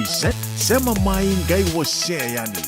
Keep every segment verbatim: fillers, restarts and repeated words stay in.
Sema mai qai wasea yani.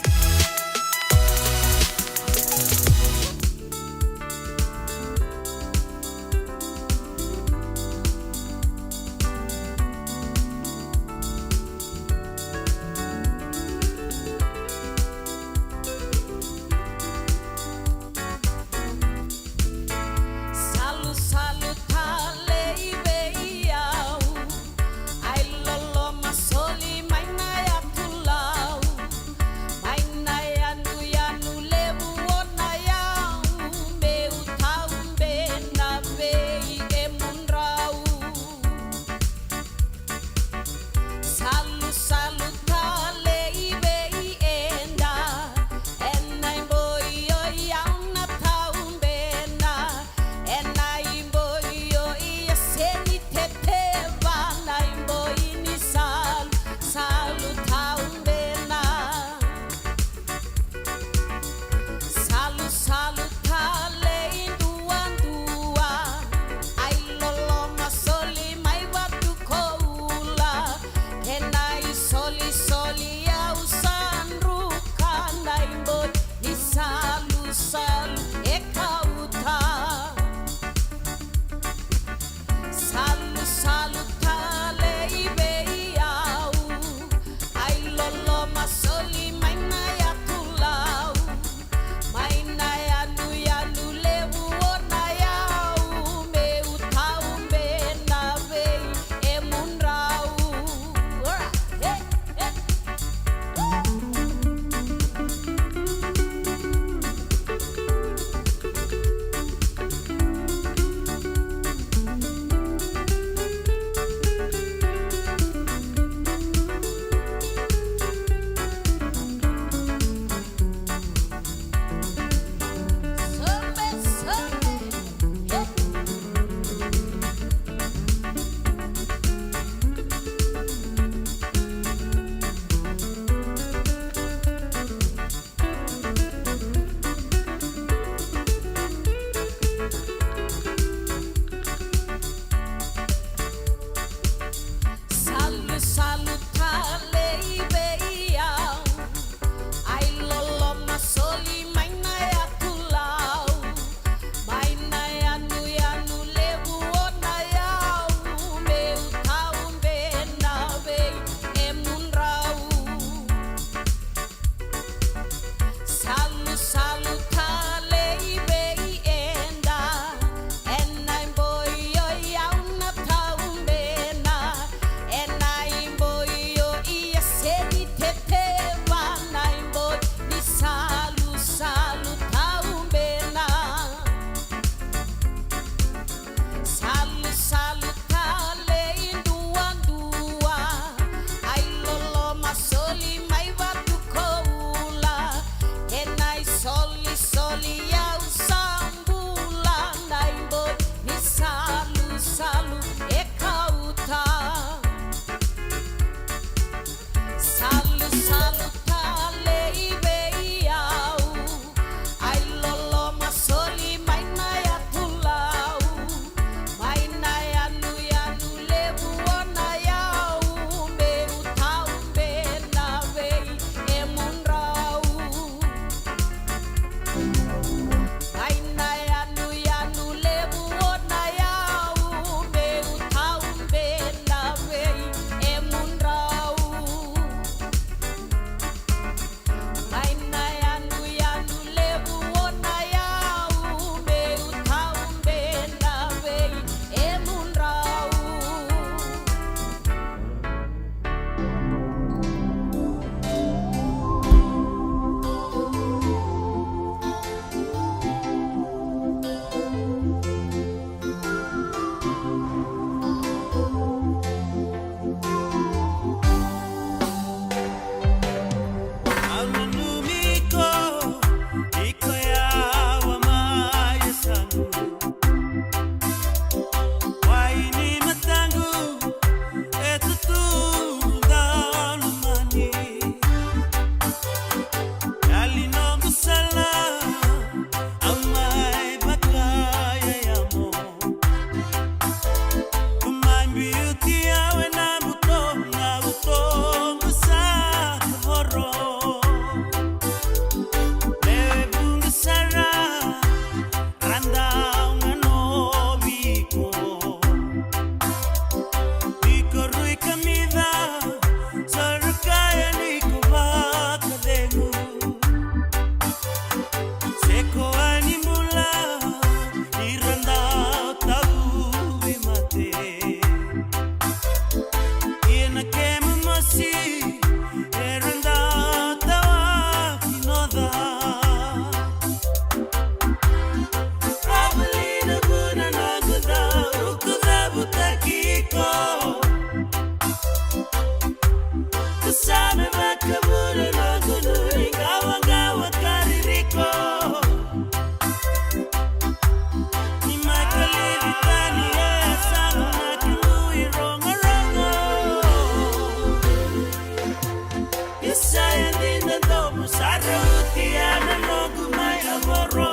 Sa yadina domo sa rauti ya na noqu mai avoro.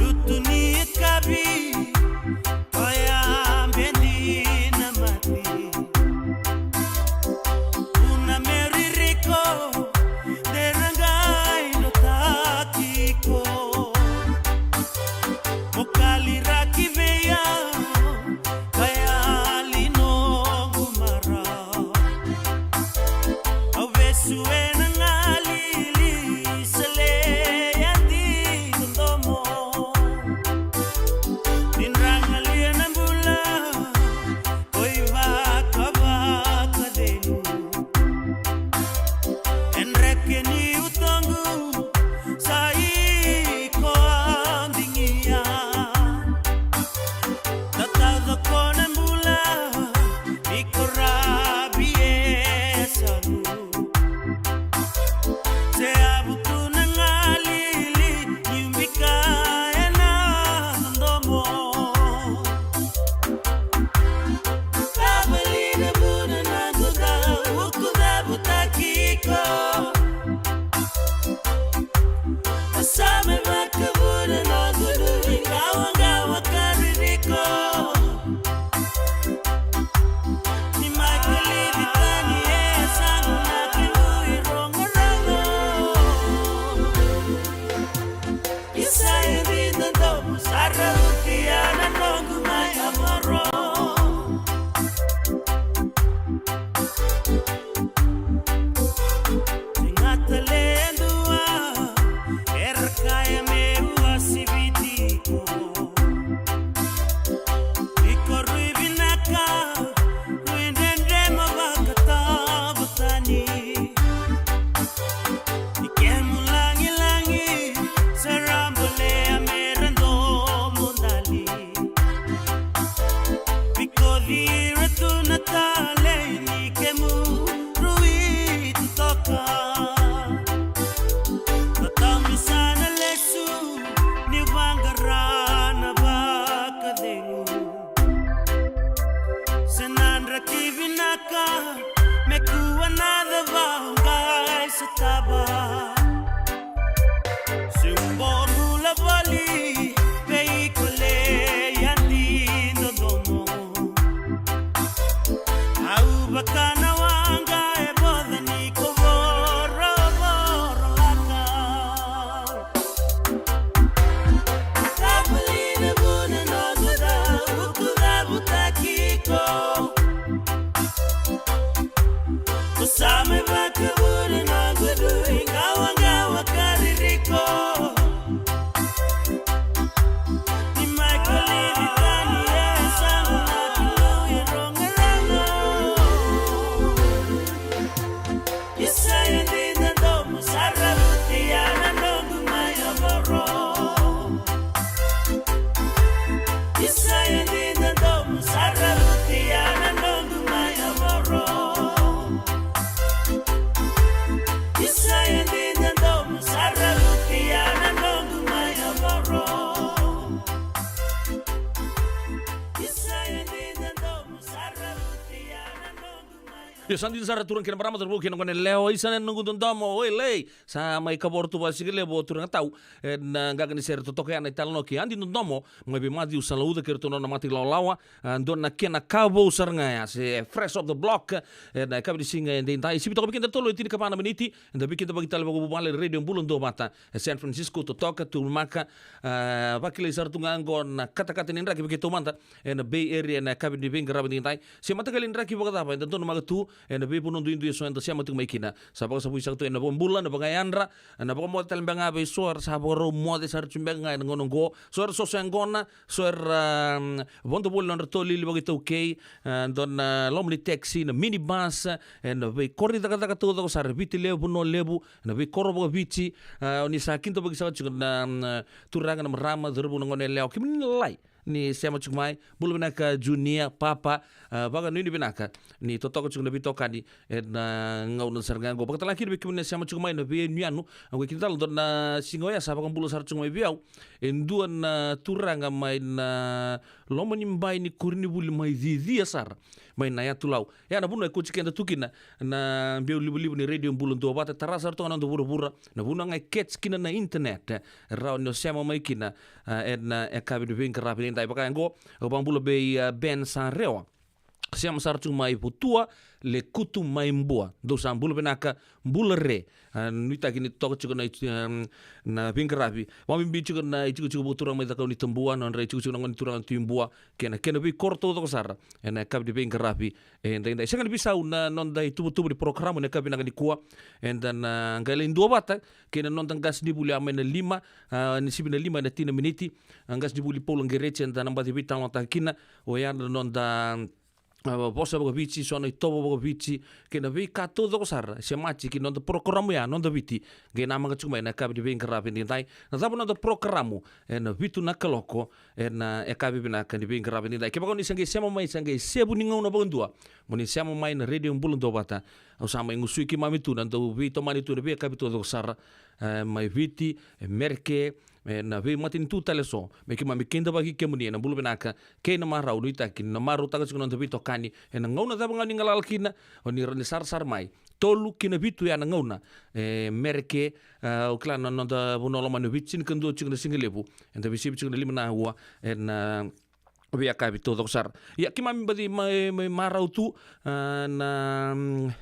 Lutu ni yakavi, oya bedi na mate. Vuna me ririko, de ra qai notaki iko. Mo kaliraki vei au, ka yali noqu marau. Au vesu ena galili, sa leya dina domo. Ni dra galia na bula, oi vakavakacegu. E dreke ni utoqu, sa iko a digia. Tatau coko na bula, ni ko ravi e yasamu. Se a vuku na galili, ni bika ena domo. Cavali na vuna na guda, vuku cavutaki iko. Sa mai vakavuna na gudu, iqawaqawa ka ririko. Ni mai kalivi tani e yasamu na kemu irogorogo. Isa e dina domo sa rauti ya na noqu mai avoro. Sega tale e dua era kaya meu a siviti iko. Iko rui vinaka, rui dredre mo vakataba tani. Ni kemu lagilagi sa ra bolea me ra domo dali. Vikoci ira tu na talei ni kemu rui totoka. Tatami sa na lesu ni vaqara na vakacegu. Se na draki vinaka me kua na cava qai sotava. Se bau bula voli vei iko, leya ni dodomo. Au vaka na waqa e voca ni ko vorovoro laka. Cavali na vuna noqu cau, ko cavutaki iko. Ko sa mai vakavuna noqu dui qawaqawa ka ririko. Ni mai kalivi tani e yasamu na kemu irogorogo. Isa e dina domo sa rauti ya na noqu mai avoro. Isa e dina domo sa rauti ya na noqu mai avoro. Isa e dina domo sa rauti ya na noqu mai avoro. Isa e dina domo sa rauti ya na noqu mai Io, sa dina sara turaga kei na marama, cauravou kei na gone yalewa, isa na noqu dodomo, oi lei. Sa mai kavoro tu vakasigalevu o turaga tau ena qaqa ni sere totoka ya na italanoa kei Adi Dodomo mai vei Maciu Salauca kei ratou na nona mata ilawalawa. A, dua na kena ka vou sara ga ya, se fresh off the block. Ena yakavi ni siga edaidai, sivi toka vei kedatou e tinikava na miniti. Eda veikidavaki tale vakavuvale, Radio Bula Duavata e San Francisco, totoka, tumaka. A, vakilai sara tu ga oqo na katakata ni draki vei keitou mada ena Bay Area ena yakavi ni veiqaravi edaidai. Se mataqali draki vakacava eda donumaka tu ena veivanua duidui eso eda sema tiko mai kina. Sa vakasavui saka tu ena vakabula, na vakayadra, na vakamoce tale beka ga vei so era sa vakarau moce sara tu beka ga ena gauna oqo. So era soso yaqona, so era, mm, vodo voli na nodra tolili vakaitaukei, e, dua na loma ni taxi, na minibus, ena veikoro ni cakacaka taucoko sara, Viti Levu, Vanua Levu, ena veikoro vakaviti. E, o ni sa kidavaki saka tiko na, mm, turaga, na marama, cauravou, na gone yalewa, kemuni na lai ni sema tiko mai. Bula vinaka Junia, Papa, a, vakanuinui vinaka ni totoka tiko na veitokani ena gauna sara ga oqo. Vakatalega kina vei kemuni na sema tiko mai na veiyanuyanu. Au qai kidacala dua na siga oya sa vakabula sara tiko mai vei au e dua na turaga mai na loma ni bai ni koronivuli mai Cicia sara, mai na Yatu Lau. Ia na vanua e kauti keda tu kina na biau livaliva ni Radio Bula Duavata, tara sara toka na noda vuravura, na vanua ga e catch kina na internet, e rawa ni o sema mai kina, a, ena, e, yakavi ni veiqaravi edaidai. Vaka oqo, au vakabula vei, a, Ben Sarewa. Sema sara tiko mai Votua Lekutu mai Bua. Dou sa bula vinaka, bula re. A, nuitaki ni toka tiko na, em, na veiqaravi. Vakabibi tiko na itikotiko vakaturaga mai Cakaunitabua, nodra itikotiko na gone turaga Tui Bua, kei na kena veikoro taucoko sara ena yakavi ni veiqaravi edaidai. Sega ni veisau na noda ituvatuva ni porokaramu ena yakavi vinaka nikua. Eda na qai lai duavata kei na noda qasenivuli a mai na lima, a, ni sivi na lima ena tini na miniti. A, qasenivuli Paula Qereti, eda na baci veitalanoataka kina, oya na noda, a, vosa vakaviti, so na itovo vakaviti, kei na veika taucoko sara e semati ki na noda porokaramu ya, Noda Viti, qai namaka tiko mai na yakavi ni veiqaravi edaidai. Na cava na noda porokaramu ena vitu na kaloko ena yakavi vinaka ni veiqaravi edaidai? Kevaka o ni sa qai sema mai, sa qai sevu ni gauna vakadua mo ni sema mai na Radio Bula Duavata, au sa mai gusui keimami tu na dau veitomani tu na veiyakavi taucoko sara, e, mai Viti, e, Mereke, e, na veimatanitu tale eso, me keimami kidavaki kemuni ena bula vinaka kei na marau. Nuitaki ni na marautaka tiko na noda veitokani ena gauna cava ga ni galala kina, o ni rawa ni sarasara mai. Tolu ki na vitu ya na gauna e Mereke, a, au kila na noda vanua lomani o Viti, tinikadua tiko na sigalevu, eda veisivi tiko na lima na aua ena veiyakavi taucoko sara. Ia, keimami baci mai, mai marau tu, a, na, mm,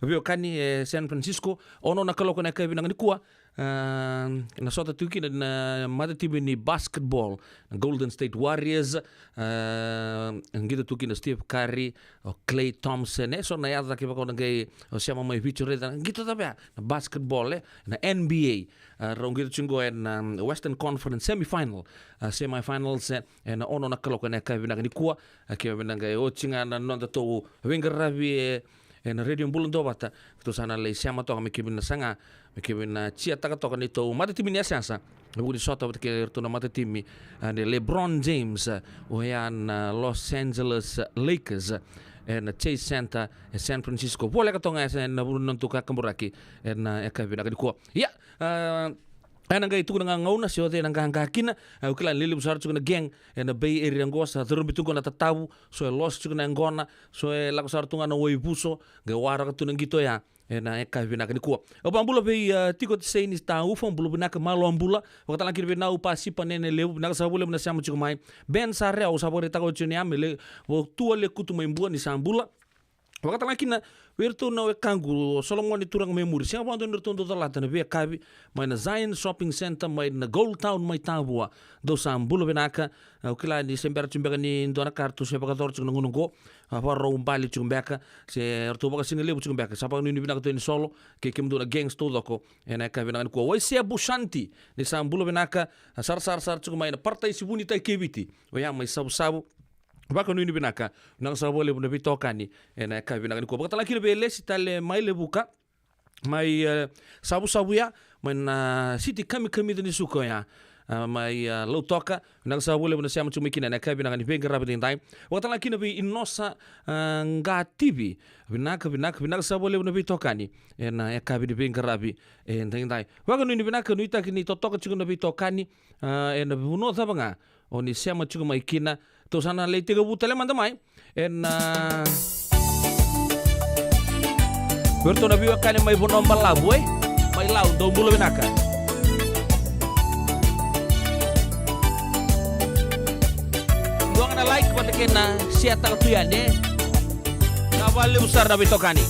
veiwekani e San Francisco, ono na kaloko na yakavi vinaka nikua, a, na sota tu kina na matatimi ni basketball, na Golden State Warriors, a, qito tu kina Steve Curry, o Klay Thompson, e so na yaca kevaka o na qai, o sema mai Viti o raica, qito cava ya, na basketball, e, na N B A, a, rau qito tiko ena, um, Western Conference semifinal, a, semifinals, e, ena ono na kaloko ena yakavi vinaka nikua, a, kevaka vinaka e oti ga na noda tou veiqaravi, e, ena Radio Bula Duavata, keitou sa na lai sema toka me kemuni na saga, me kemuni na tiataka toka neitou matatimi ni yasayasa, e vuku ni sota vata kei iratou na matatimi, a, ni LeBron James, a, oya na Los Angeles Lakers, ena Chase Center e San Francisco. Voleka toka ga ena vanua ni nodatou kakaburaki ena yakavi vinaka nikua. Ia, a, ena qai tukuna ga gauna se o cei na qaqa kina, au kila ni levu sara tiko na gang ena Bay Area qo, sa curumi tu qo na tatavu, so e losi tiko na yaqona, so e lako sara tu ga na waivuso, qai waraka tu na qito ya ena yakavi vinaka nikua. Au vakabula vei, a, Tiko Tisaini Taufa, bula vinaka, malo bula. Vakatale ga kina vei Nau Pasipa Nene Levu, vinaka sara vakalevu na sema tiko mai. Ben Sarewa, au sa vakaraitaka oti yani ya me le, Votua Lekutu mai Bua, ni sa bula. Vakatale ga kina vei iratou na wekaqu, o Solomoni Turaga mai Muri, sega vakadua ni ratou dau calata na veiyakavi mai na Zion Shopping Center mai na Gold Town mai Tavua. Dou sa bula vinaka. Au kila ni se bera tiko beka ni dua na ka ratou se vakayacora tiko na gauna oqo, a, vakarau bale tiko beka, se ratou vakasigalevu tiko beka, sa vakanuinui vinaka tu yani solo kei kemudou na gangs taucoko ena yakavi vinaka nikua. Waisea Bushanti, ni sa bula vinaka, a, sarasara sara tiko mai na Parataisi Vunitaki kei Viti, oya mai Savusavu. Vakanuinui vinaka, vinaka sara vakalevu na veitokani ena yakavi vinaka nikua. Vakatale ga kina vei Lesi tale mai Levuka, mai, e, Savusavu ya, mai na siti kamikamica ni suka oya, a, mai, a, Lautoka. Vinaka sara vakalevu na sema tiko mai kina ena yakavi vinaka ni veiqaravi edaidai. Vakatale ga kina vei Inosa, a, Qativi, vinaka, vinaka, vinaka sara vakalevu na veitokani ena yakavi ni veiqaravi edaidai. Vakanuinui vinaka, nuitaki ni totoka tiko na veitokani, a, ena vanua cava ga o ni sema tiko mai kina. Tou sa na lai tekivu tale mada mai ena, a, vei iratou na veiwekani mai Vanua Balavu, e, mai Lau, dou bula vinaka. Dua ga na like vata kei na share taka tu yani, e. Sa vakalevu sara na veitokani.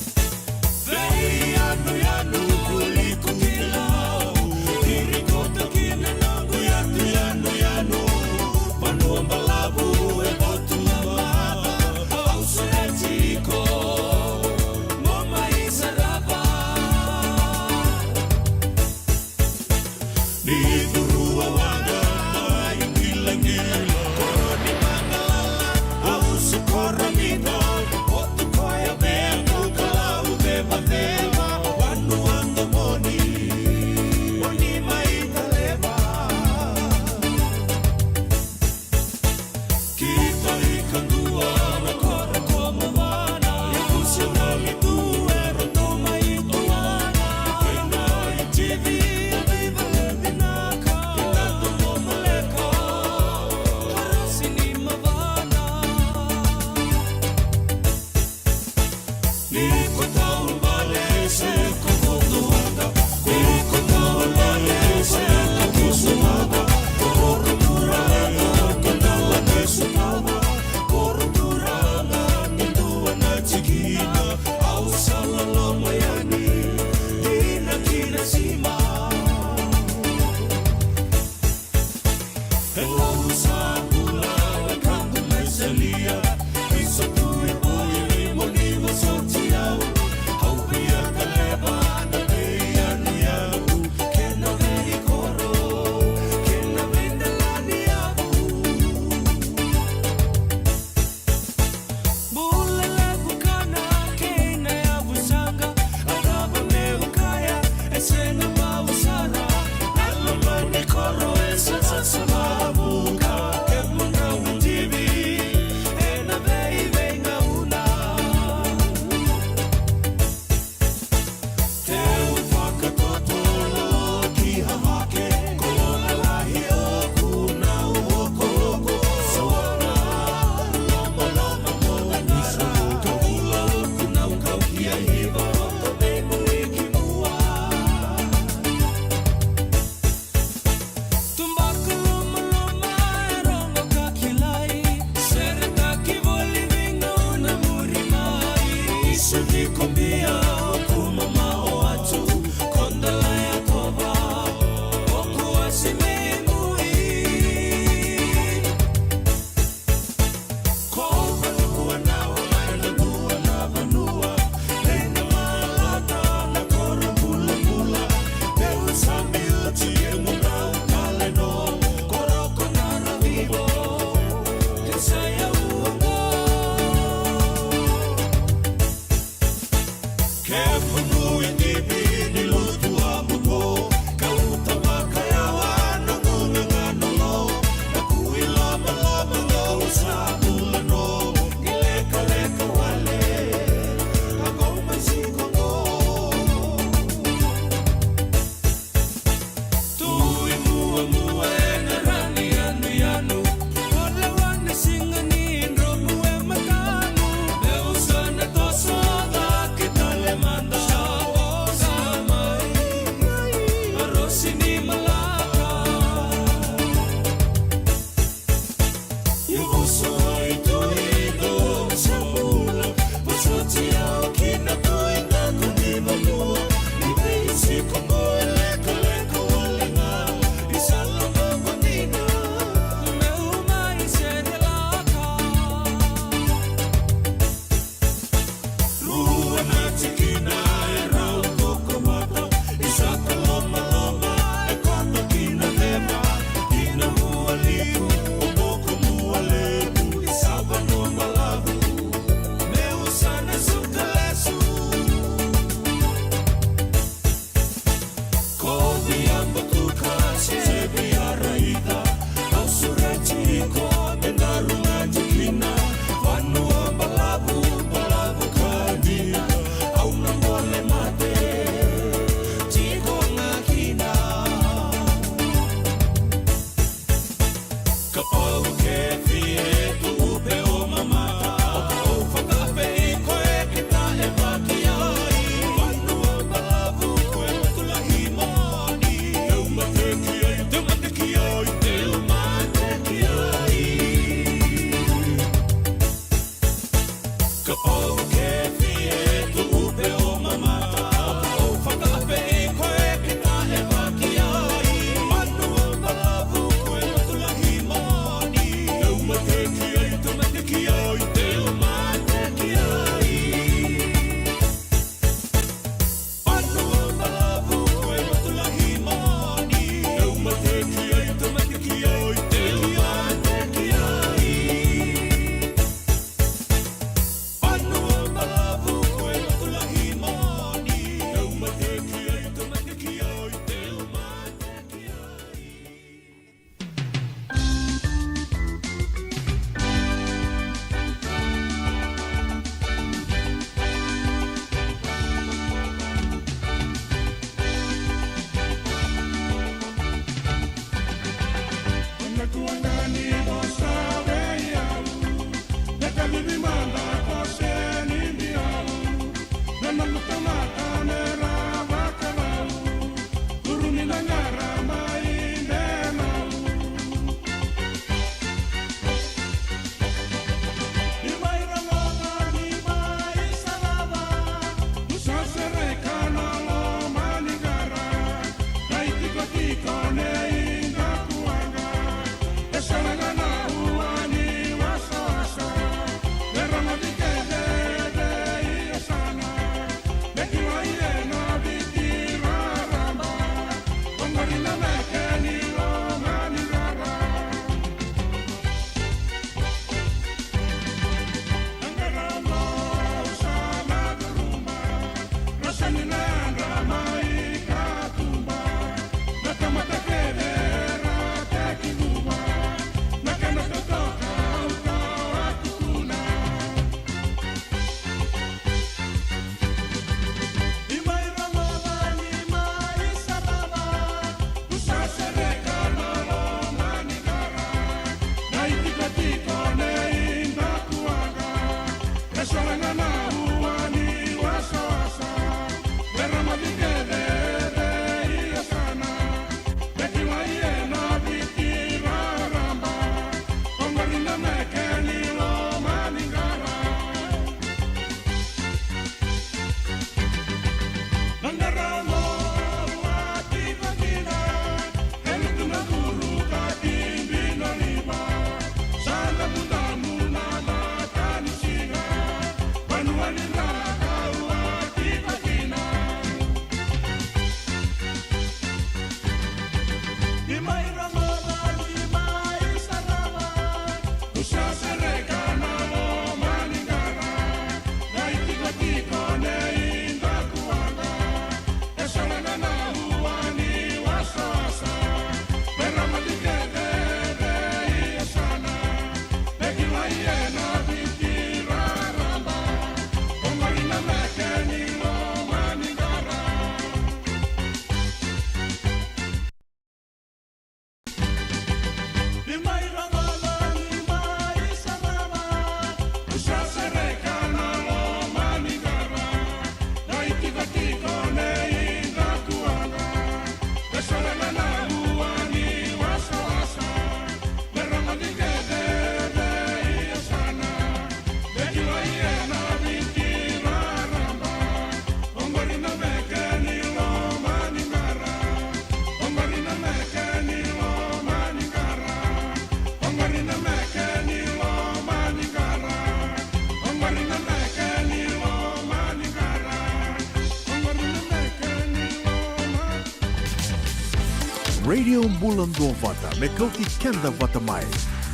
Radio Bula Duavata, me kauti keda vata mai.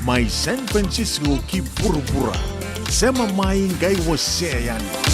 Mai San Francisco ki vuravura. Sema mai qai wasea yani.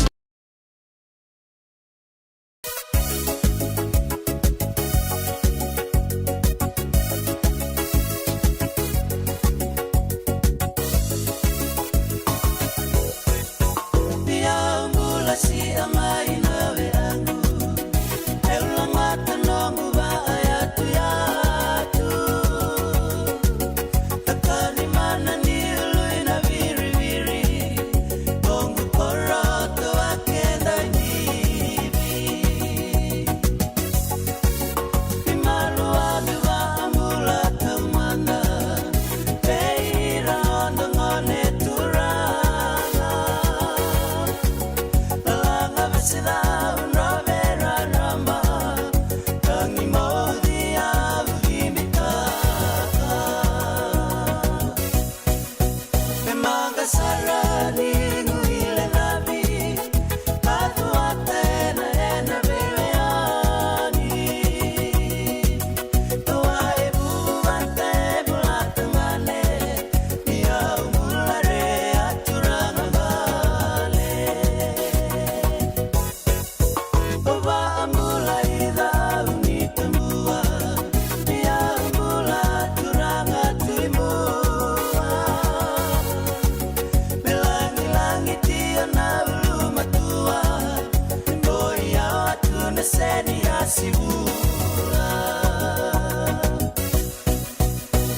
Sara ni guilecavi, ka cuata ena, ena veiweyani. Tua e vu vata e bula tagane, ni au bula re a turaga qale. O vaabula i cau ni tabua, ni au bula turaga Tui Mua. Me lagilagi tio na ulumatua, ko i au a tu na seni a sivula.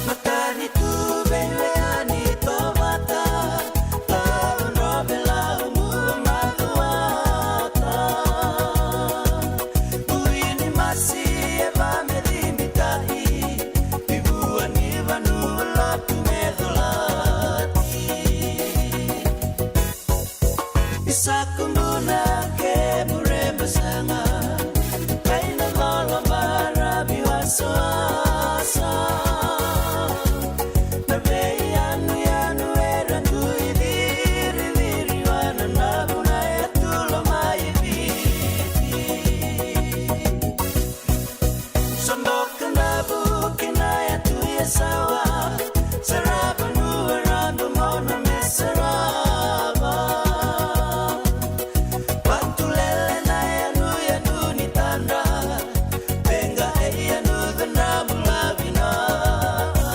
Matanitu veiweyani tovata, tau no velau mua macuata. Ui ni masi e vamecimitai, i vua ni vanua lotu me colati. Isa kubuna ke mure basanga, kaina volo maravi wasawasa. Na veiyanuyanu era dui ciriciri wana na vuna e tulo mai Viti. Sodoka na vuki na yatu e sawa, sarava nua rado mona me sarava. Vatulele na yanuyanu ni tadra, penga e yanuca na bula vinaka.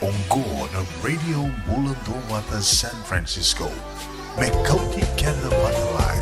Oqo na Radio Bula Duavata San Francisco. Me kauti keda vata mai.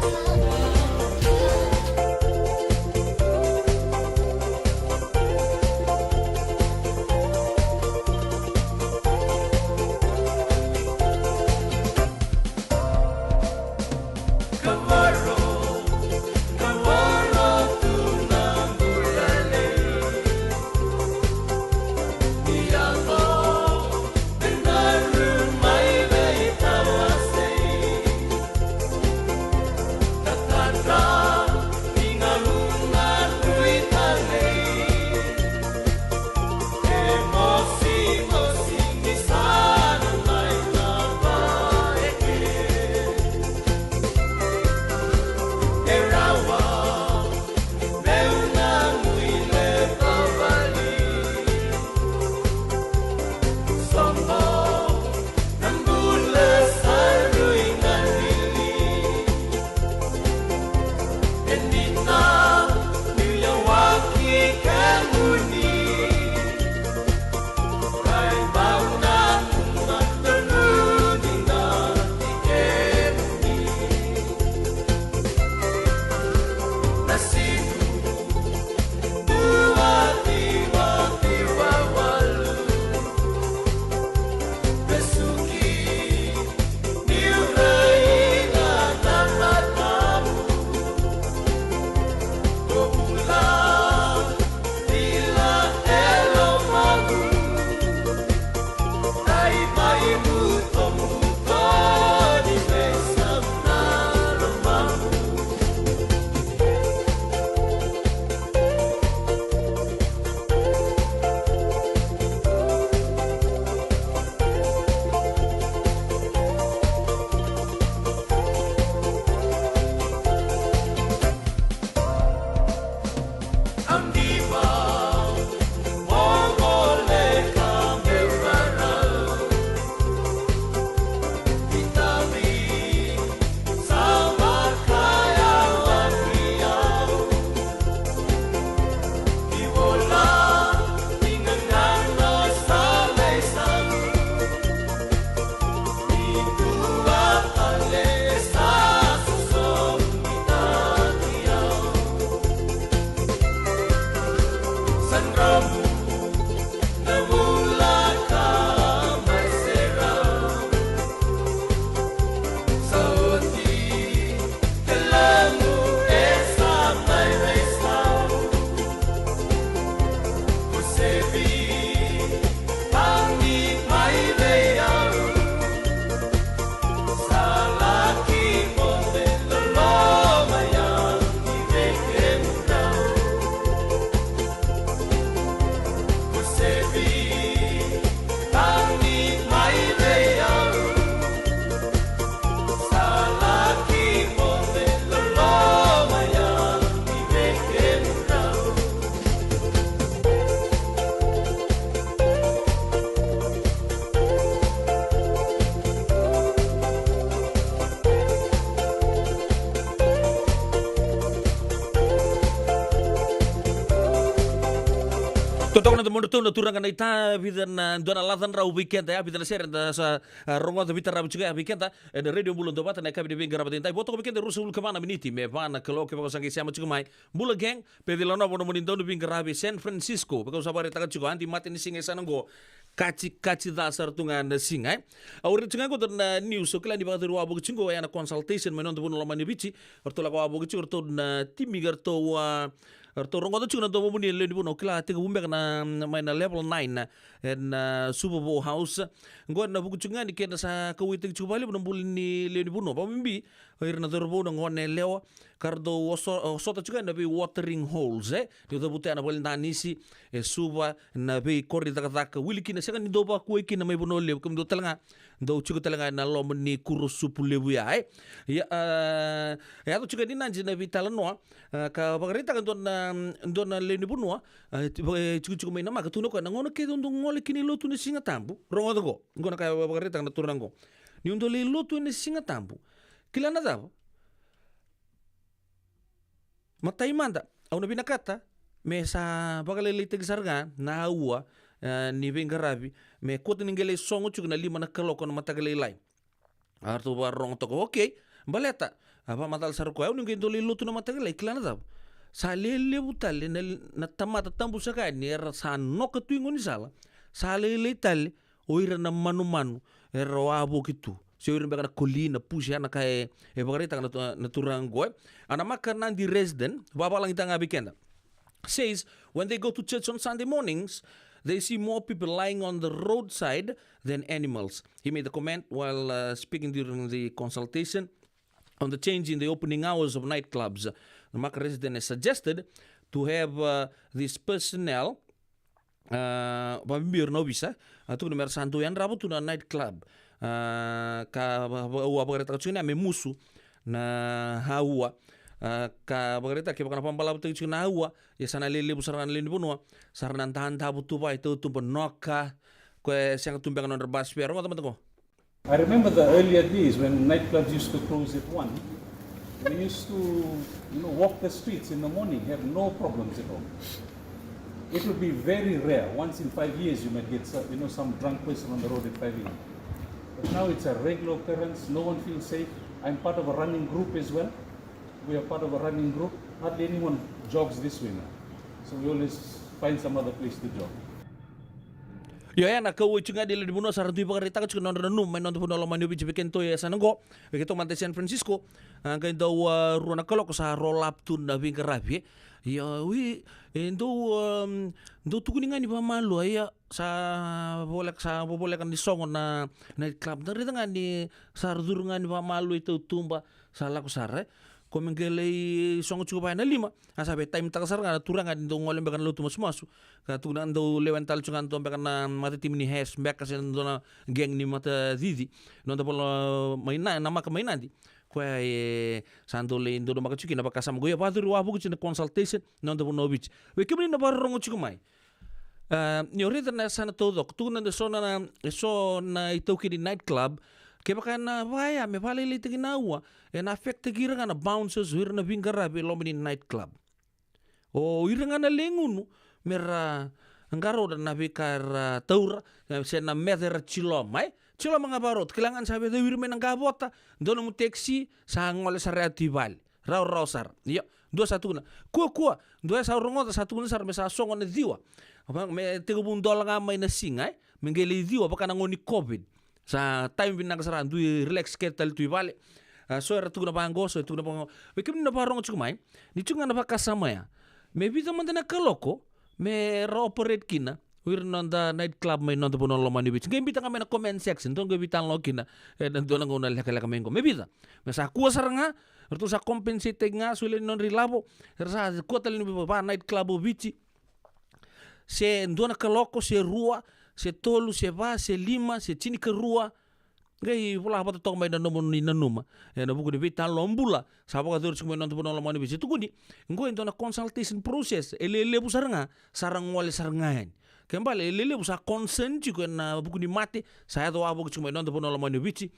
Totoka na domodratou na turaga na ita, vica na dua na laca drau vei keda ya, vica na sere da sa, a, rogoca, veitarava tiko ya vei keda ena Radio Bula Duavata ena yakavi ni veiqaravi edaidai. Vo toka vei keda e ruasagavulu ka va na miniti me va na kaloko, kevaka o sa qai sema tiko mai. Bula gang, Peci Lanova na nomuni dauniveiqaravi e San Francisco. Vaka au sa vakaraitaka tiko, adi mate ni siga e sa na qo. Kaci, kaci ca sara tu ga na siga, e. Au raica tiko ga qo na news, au kila ni vakacuru wavoki tiko qo, e na consultation mai noda vanua lomani o Viti. Ratou lako wavoki tiko ratou na timi, ratou, a, ratou rogoca tiko na domo muni e lewe ni vanua, au kila tekivu beka na, na mai na level nine, e na Suva Vou House. Qo e na vuku tiko ga ni kena sa kauwaitaki tiko vakalevu na bula ni lewe ni vanua. Vakabibi o ira na cauravou, na gone yalewa, ka ra dau oso-, osota tiko ga na vei watering holes, e. Ni cavuta ya na valedanisi, e Suva, na veikoro ni cakacaka, wili kina, sega ni dau vakuwai kina mai Vanua Levu, kemudou tale ga dau tiko tale ga na loma ni kuro supu levu ya, e. Ia, a, e yaco tiko ni nadi na veitalanoa, a, ka vakaraitaka dua na, dua na lewe ni vanua, a, ti-, va-, e, tikotiko mai Namaka, tukuna o koya, na gauna kece au dau gole kina i lotu na Siga Tabu, rogoca qo, qo na ka e vakaraitaka na turaga qo. Niu dau lai lotu ena Siga Tabu, kila na cava? Matai mada, au na vinakata me sa vakalailaitaki sara ga na aua, e, ni veiqaravi, me kauta ni qai lai sogo tiko na lima na kaloko na mataka lailai. A ratou vakarorogo toka, okei, baleta, a, vakamacala sara o koya, au ni qai dau lai lotu na mataka lailai, kila na cava? Sa lelevu tale na, na tamata tabu saka yani era sa noka tu i gaunisala, sa lailai tale o ira na manumanu era wavoki tu. Se o ira beka na koli, na pusi, ya na ka e, e vakaraitaka na tu-, na turaga qo, e. A Namaka Nadi resident, vavalagitaka ga vei keda. Says when they go to church on Sunday mornings, they see more people lying on the roadside than animals. He made the comment while, uh, speaking during the consultation on the change in the opening hours of nightclubs. Namaka resident has suggested to have, uh, this personnel a, vakabibi o ira na ovisa, a, tukuna me ra sa dau yadrava tu na night club. A, ka va-, va-, au a vakaraitaka tiko ni a me musu na aua. A, ka vakaraitaka kevaka na vakabalavu tiko na aua, ia sa na lelevu sara ga na lewe ni vanua, sa ra na dadavu tu vua e tautuba, noka, koya e sega tu beka na nodra bus fare. Rogoca mada qo. I remember the earlier days when nightclubs used to close at one. We used to, you know, walk the streets in the morning, had no problems at all. It would be very rare. Once in five years, you might get some, you know, some drunk person on the road at five a m. But now it's a regular occurrence. No one feels safe. I'm part of a running group as well. We are part of a running group. Hardly anyone jogs this way now. So we always find some other place to jog. Io, e na kauwai tiko ga ni lewe ni vanua sa ra dui vakaraitaka tiko na nodra nanuma mai noda vanua lomani o Viti. Vei kedatou e yasana qo, vei kedatou mada e San Francisco, a, qai dau, a, rua na kaloko sa roll up tu na veiqaravi, e. Io, wi, e dau, a, dau tukuni ga ni vakamalua, ia sa voleka, sa vovoleka ni sogo na night club. Da raica ga ni sa ra curu ga ni vakamalua i tautuba, sa lako sara, e. Ko me qai lai sogo tiko vaya na lima, a sa veitaimitaka sara ga na turaga ni dau gole beka na lotu masumasu. Ka tukuna dau lewe tale tiko ga dua beka na matatimi ni hash beka se dua na gang ni matacici. Noda vanua mai na, Namaka mai Nadi. Koya e sa dau lai donumaka tiko kina vakasama qo, ia vakacuru wavoki tiko na consultation, noda vanua o Viti. Vei kemuni na vakarorogo tiko mai. A, ni o raica na yasana taucoko, tukuna e so na, e so na itaukei ni night club, kevaka e na vaya me vakalailaitaki na aua, e na affectaki ira ga na bouncers, o ira na veiqaravi e loma ni night club. O ira ga na lai gunu me ra qarauna na veika era taura, se na meth era tiloma, e? Tiloma ga vakarau, kila ga ni sa veicauri mai na qavota, dua nomu taxi, sa gole sara ya tu i vale. Rawarawa sara. Io, dua sa tukuna. Kua, kua. Dua e sa rogoca sa tukuna sara me sa sogo na ciwa. Me tekivu dola ga mai na siga, e? Me qai lai ciwa vaka na gauna ni COVID. Sa time vinaka sara, dui relax kece tale tu i vale. A, so era tukuna vaqo, so e tukuna vaqo. Vei kemuni na vakarogo tiko mai, ni tiko ga na vakasama ya. Me vica mada na kaloko me ra operate kina o ira na noda night club mai noda vanua lomani o Viti. Qai biuta ga mai na comment section, dou qai veitalanoa kina ena dua na gauna lekaleka mai qo. Me vica? Me sa kua sara ga, ratou sa compensate-taki ga, solia na nodra ilavo, era sa kua tale ni va night club o Viti. Se dua na kaloko, se rua, se tolu, se va, se lima, se tinikarua. Qai vola vata toka mai na nomuni nanuma ena vuku ni veitalanoa bula sa vakayacori tiko mai noda vanua lomani o Viti. E tukuni qo e dua na consultation process, e lelevu sara ga sa ra gole sara ga yani. Ke bale e lelevu sa concern tiko ena vuku ni mate sa yaco wavoki tiko mai noda vanua lomani o Viti.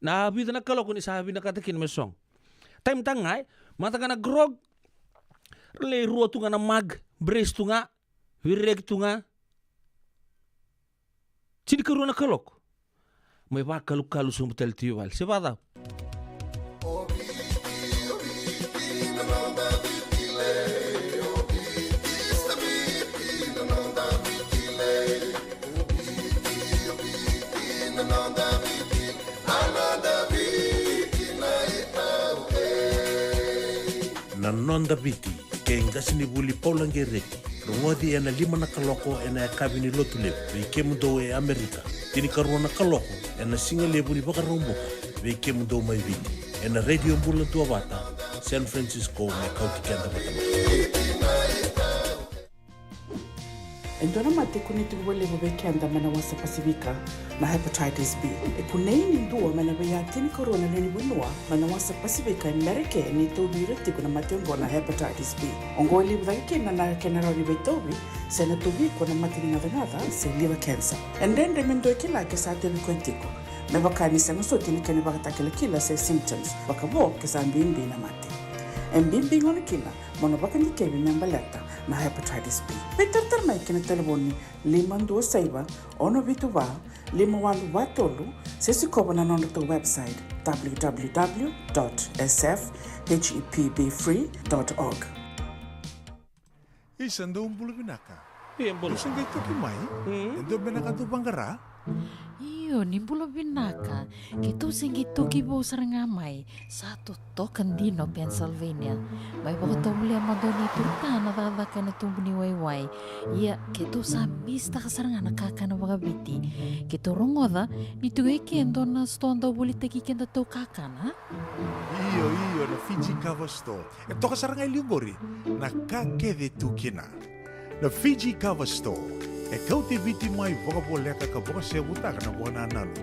Na vica na kaloko ni sa vinakata kina me sogo. Time taka ga, e, mata ga na grog, ra lai rua tu ga na mug, brace tu ga, Vireki tu ga. Tinikarua na kaloko. Mai vakalukalu sobu tale tu i vale. Se vacava? Na Noda Viti, kei qasenivuli Paula Qereti. Rogoci ena lima na kaloko ena yakavi ni Lotulevu vei kemudou e Amerika. Tinikarua na kaloko ena sigalevu ni Vakaraubuka vei kemudou mai Viti. Ena Radio Bula Duavata, San Francisco, me kauti keda vata mai. E dua na mate kunei tiko vakalevu vei keda mai na wasa Pasifika, na hepatitis B. E kunei ni dua mai na veiya tinikarua na lewe ni vanua mai na wasa Pasifika e Merika e tauvi ira tiko na mate oqo na hepatitis B. Oqo e levu cake kina na kena rawa ni veitauvi, se na tauvi iko na mate ni gacagaca se liver cancer. E dredre me dua e kila ke sa tauvi koya tiko, me vaka ni sega soti na kena ivakatakilakila se symptoms, vakavo ke sa bibi na mate. E bibi gona kina mo na vakadikevi me baleta na hepatitis B. Veitaratara mai ki na talevoni lima dua saiva, ono vitu va, lima walu va tolu, se sikova na nodratou website, w w w dot s f h e p b free dot org. Isa, dou bula vinaka. Ia, bula. Dou se qai toki mai? Mm. E dua beka na ka dou vaqara? Io, ni bula vinaka. Keitou se qai toki vou sara ga mai. Sa totoka dina o Pennsylvania. Mai vakatovolea mada o neitou ta na cakacaka ena tubu ni waiwai. Ia, keitou sa misitaka sara ga na kakana vakaviti. Keitou rogoca ni tu e ke e dua na sitoa dau volitaki kedatou kakana. Io, io, na Fiji Cover Store. E toka sara ga e liu qori na ka kece tu kina. Na Fiji Cover Store e kauti Viti mai vakavoleka ka vakasevutaka na vakanananu.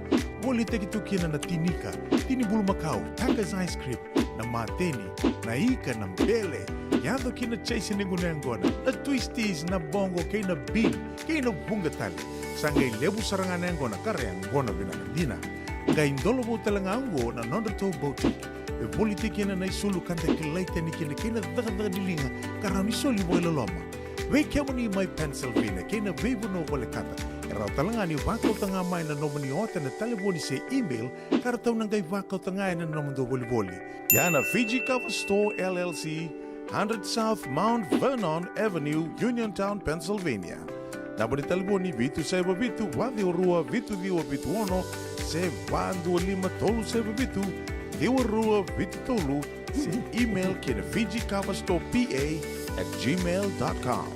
Volitaki tu kina na tinika, tini bulumakau, Tiger's ice cream, na mateni, na ika, na bele, yaco ki na chase ni gunu yaqona, na twisties, na boqo kei na bean, kei na vuqa tale. Sa qai levu sara ga na yaqona ka ra yaqona vinaka dina. Qai dolovou tale ga oqo na nodratou boutique. E volitaki kina na isulu ka da kilai tani kina kei na cakacaka ni liga ka rawa ni soli vakailoloma. Vei kemuni mai Pennsylvania kei na veivanua volekata, e rawa tale ga ni vakauta ga mai na nomuni ota ena talevoni se email ka ratou na qai vakauta ga ena nomudou volivoli. Ia na Fiji Cover Store L L C, hundred South Mount Vernon Avenue, Uniontown, Pennsylvania. Naba ni talevoni vitu saiva vitu, va ciwa rua, vitu ciwa vitu ono, se va dua lima tolu saiva vitu, ciwa rua vitu tolu, se email ki na Fiji Cover Store P A at gmail dot com.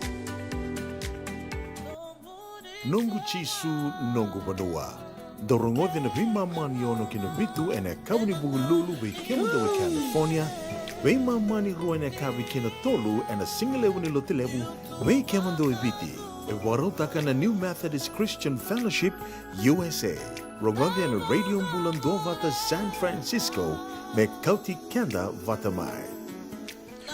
Noqu Jisu, noqu vanua. Dou rogoci na veimama ni ono ki na vitu ena yakavi ni Vukelulu vei kemudou e California, veimama ni rua ena yakavi ki na tolu ena sigalevu ni Lotulevu vei kemudou e Viti. E vakarautaka na New Methodist Christian Fellowship U S A. Rogoci ena Radio Bula Duavata San Francisco, me kauti keda vata mai.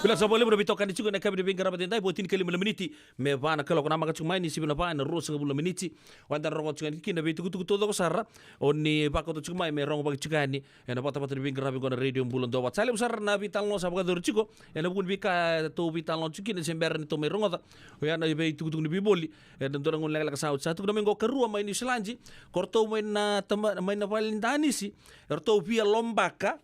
Vinaka sara vakalevu na veitokani tiko ena yakavi ni veiqaravi edaidai, vo tinikalima na miniti me va na kaloko. Namaka tiko mai ni sivi na va ena ruasagavulu na miniti. O yada na rogoca tiko yani kina na veitukutuku taucoko sara o ni vakauta tiko mai me rogovaki tiko yani ena vatavata ni veiqaravi oqo na Radio Bula Duavata. Sa levu sara na veitalanoa sa vakayacori tiko ena vuku ni veika tou veitalanoa tiko kina se bera ni tou mai rogoca. Oya na veitukutuku ni veivoli ena dua na gauna lekaleka sa oti. Sa tukuna mai oqo karua mai Niusiladi, ko ratou mai na tama-, mai na vale ni danisi, e ratou via lobaka.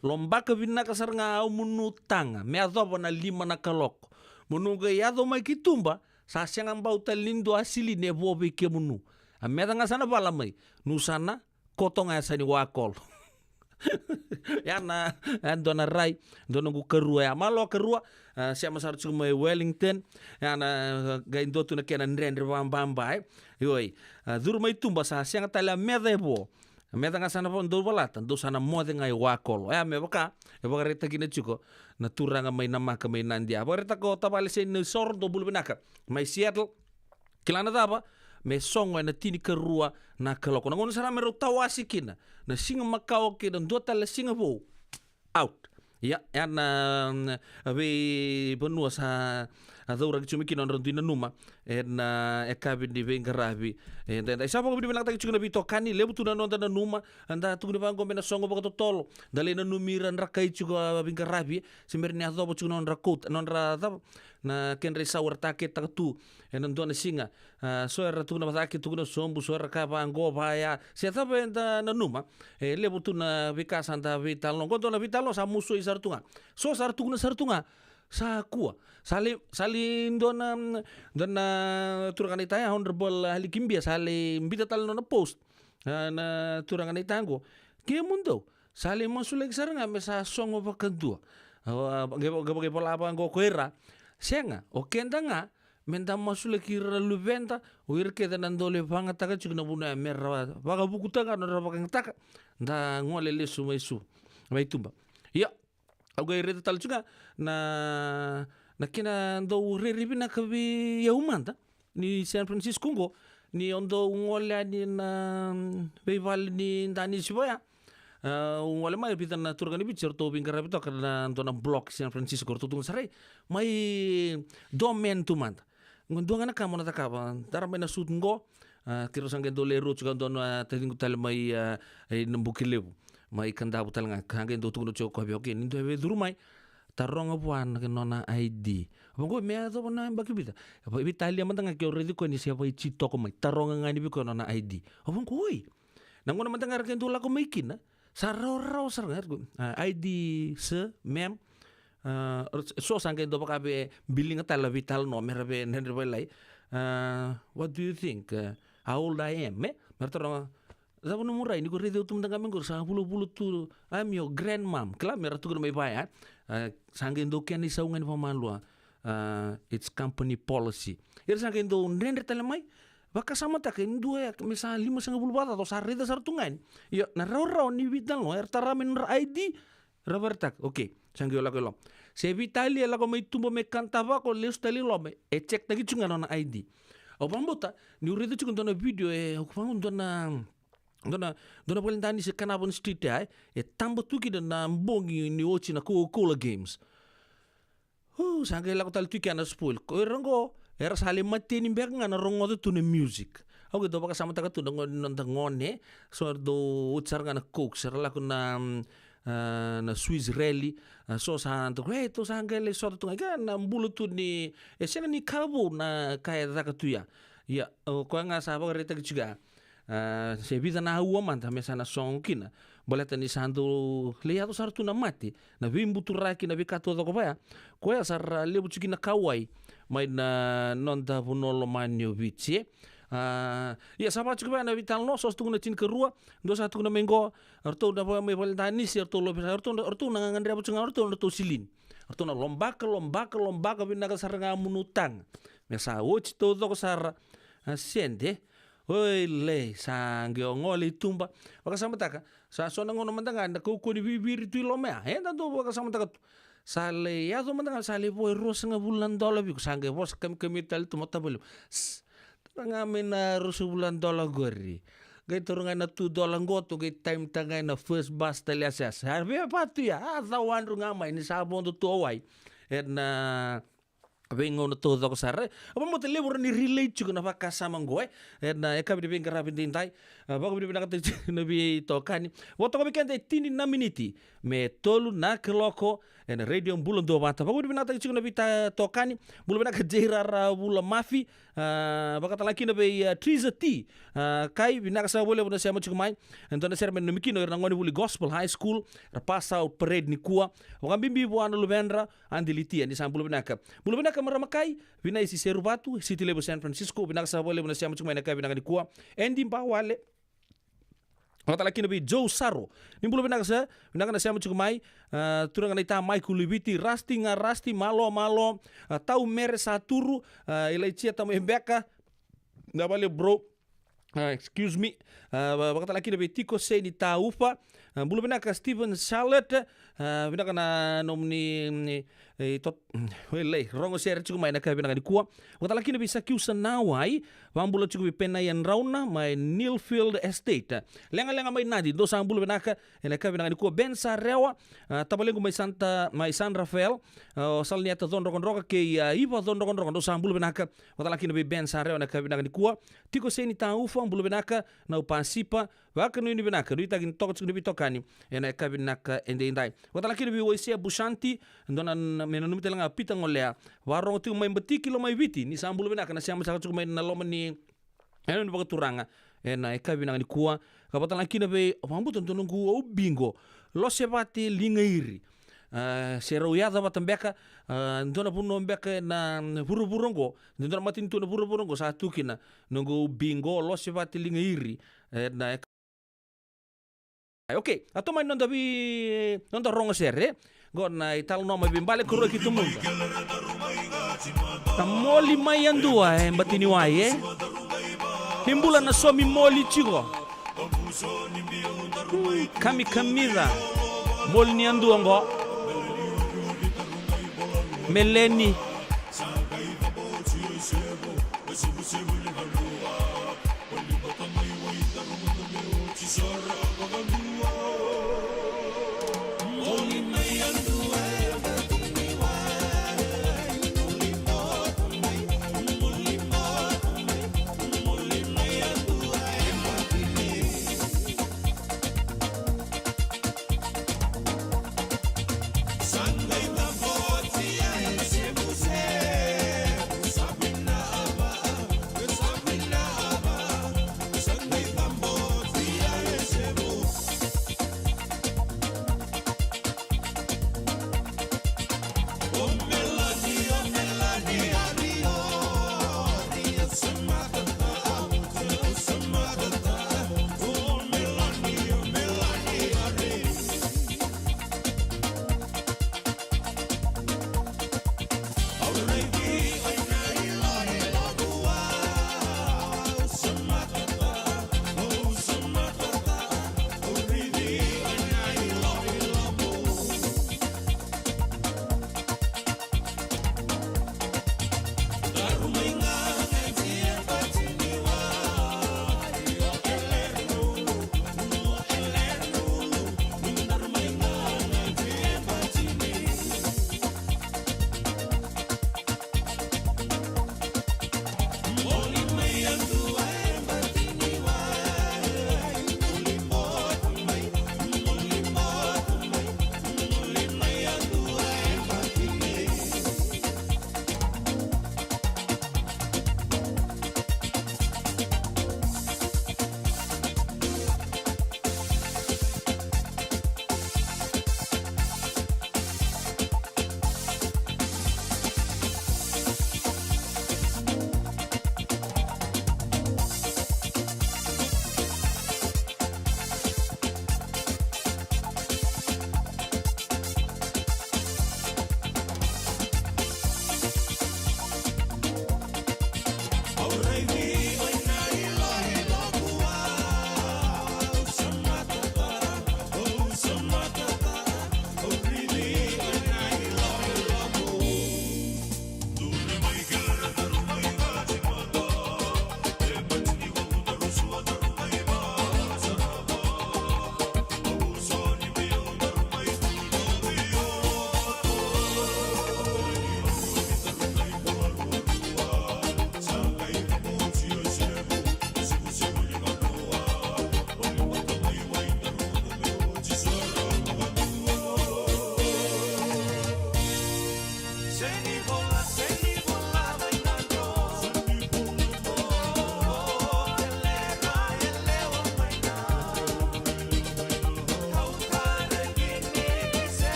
Lobaka vinaka sara ga au munu taga me yacova na lima na kaloko. Munu qai yaco mai ki tuba, sa sega bau tale ni dua a silini e vo vei kemunu. A meca ga sa na vala mai, nu sa na koto ga e sa ni wakolo. Ya na, ya dua na rai, dua noqu karua ya. Malo karua, a, sema sara tiko mai Wellington, ya na, a, qai dua tu na kena dredre vababa, e. Ioi, a, curu mai tuba sa sega tale a meca e vo. Meca ga sa na dau valata, dou sa na moce ga i wakolo. Oya me vaka e vakaraitaki kina tiko na turaga mai Namaka mai Nadia. Vakaraitaka o tavale Seni Naisoro, dou bula vinaka, mai Seattle. Kila na cava? Me sogo ena tinikarua na kaloko. Na gauna sara me rau tawasi kina na siga makawa kei na dua tale na siga vou. Out. Ia, ya na, mm, veivanua sa, a cauraki tiko mai kina nodra dui nanuma ena yakavi ni veiqaravi. E, da, da sa vakavinavinakataki tiko na veitokani, levu tu na noda nanuma, da tukuni vaqo me na sogo vakatotolo. Da lai nanumi ira drakai tiko a veiqaravi, se mera ni yacova tiko nodra quota, nodra cava, na kedra isau era taketaka tu ena dua na siga. A, so era tukuna vacake, tukuna sobu, so era kaya vaqo, vaya. Se cava eda nanuma, e levu tu na veika sa da veitalanoa. Qo dua na veitalanoa sa musui sara tu ga. So sa ra tukuna sara tu ga. Sa kua. Sa lai, sa lai dua na, dua na turaga naita ya, Honorable Alikibia, sa lai biuta tale na nona post. A, na turaga naita qo. Kemudou. Sa lai masulaki sara ga me sa sogo vakadua. A, a, qai, qai, qai vola vaqo ko ira. Sega, o keda ga, me da masulaki ira na luveda, o ira kece na dau lai vagataka tiko na vanua ya me ra vakavukutaka, na ra vakayagataka. Da gole lesu mai su, mai tuba. Ia, au qai raica tale tiko ga na, na kena dau rairai vinaka vei au mada ni San Francisco qo, ni au dau gole yani na, mm, veivale ni danisi vaya. A, au gole mai, vica na turaga ni Viti, eratou veiqaravi toka na dua na block San Francisco, eratou tu ga sara i, mai doorman tu mada. Qo dua ga na ka mo na cakava, tara mai na suit qo. A, keirau sa qai dau lai rau tiko dua na taciqu tale mai, a, i Nabukelevu, mai Kadavu tale ga, ka qai dau tukuna tiko o koya vei au, okay, ni dua e via curu mai, taroga vua na nona I D. Vaqo me yacova na yabaki vica. Vei, veitalia mada ga ke o raici koya ni se vaiti toka mai, taroga ga yani vei koya na nona I D. Au vaqo, oi. Na gauna mada ga era qai dau lako mai kina, sa rawarawa sara ga, era qai, a, I D, sir, ma'am. A, so sa qai dau vaka via biliga tale na veitalanoa me ra via dredre vakalailai. A, what do you think? A, how old I am, e? Me ra taroga, cava nomu rai, ni ko raici au tu mada ga mai qori, sa vulavula tu, I'm your grandmom. Kila, me ra tukuna mai vaya, e? A, sa qai dau kena isau ga ni vakamalua. A, it's company policy. Era sa qai dau dredre tale mai. Vakasamataka e dua ya me sa limasagavulu vakacaca, o sa raica sara tu ga yani. Io, na rawarawa ni veitalanoa, era tara mai nodra I D, ra vakaraitaka, okay, sa qai o lako i loma. Se veitalia e lako mai tuba me kana tavako, lesu tale i loma, e check taki tiko ga na nona I D. Au vakabauta niu raica tiko dua na video, e, au vaqo dua na, dua na, dua na vale danisi e Carnarvon Street ya, e, e taba tu kina na bogi ni oti na Coca-Cola Games. Uu, sa qai lako tale tu i kea na spoil. Ko ira qo, era sa lai mateni beka ga na rogoca tu na music. Au qai dau vakasamataka tu na gone, noda gone, so era dau oti sara ga na Coke, se ra lako na, mm, a, na Swiss Rally, a, so sa dau, e, tou sa qai lai sota tu ga, kea na bula tu ni, e sega ni ka vou na ka e caka tu ya. Ia, o koya ga sa vakaraitaki tiko ya. A, se vica na aua mada me sa na sogo kina. Baleta ni sa dau lai yaco sara tu na mate, na veibuturaki, na veika taucoko vaya. Koya sa ra levu tiko kina kauwai mai na noda vanua lomani o Viti, e. A, ia sa vaka tiko vaya na veitalanoa, so sa tukuna tinikarua, dua sa tukuna mai qo, eratou na vaka mai vale danisi, eratou lope sara, eratou, eratou na gagadreva tiko ga, eratou, eratou silini. Eratou na lobaka, lobaka, lobaka, vinaka sara ga munu taga. Me sa oti taucoko sara, a, sede. Oi lei, sa qai o gole i tuba. Vakasamataka, sa so na gauna mada ga na kaukauwa ni viviri tu i loma ya. Eda dau vakasamataka tu. Sa lai yaco mada ga, sa lai vo e ruasagavulu na dola vei iko, sa qai vosa kamikami tale tu mo tavali. Tara ga mai na ruasagavulu na dola qori. Qai taura ga na two dola qo, tou qai time taka ga na first bus tale yasayasa. A via vatu ya, a cawadru ga mai ni sa vodo tu o wai. Ena veigauna taucoko sara. Au vakabauta levu ra ni relate tiko na vakasama qo, e. Ena yakavi ni veiqaravi daidai. A, vakavinavinakataki tiko na veitokani. Vo toka vei keda e tini na miniti me tolu na kaloko ena Radio Bula Duavata. Vakavinavinakataki tiko na veitokani. Bula vinaka J R R Vula Mafi. A, vakatala kina vei, a, Triza T. A, kai, vinaka sara vakalevu na sema tiko mai. E dua na sere me nanumi kina o ira na gonevuli Gospel High School. Ra pass out parade nikua. Vakabibi vua na luvedra. Adilitia, ni sa bula vinaka. Bula vinaka marama kai, Vinaisi Seruvatu, City Level San Francisco, vinaka sara vakalevu na sema tiko mai na kai vinaka nikua. Andy Bawale, vakatala kina vei Joe Saro. Ni bula vinaka sara, vinaka na sema tiko mai. A, turaga naita Michael Liviti, Rusty ga Rusty, malo, malo. A, Tau Mere Saturu, a, Ilaitia Tamai Beka. Na vale bro. Ah, excuse me. Ah, va- vakatala kina vei Tiko Seni Taufa. Ah, bula vinaka Stephen Charlotte. Ah, vinaka na nomuni, mm, e, tot- welei rogo sere tiko mai na ka vinaka ni kua. Vakatala kina vei Sakiusa Nawai. Vabula tiko vei Penai Andrauna mai Nilfield Estate. Legalega mai Nadi, dou sa bula vinaka. Ena ka vinaka ni kua. Ben Sarewa, ah, tavalequ mai Santa, mai San Rafael. Ah, o Salniata Codrokadroka kei, ah, Iva Codrokadroka, dou sa bula vinaka. Vakatala kina vei Ben Sarewa ena ka vinaka ni kua. Tiko Seni Taufa, bula vinaka, na upasipa, vakanuinui vinaka, nuitaki ni toka tiko ni veitokani ena yakavi vinaka edaidai. Vakatala kina vei Waisea Busanti, dua na, me nanumi tale ga Pita Golea, varogo tiko mai Batiki, Lomaiviti, ni sa bula vinaka, na sema saka tiko mai na loma ni, ena ni vakaturaga ena yakavi vinaka ni kua. Ka vakatala kina vei, vakabuta dua noqu au biqo, Losevate Ligairi. Ah, se rau yaca vata beka, ah, dua na vanua beka na vuravura oqo, dua na matanitu na vuravura oqo sa tu kina noqu biqo, Losevate Ligairi. E, na, e, ai, okay, a tomai noda vi, noda rogo sere. Qo na italanoa mai vei Bale Koroi ki Tomuda. Na moli mai Yadua e Batiniwai, e. Ni bula na somi moli tiko. Kamikamica. Moli ni Yadua qo. Meleni.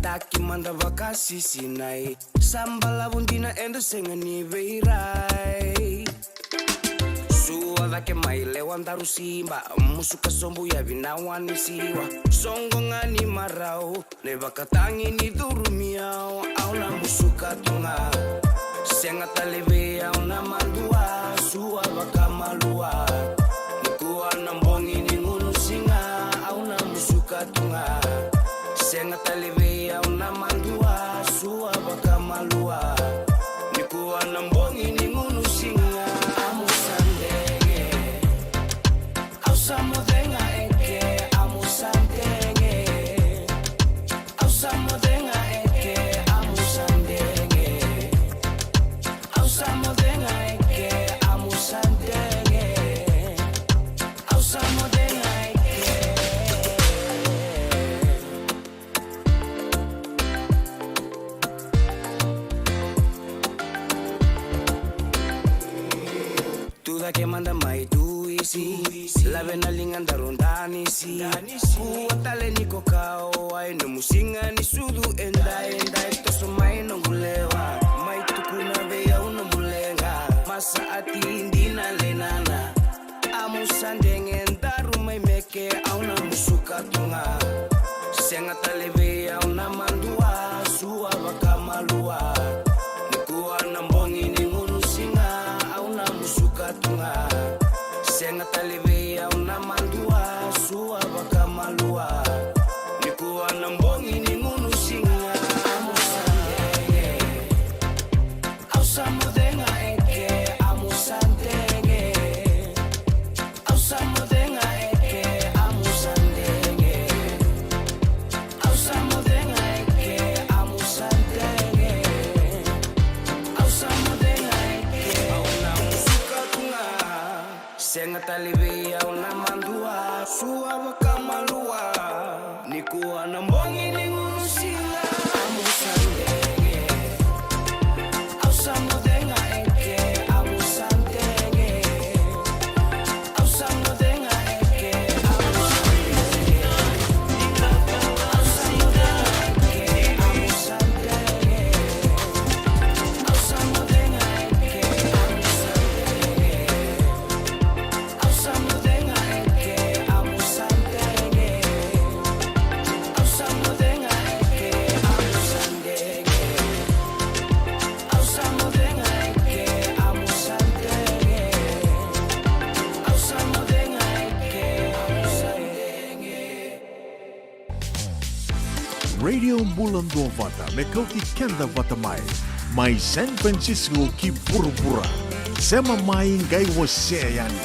Taki mada vakasisinai, sa balavu dina eda sega ni veirai. Sua cake mai lewa daru siba, musuka sobu ya vinawa ni siwa. Soqo ga ni marau, na ivakatagi ni curumi au, au na musuka tu ga. Sega tale vei au na madua, sua vakamalua. Nikua na bogi ni gunu siga, au na musuka tu ga. Sega tale vei au na madua, sua vakamalua. Nikua na bogi ni gunu siga, amu sa dege. Au sa moce ga eke, amu sa dege. Au sa moce ga eke, amu sa dege. Au sa moce ga eke, amu sa dege. Au sa moce ga eke. Tu cake mada mai tu isi, lave na liga daru danisi. Kua tale ni ko kawa, e nomu siga ni sucu e daidai, toso mai noqu lewa. Mai tukuna vei au nomu leqa, masa ati dina lenana. Amu sa dege daru mai meke, au na musuka tu ga. Sega tale vei au na madua, sua vakamalua. Nikua na bogi ni gunu siga, au na musuka tu ga. Sega tale vei au na madua, sua vakamalua. Nikua na bogi ni gunu siga, amu sa dege. Au sa moce ga eke, amu sa dege. Au sa moce ga eke, amu sa dege. Au sa moce ga eke, amu sa dege. Au sa moce ga eke, au na musuka tu ga. Sega tale vei au na madua, sua vakamalua. Nikua na bogi ni gunu siga, amu sa dege. Au sa moce ga eke, amu sa dege. Au sa moce ga eke, amu sa dege. Au sa moce ga eke, amu sa dege. Au sa moce ga eke, amu sa dege. Radio Bula Duavata, me kauti keda vata mai. Mai San Francisco ki vuravura. Sema mai, qai wasea yani.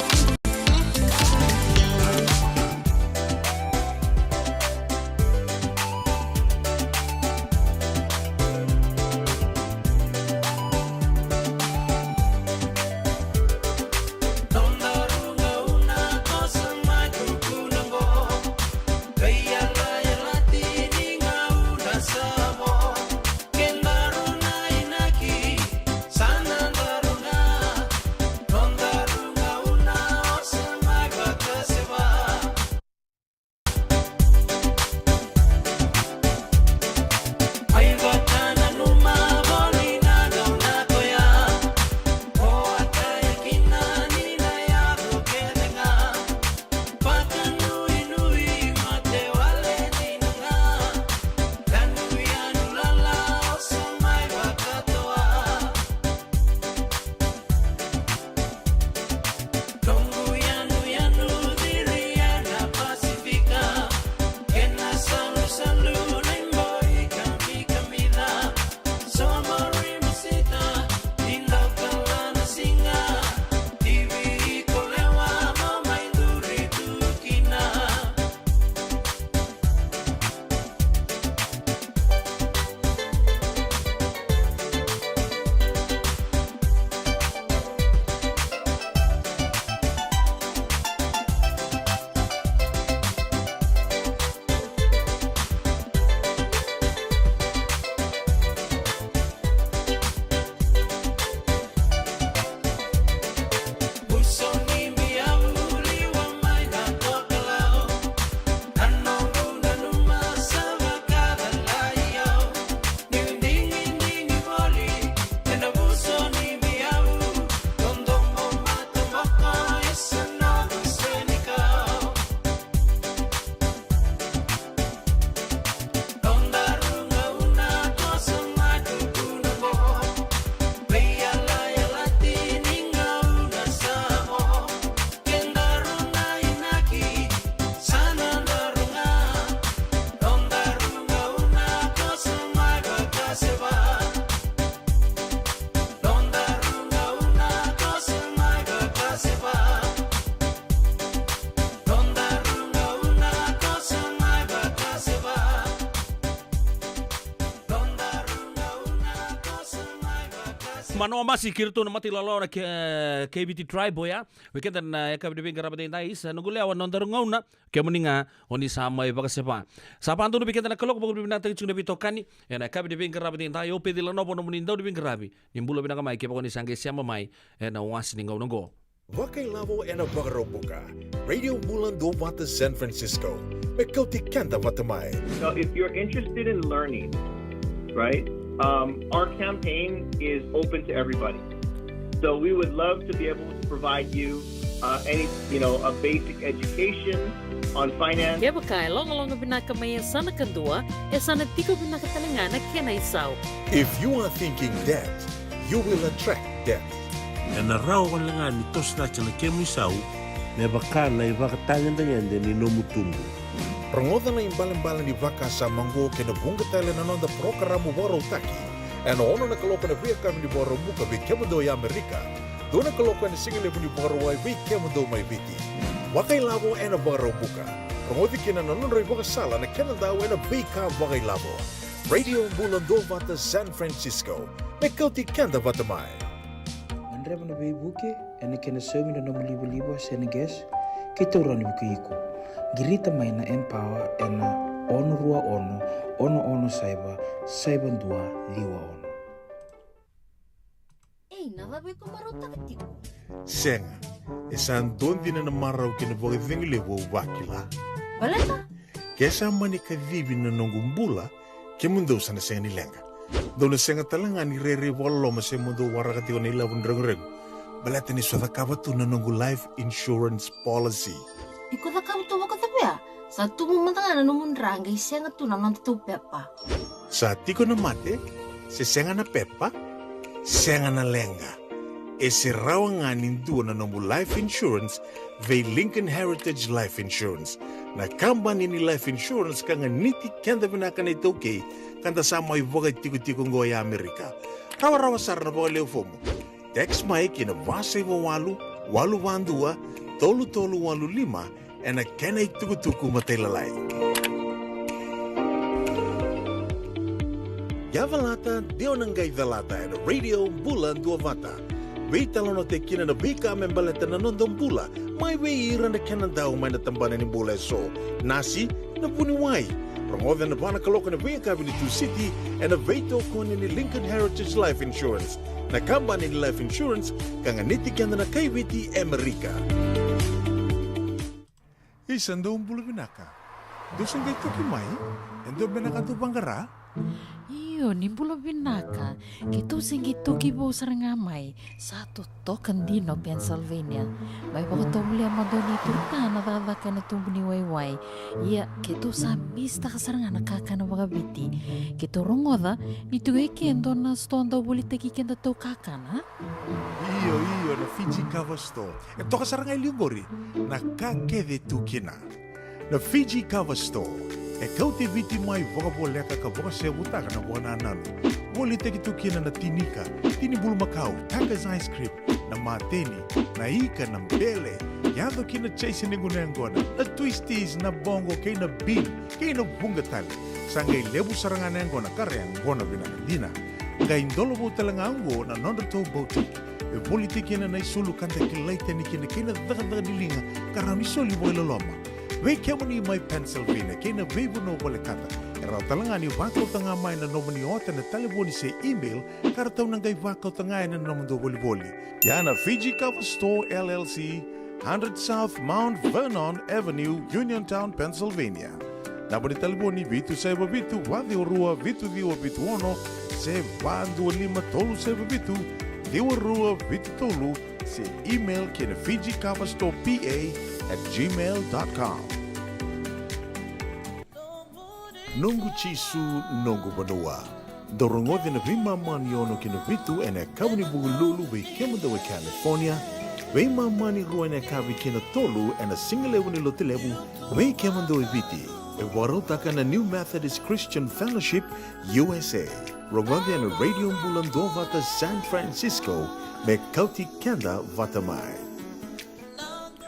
Manoa Masi kei iratou na mata ilawalawa na K-, K V T Tribe oya. Vei keda na yakavi ni veiqaravi edaidai, sa noqu lewa, nodaru gauna, kemuni ga o ni sa mai vakaseva. Sa vakadodonu vei keda na kaloko, vakavinavinakataki tiko na veitokani ena yakavi ni veiqaravi edaidai. O Peci Lanova nomuni dau ni veiqaravi. Ni bula vinaka mai kevaka o ni sa qai sema mai ena wase ni gauna oqo. Vakailavo ena Vakaraubuka. Radio Bula Duavata San Francisco. Me kauti keda vata mai. Now, if you're interested in learning, right, um, our campaign is open to everybody. So we would love to be able to provide you, uh, any, you know, a basic education on finance. Kevaka e logaloga vinaka mai e yasana kadua, e sa na tiko vinaka tale ga na kena isau. If you are thinking debt, you will attract debt. Ena rawa wale ga ni toso cake na kemu isau me vaka na ivakatagedegede ni nomu tubu. Rogoca na ibalebale ni vakasama oqo kei na vuqa tale na noda parokaramu vakarautaki ena ono na kaloko ena veiyakavi ni Vakaraubuka vei kemudou e Amerika, dua na kaloko ena sigalevu ni Vakarauwai vei kemudou mai Viti. Vakailavo ena Vakaraubuka. Rogoci kina na nodra ivakasala na kenadau ena veika vakailavo. Radio Bula Duavata San Francisco. Me kauti keda vata mai. Gadreva na veivuke ena kena saumi na nomu livaliva se na gas, keitou rawa ni vukei iko. Qirita mai na Empower ena ono rua ono, ono ono saiva, saiva dua ciwa ono. Ei, na cava iko marautaka tiko? Sega, e sa dua dina na marau kei na vakacegu levu au vakila. Baleta? Ke sa mani kacivi na noqu bula, kemudou sa na sega ni leqa. Dou na sega tale ga ni rairai vakaloloma se mo dou waraka tiko na ilavo ni reguregu. Baleta ni sa cakava tu na noqu life insurance policy. Iko cakava tu vakacavia? Sa tubu mada ga na nomu dra qai sega tu na nodatou pepa. Sa tiko na mate, se sega na pepa, sega na leqa. E se rawa ga ni dua na nomu life insurance vei Lincoln Heritage Life Insurance. Na kabani ni life insurance ka ganiti keda vinaka na iTaukei, ka da sa mai vakaitikotiko oqo e Amerika. Rawarawa sara na vakaleu fomu. Text mai ki na va saiva walu, walu va dua, tolu tolu walu lima, ena kena itukutuku matailalai. Ia calata, de o na qai calata ena Radio Bula Duavata. Veitalanoataki kina na veika me baleta na noda bula, mai vei ira na kenadau mai na tabana ni bula eso. Nasi, na vuniwai. Rogoca na va na kaloko ena veiyakavi ni Tusiti, ena veitokoni ni Lincoln Heritage Life Insurance. Na kabani ni life insurance ka ganiti keda na kai Viti e Amerika. Isa, dou bula vinaka. Dou se qai toki mai? E dua beka na ka dou vaqara? Io, ni bula vinaka. Keitou se qai toki vou sara ga mai. Sa totoka dina o Pennsylvania. Mai vakatovolea mada o neitou ta na cakacaka ena tubu ni waiwai. Ia, keitou sa misitaka sara ga na kakana vakaviti. Keitou rogoca ni tiko e ke dua na sitoa dau volitaki kedatou kakana. Io, io, na Fiji Cover Store. E toka sara ga e liu qori na ka kece tu kina. Na Fiji Cover Store e kauti Viti mai vakavoleka ka vakasevutaka na vakanananu. Volitaki tu kina na tinika, tini bulumakau, Tucker's ice cream, na mateni, na ika, na bele, yaco ki na chase ni gunu yaqona, na twisties, na bongo, kei na bean, kei na vuqa tale. Sa qai levu sara ga na yaqona ka ra yaqona vinaka dina. Qai dolovou tale ga oqo na nodratou boutique. E volitaki kina na isulu ka da kilai tani kina kei na cakacaka ni liga ka rawa ni soli vakailoloma. Vei kemuni mai Pennsylvania kei na veivanua volekata, e rawa tale ga ni vakauta ga mai na nomuni ota ena talevoni se email ka ratou na qai vakauta ga ena nomudou volivoli. Ia na Fiji Cover Store L L C, hundred South Mount Vernon Avenue, Uniontown, Pennsylvania. Naba ni talevoni vitu saiva vitu, va ciwa rua, vitu ciwa vitu ono, se va dua lima tolu saiva vitu, ciwa rua vitu tolu, se email ki na Fiji Cover Store P A at gmail dot com. Noqu Jisu, noqu vanua. Dou rogoci na veimama ni ono ki na vitu ena yakavi ni Vukelulu vei kemudou e California, veimama ni rua ena yakavi ki na tolu ena sigalevu ni Lotulevu vei kemudou e Viti. E vakarautaka na New Methodist Christian Fellowship U S A. Rogoci ena Radio Bula Duavata San Francisco, me kauti keda vata mai.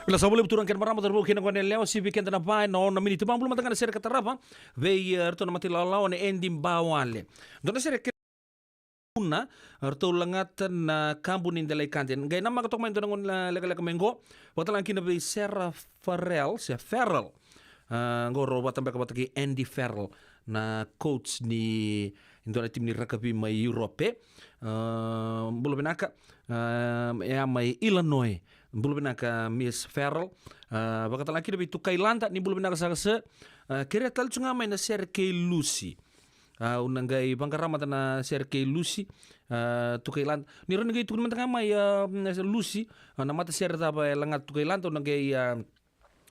Vila sa voli vuturaga kei na marama, cauravou kei na goneyalewa, sivi keda na va ena ono na miniti. Vakabula mada ga na sere ka tarava vei, eh, iratou na mata ilawalawa na Edi Bawale. Dua na sere ke Una, ratou lagata na kabu ni delai kade. Qai namaka toka mai dua na gauna lekaleka mai qo. Vakatalega kina vei Sarah Farrell, se Farrell. A, qo rau vata beka vata kei Andy Farrell, na coach ni dua na timi ni rakavi mai Europe. A, bula vinaka, a, e a mai Illinois. Bula vinaka Miss Farrell. A, vakatalega kina vei Tukailada, ni bula vinaka saka sir. A, kerea tale tu ga mai na sere kei Lucy. A, au na qai vaqara mada na sere kei Lucy, a, Tukailada. Ni rawa ni qai tukuni mada ga mai, a, Lucy, a, na matasere cava e lagata Tukailada, au na qai, a,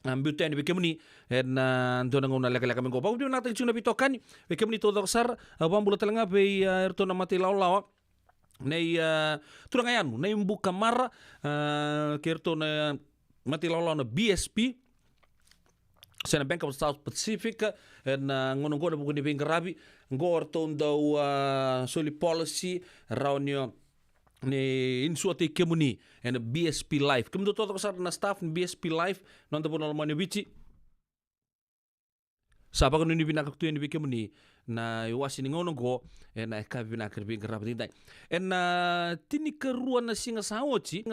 a, biuta yani vei kemuni ena, a, dua na gauna lekaleka mai qo. Vakavinavinakataki tiko na veitokani, vei kemuni taucoko sara, a, vakabula tale ga vei, a, iratou na matailawalawa nei, a, turaga yani, nei Bukamara, a, kei iratou na matailawalawa na B S P, se na Bank of South Pacific, ena, a, gauna qo ena vuku ni veiqaravi, qo ratou dau, a, soli policy, rawa ni o, ni insuataki kemuni ena B S P Life. Kemudou taucoko sara na staff ni B S P Life, noda vanua lomani o Viti. Sa vakanuinui vinaka tu yani vei kemuni na iwase ni gauna qo, ena yakavi vinaka ni veiqaravi edaidai. Ena, a, tinikarua na siga sa oti,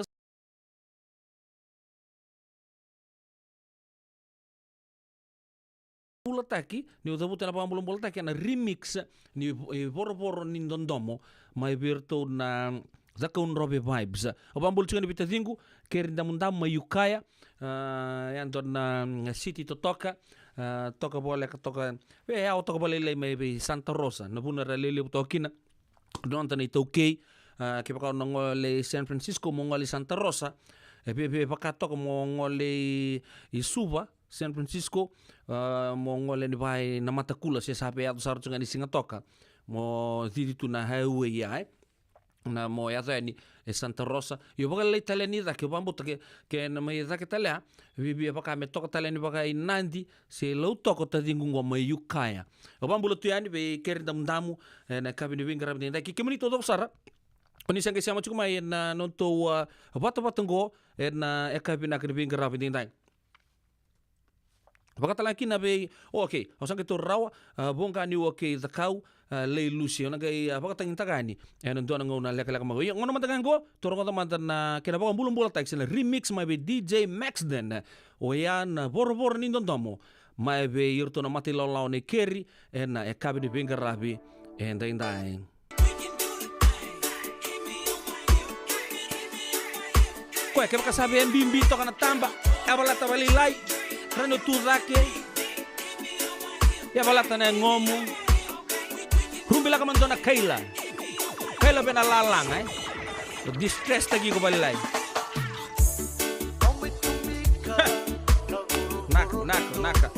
bulabula taki, niu cavuta na vakabulabulataki ena remix ni vo-, e, Vorovoro ni Dodomo, mai vei iratou na Cakaudrove Vibes. Au vakabula tiko yani vei taciqu Keri Damudamu mai Ukiah, a, e a dua na, mm, city totoka, a, toka voleka toka, e, e yawa toka vakalailai mai vei Santa Rosa, na vanua era lelevu toka kina noda na iTaukei. A, kevaka o na gole i San Francisco mo gole i Santa Rosa, e viavia vaka toka mo gole i, i Suva, San Francisco, a, mo gole yani vaka i Namatakula, se sa veiyaco sara tu ga ni Sigatoka, mo cici tu na highway ya, e, na mo yaco yani e Santa Rosa. Io, vakalailai tale yani i cake, au vakabauta ke, ke na mai cake tale ya, viavia vaka me toka tale yani vaka i Nadi se Lautoka o taciqu qo mai Ukiah. Au vakabula tu yani vei Keri Damudamu ena yakavi ni veiqaravi edaidai, kei kemuni taucoko sara o ni sa qai sema tiko mai ena nodatou, a, vatavata qo ena yakavi vinaka ni veiqaravi edaidai. Vakatalega kina vei, okay, au sa qai taura rawa, a, Voqa Niu, okay, Cakau, a, Lei Lucy, au na qai, a, vakatagitaka yani ena dua na gauna lekaleka mai qo. Ia, gauna mada ga qo, tou rogoca mada na kena vakabulabulataki se na remix mai vei D J Maxden, oya na Vorovoro ni Dodomo, mai vei iratou na matailawalawa nei Keri ena yakavi ni veiqaravi edaidai. Koya kevaka sa via bibi toka na taba, yavalata vakalailai, rawa ni o tu cake, yavalata na yagomu. Rubilaka mada dua na kaila, kaila vei na lalaga, e. Distress taki iko vakalailai. Naka, naka, naka.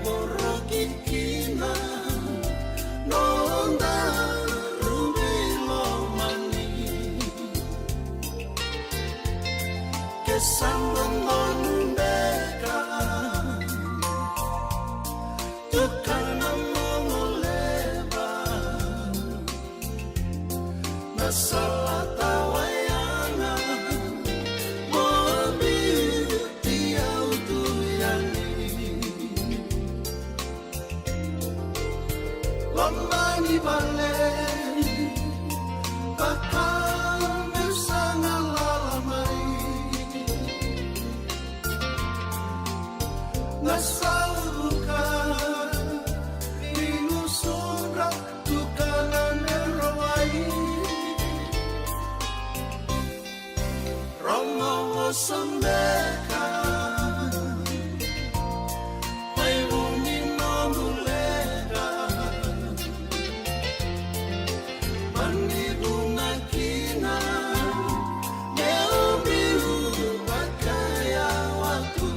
Voroki kina nodaru veilomani. Ke sa dodonu beka, tukana mo goleva. Na sala tawa yaga, mo biuti au tu yani. Lomani vale, vaka meu sa galala mai. Na sauvuka ni gusudra, tukana me rawai. Rogo vosa beka mai vuni noqu leqa. Mani vuna kina meu biu vakayawa tu.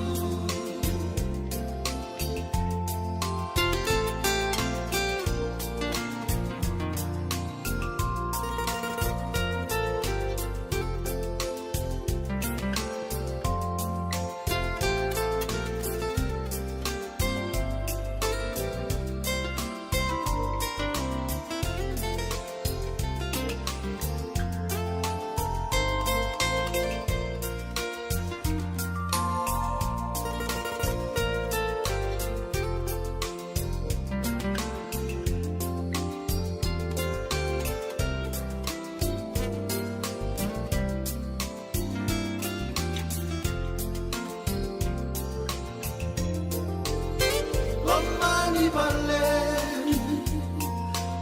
Lomani vale,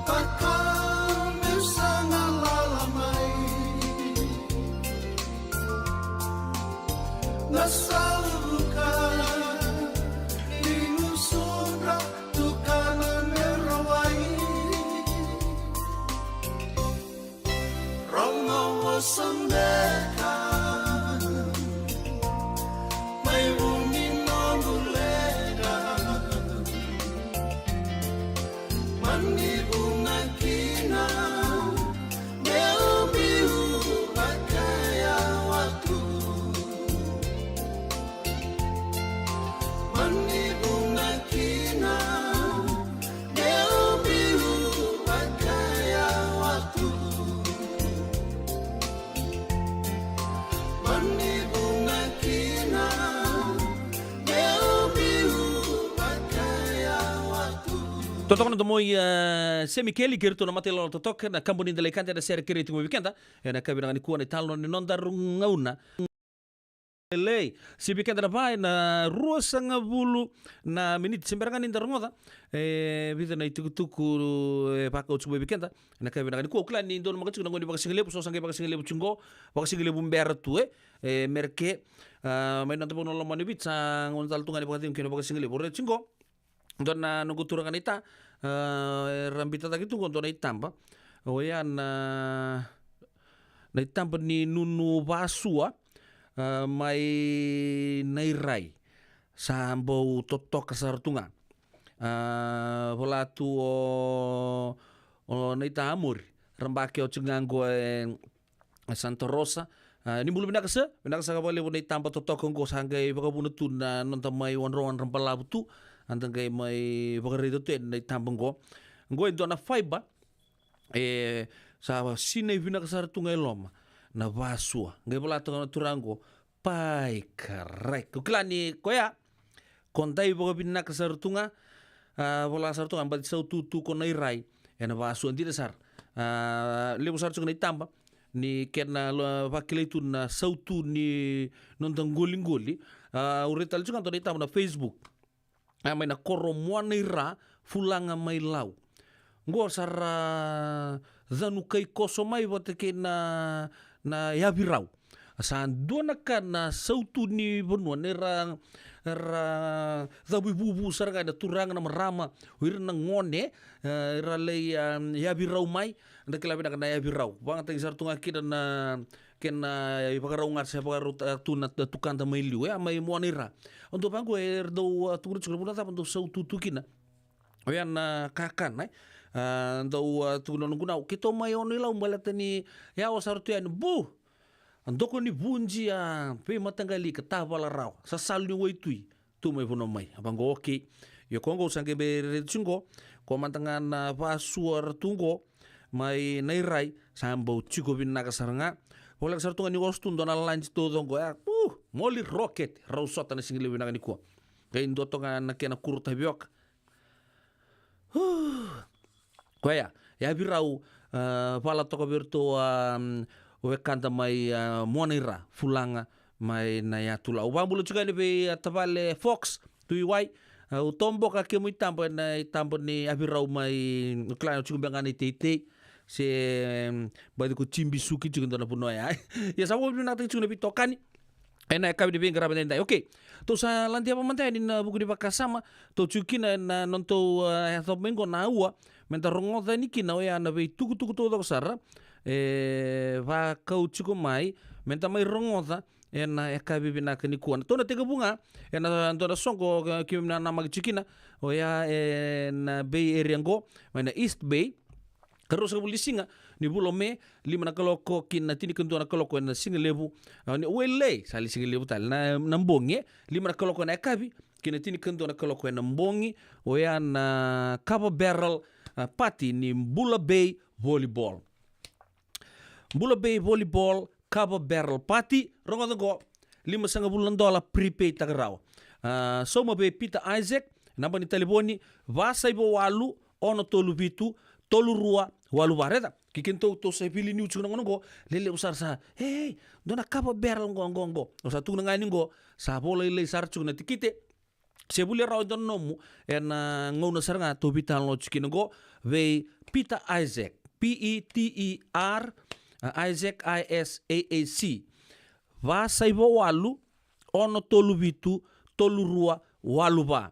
vaka meu sa galala mai. Na sauvuka ni gusudra, tukana me rawai. Rogo vosa beka mai vuni noqu leqa. Mani vuna kina meu biu vakayawa tu. Mani vuna kina meu biu vakayawa tu. Mani vuna kina meu biu vakayawa tu. Totoka na domo i, e, Semi Keli kei ratou na Matailolo Totoka, na kabuni Delaikada, ena sere kerei tiko mai vei keda ena yakavi vinaka nikua, na italanoa ni nodaru gauna. Lei, sivi keda na va ena ruasagavulu na miniti, se bera ga ni da rogoca e vica na itukutuku e vakau tiko mai vei keda ena yakavi vinaka nikua. Au kila ni dua na maka tiko na gauna ni vakasigalevu, so sa qai vakasigalevu tiko qo, vakasigalevu bera tu e, e Mereke. A, mai noda vanua lomani Viti, sa gauna tale tu ga ni vakacegu kina vakasigalevu. Ore tiko qo dua na noqu turaga naita, a, era biuta cake tu qo dua na itaba. Oya na, na itaba ni nunu vasua, a, mai Nairai. Sa bau totoka sara tu ga. A, vola tu o, o naita Amori, ra baki oti ga qo e Santa Rosa. A, ni bula vinaka sir, vinaka saka vakalevu na itaba totoka qo, sa qai vakavuna tu na noda mai wadra wadra balavu tu, a da qai mai vakaraica tu ena itaba qo. Qo e dua na fiber, e sa sinai vinaka sara tu ga e loma na vasua. Qai vola toka na turaga qo, pai karai. Ko kila ni koya, ko dai vakavinaka sara tu ga, a, vola sara tu ga, baci sautu tu ko Nairai ena vasua dina sara. A, levu sara tu ga na itaba ni kena lo-, vakilai tu na sautu ni noda qoliqoli. A, au raica tale tu ga dua na itaba na Facebook. A, mai na koro Muanaira, Fulaga mai Lau. Qo sa ra canu kai koso mai vata kei na, na yavi rau. Sa dua na ka na sautu ni vanua, ni ra era cavuivuvu sara ga na turaga, na marama, o ira na gone, e, era lai, a, yavi rau mai. Da kila vinaka na yavi rau, vagataki sara tu ga kina na kena ivakarau ga se vakarau, a, tu na, na tukada mai liu, e, a mai Muanaira. O dou vaqo, e, era dau, a, tukuna tiko na vuna cava dou sautu tu kina. Oya na kakana, e. A, dau, a, tukuna na gunau, keitou mai Ono-i-Lau baleta ni yawa sara tu yani, bu! A doko ni vuji, a, veimataqali ka tavala rawa, sasalu ni waitui, tu mai vanua mai. A vaqo, okei. Io, ko qo sa qai bau raici qo, ko mada ga na vasua ra tu qo mai Nairai, sa bau tiko vinaka sara ga. Voleka sara tu ga ni oso tu dua na lunch taucoko, e, u, moli rocket, rau sota na sigalevu vinaka nikua. Qai dua toka na kena kuro tavioka. Koya, yavi rau, a, vala toka vei iratou, a, wekada mai, a, Muanaira, Fulaga, mai na yatu Lau. Au vakabula tiko yani vei, a, tavale Fox, tu i wai. A, au toboka kemu itaba ena itaba ni yavi rau mai, au kila tiko beka ga na iteitei. Se, em, baci ko Jibi Suki tiko dua na vanua ya. Ia sa vakavinavinakataki tiko na veitokani. Ena yakavi ni veiqaravi edaidai. Okei. Tou sa lade yava mada yani na vuku ni vakasama. Tou tiko kina ena nodatou, e, yacova mai qo na aua. Meda rogoca yani kina oya na veitukutuku taucoko sara. E, vakau tiko mai. Meda mai rogoca ena yakavi vinaka nikua. Na tou na tekivu ga ena dua na soqo, e, keimami nanamaki tiko kina. Oya ena Bay Area qo. Mai na East Bay. Ka ruasagavulu ni siga ni vula o Me, lima na kaloko ki na tinikadua na kaloko ena sigalevu. A, ni, welei, sa lai sigalevu tale na, na bogi, e. Lima na kaloko ena yakavi ki na tinikadua na kaloko ena bogi, oya na Kava Barrel, a, party ni Bula Bay Volleyball. Bula Bay Volleyball, Kava Barrel Party, rogoca qo, limasagavulu na dola prepaid taka rawa. A, sauma vei Peter Isaac, naba ni talevoni, va saiva walu, ono tolu vitu, tolu rua, walu va. Raica, kei kedatou tou sa vili niu tiko na gauna qo, lelevu sara sa, ei, dua na Kava Barrel qo, qo, qo. O sa tukuna ga ni qo, sa vo lailai sara tiko na tikite, se volia rawa e dua na nomu, ena gauna sara ga tou veitalanoa tiko kina qo, vei Peter Isaac, P E T E R, a, Isaac, I S A A C. Va saiva walu, ono tolu vitu, tolu rua, walu va.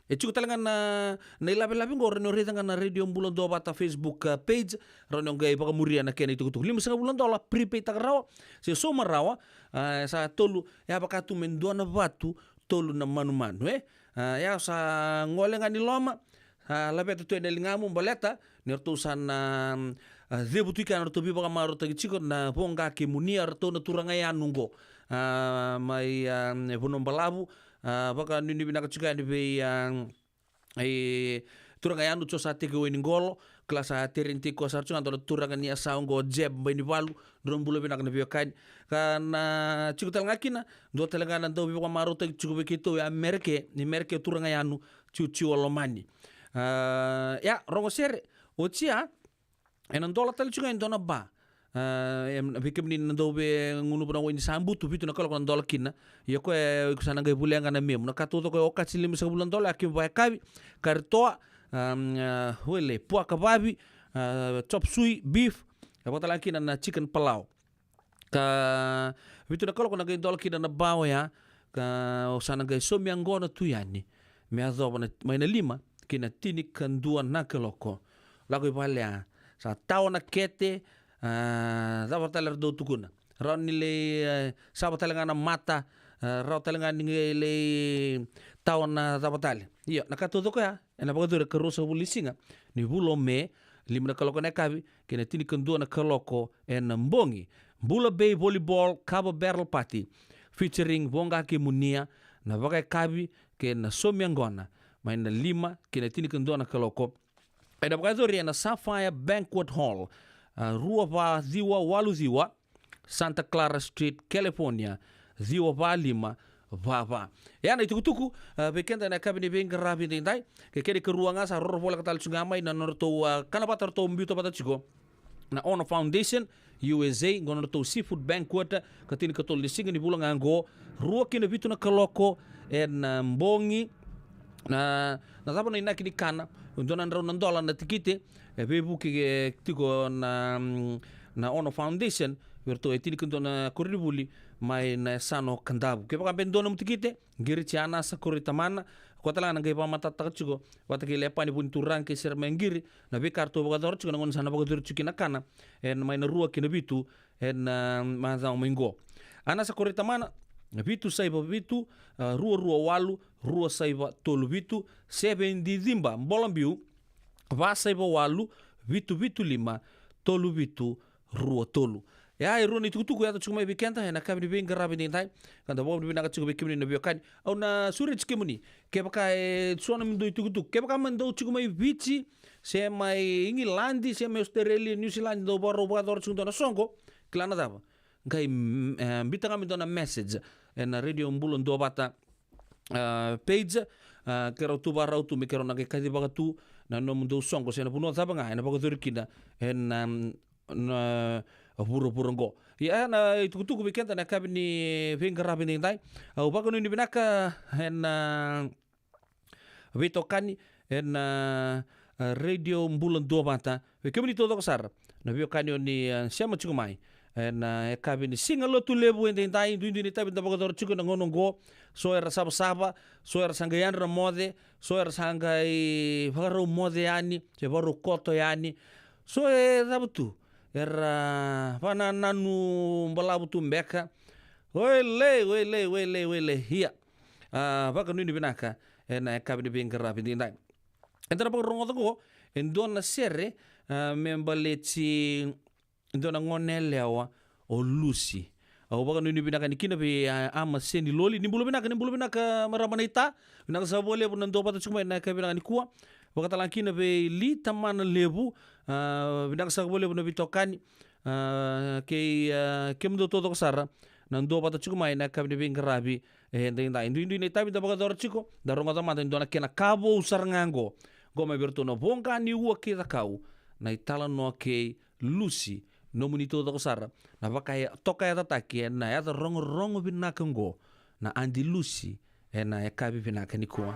E tiko tale ga na, na ilavelave qo, rawa ni o raica ga na Radio Bula Duavata Facebook, a, page, rawa ni o qai vakamuria na kena itukutuku. Limasagavulu na dola, prepaid taka rawa, se sauma rawa, a, sa tolu, e a vaka tu me dua na vatu, tolu na manumanu, e? A, ia sa gole ga ni loma, a, laveta tu ena ligamu baleta ni ratou sa na, a, cevu tu i kea na ratou veivakamarautaki tiko na Voqa kei Munia, ratou na turaga yanu qo. A, mai, a, e Vanua Balavu, a, vakanuinui vinaka tiko yani vei, a, e, turaga yanu Josa Tekiwai ni Qolo, kila sa tereni tiko sara tiko ga dua na turaga ni Asau qo, Jeb Bainivalu, drau bula vinaka na veiwekani. Ka na tiko tale ga kina, dua tale ga na dau veivakamarautaki tiko vei keitou e Amerike, ni Amerike turaga yanu, Ciuciu Lomani. A, ia, rogo sere, oti ya, ena dola tale tiko ga e dua na ba. A, em, vei kemuni na dau via gunuva na wai ni Sabutu, vitu na kaloko na dola kina. Ia koya, e, iko sa na qai volia ga na memu. Na ka taucoko e okati limasagavulu na dola, a kemu vakayakavi, kari toa, a, a, wele, puaka vavi, a, chop suey, beef, e vaka tale ga kina na chicken palau. Ka vitu na kaloko na qai dola kina na ba oya, ka o sa na qai saumi yaqona tu yani me yacova na, mai na lima ki na tinikadua na kaloko. Lako i vale, a, sa tawa na kete, a, cava tale era dau tukuna. Rawa ni lai, e, sava tale ga na mata, e, rawa tale ga ni qai lai tawa na cava tale. Io, na ka taucoko ya, ena vakayacori ena ikaruasagavulu ni siga ni vula o Me, lima na kaloko ena yakavi ki na tinikadua na kaloko ena bogi. Bula Bay Volleyball Kava Barrel Party, featuring Voqa kei Munia, na vakayakavi kei na saumi yaqona, mai na lima ki na tinikadua na kaloko. Ena vakayacori ena Sapphire Banquet Hall, a, rua va ciwa walu ciwa, Santa Clara Street, California, ciwa va lima va va. Ia na itukutuku, a, vei keda ena yakavi ni veiqaravi edaidai, kei kena ikarua ga sa roro voleka tale tiko ga mai na nodratou, a, kana vata ratou biuta vata tiko na Ono Foundation, U S A, qo na nodratou seafood banquet, ka tinikatolu ni siga ni vula ga qo, rua ki na vitu na kaloko ena, a, bogi, na, na cava na inaki ni kana, dua na drau na dola na tikite, e veivuke, e, tiko na, mm, na Ono Foundation, vei iratou e tinikadua na koronivuli, mai na yasana o Kadavu. Kevaka beka e dua nomu tikite, qiriti Anasa Koroitamana. Koya tale ga na qai vakamatatataka tiko vata kei Lepani Vunituraga kei Seremaia Qiri na veika ratou vakayacora tiko na gauna sa na vakayacori tiko kina na kana ena mai na rua ki na vitu ena, ah, macawa mai qo. Anasa Koroitamana, vitu saiva vitu, ah, rua rua walu, rua saiva tolu vitu. Se vei Diciba Bolabiu, va saiva walu, vitu vitu lima, tolu vitu rua tolu. Ia, e rua na itukutuku e yaco tiko mai vei keda ena yakavi ni veiqaravi edaidai. Ka da vakavinavinaka tiko vei kemuni na veiwekani. Au na sureti kemuni, kevaka e so nomudou itukutuku, kevaka mada dou tiko mai Viti, se mai Igiladi, se mai Ositerelia, Niusiladi, dou vakarau vakayacora tiko dua na soqo, kila na cava, qai, mm, e, biuta ga mai dua na message ena Radio Bula Duavata, ah, page, ah, keirau tu vakarau tu me keirau na qai kacivaka tu na nomudou soqo se na vanua cava ga ena vakayacori kina ena, mm, na vuravura qo. Ia, na itukutuku vei keda na yakavi ni veiqaravi edaidai. Au vakanuinui vinaka ena, ah, veitokani ena, ah, Radio Bula Duavata, vei kemuni taucoko sara na veiwekani o ni, ah, sema tiko mai ena, ah, yakavi ni Siga Lotulevu edaidai. Duidui na itavi da vakayacora tiko ena gauna oqo. So era savasava, so era sa qai yadra moce, so era sa qai vakarau moce yani se vakarau koto yani. So e cava tu, era vakanananu balavu tu beka. Oilei, oilei, oilei, oilei. Ia, ah, vakanuinui vinaka ena yakavi ni veiqaravi edaidai. Eda na vakarogoca qo e dua na sere, ah, me baleti e dua na gone yalewa o Lusi. Au vakanuinui vinaka yani kina vei, ah, Ama Seniloli. Ni bula vinaka, ni bula vinaka marama naita. Vinaka saka vakalevu na duavata tiko mai ena yakavi vinaka nikua. Vakatalega kina vei Li Tamana Levu, ah, vinaka saka vakalevu na veitokani. Ah, kei, ah, kemudou taucoko sara na duavata tiko mai ena yakavi ni veiqaravi edaidai. Duidui na itavi da vakayacora tiko, da rogoca mada e dua na kena ka vou sara ga qo. Qo mai vei iratou na Voqa ni Ua kei Cakau, na italanoa kei Lusi. Nomuni taucoko sara na vakatokayacataki ena yaca rogorogo vinaka qo, na Adi Lusi, ena yakavi vinaka nikua.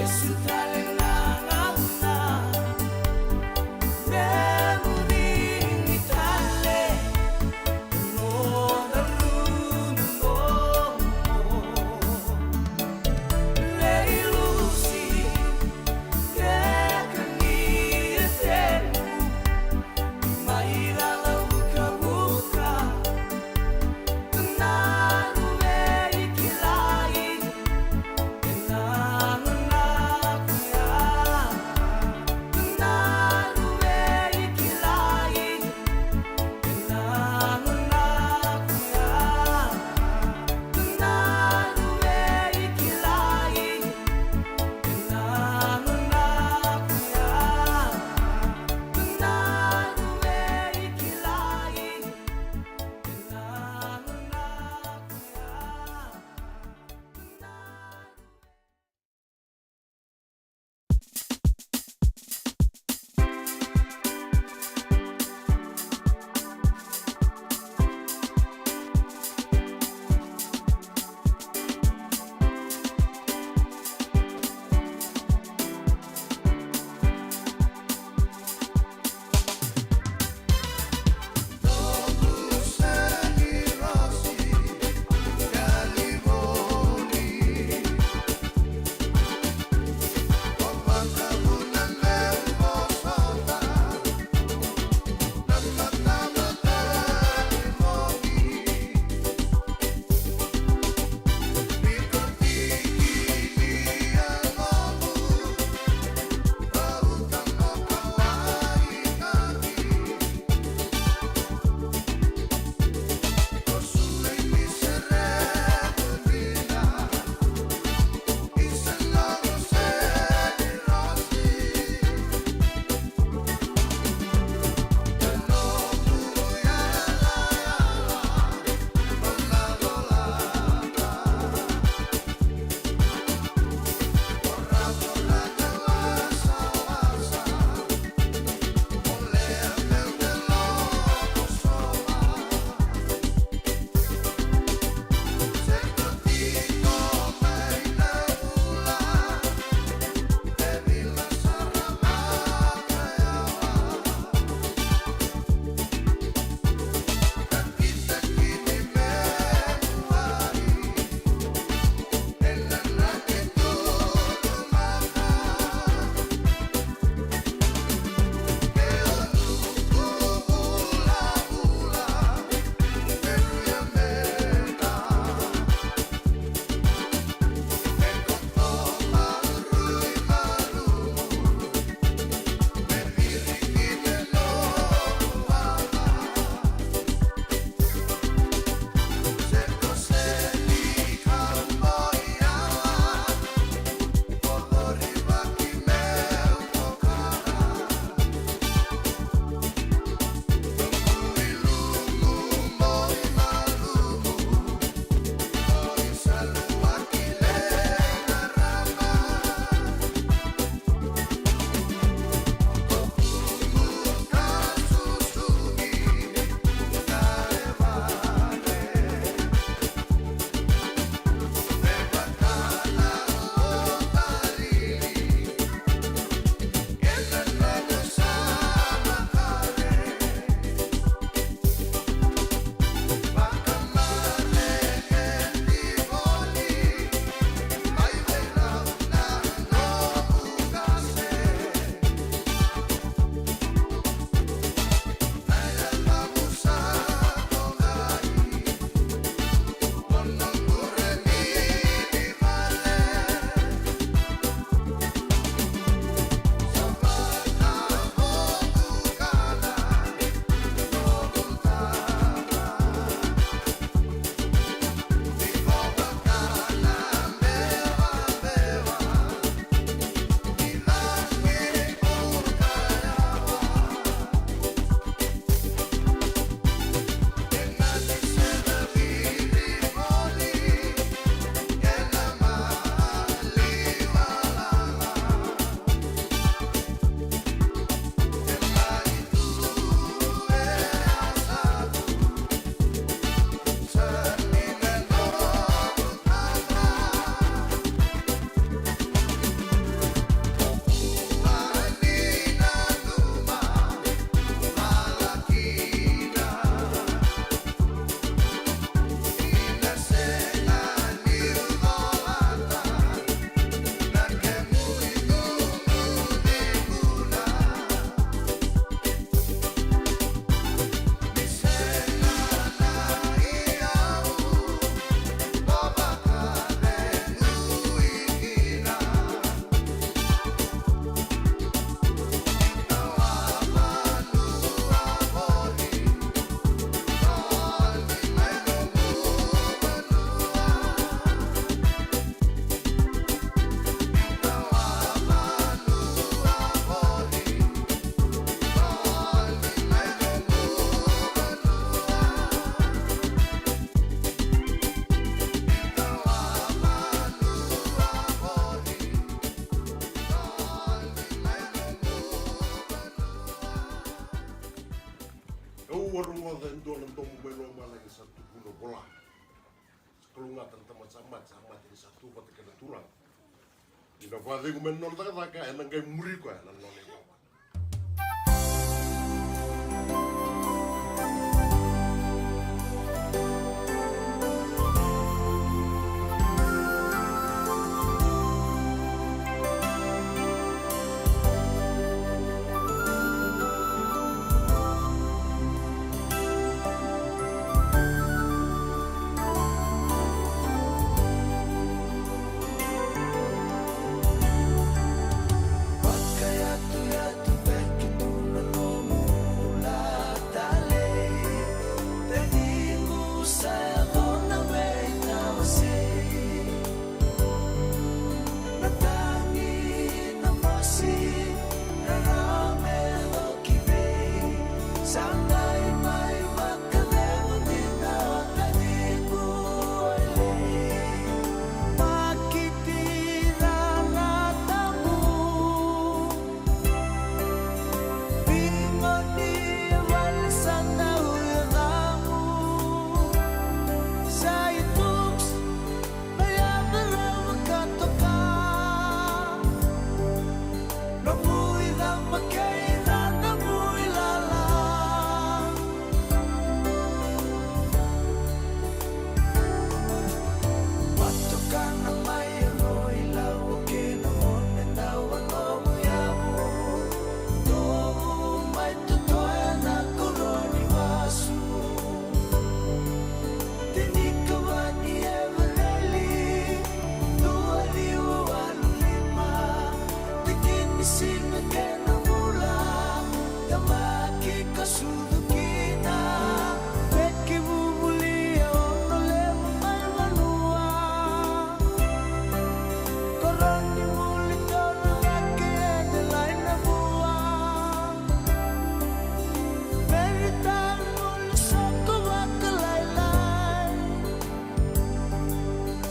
Lesu tale na gauna me muri ni tale noda rumu nomo. Lei lusi keka ni etenu mai ra laukavuka. Na ruve i kilai ena nona Rogoca e dua na domo mai lomalagi sa tukuna vola. Sa kalougata na tamata sa mate, sa mate ni sa tu vata kei na Turaga. Ni na vakacegu mai na nona cakacaka, ena qai muri koya na nona ivalavala.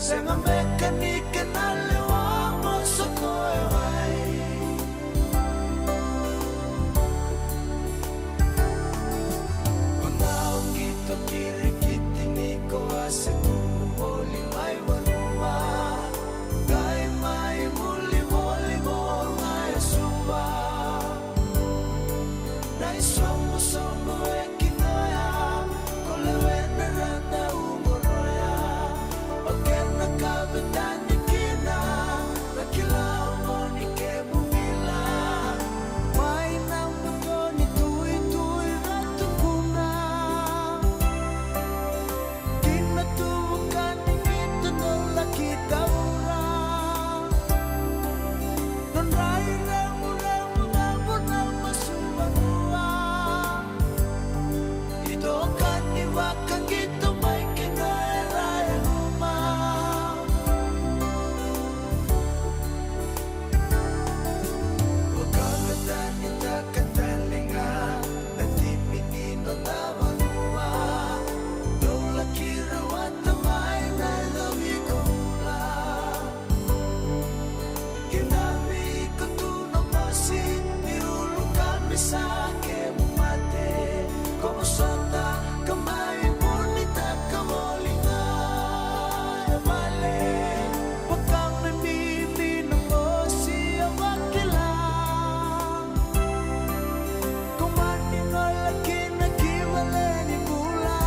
Sega me ka ni kena lewa mo soko e wai. Vanau qito kirikiti ni ko a se tu voli mai vanua. Qai mai voli voli mo ga e Suva. Na isoqosoqo e kinoya, ko lewena ra na uqoroya. O kena ka vetani kina, na kila o moni ke bubila. Mai na moto ni tuitui ra tukuna. Kina tuvukani ni tu no laki taura. Nodra iremuremu na vuna masu vanua. I doka ni vakaqito mai kina era e luma. Vakaveta ni taka tale ga na timi ni noda vanua. Dou laki rawata mai na yacoviko bula. Kena vei iko tu na mosi ni ulu ka misa kemu mate. Ko vosota ka mai vunitaka voli ga e vale. Vaka me bibi na mosi a vakila. Ko mani nola kina ki vale ni bula.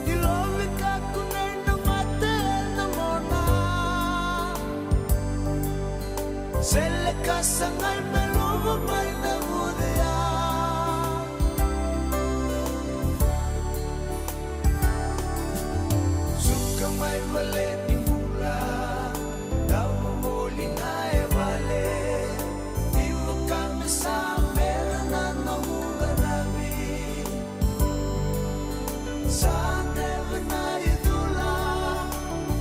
Ni lovi ka kunei na mate na mona. Sele ka sagai me lova mai na vucea. Suka mai vale ni bula. Dau voli na e vale. Ni vaka me sa bera na nomu qaravi. Sa dreve na icula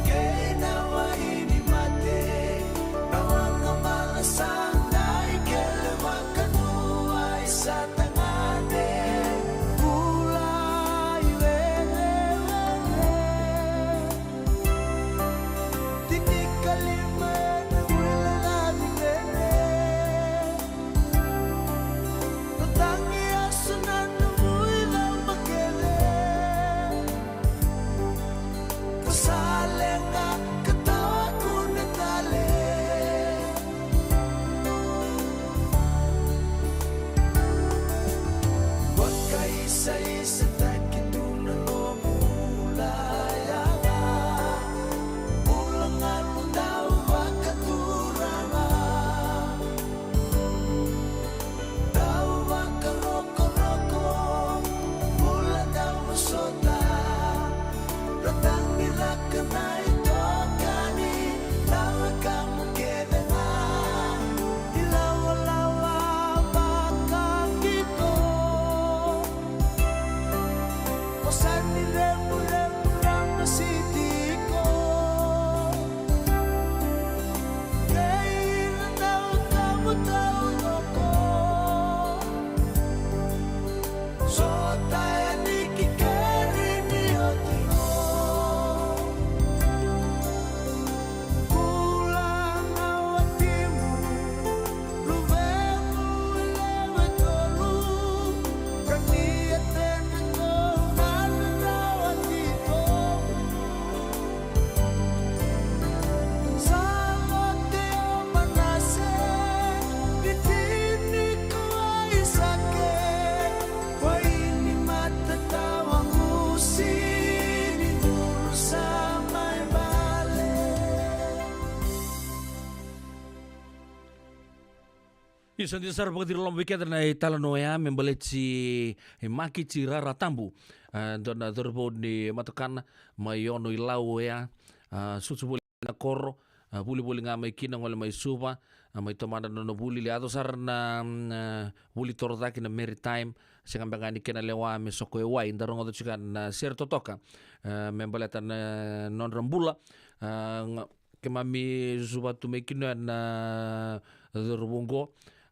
kei na wai ni mate. Na waqa mala sa dai kele vaka Isa, dina sara vakaciri loma vei keda na italanoa ya me baleti e makiti rara tabu. A, dua na cauravou ni matokana mai Ono-i-Lau oya, a, sucu voli na koro, a, vuli voli ga mai kina, gole mai Suva, a, mai tomana na nona vuli, le yaco sara na, na vuli torocake na Maritime, sega beka ni kena lewa me soko e wai. Da rogoca tiko na sere totoka, a, me baleta na nodra bula, a, ga, keimami susu vata tu mai kina na cauravou qo.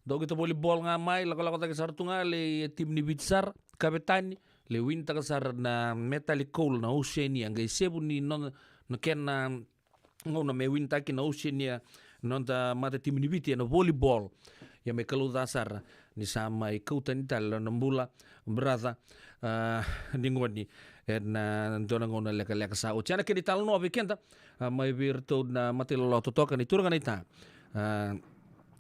Dau qito volleyball ga mai, lakolako cake sara tu ga, le timi ni Viti sara, kavetani, le winitaka sara na metali gold na Oceania, qai sevu ni nona, na kena gauna me winitaki na Oceania, noda matatimi ni Viti ena volleyball. Ia me kalouca sara ni sa mai kau tani tale na bula, brother, a, ni goni ena dua na gauna lekaleka sa oti. Ena kena italanoa vei keda, a, mai vei iratou na matailoilo totoka ni turaga naita, a,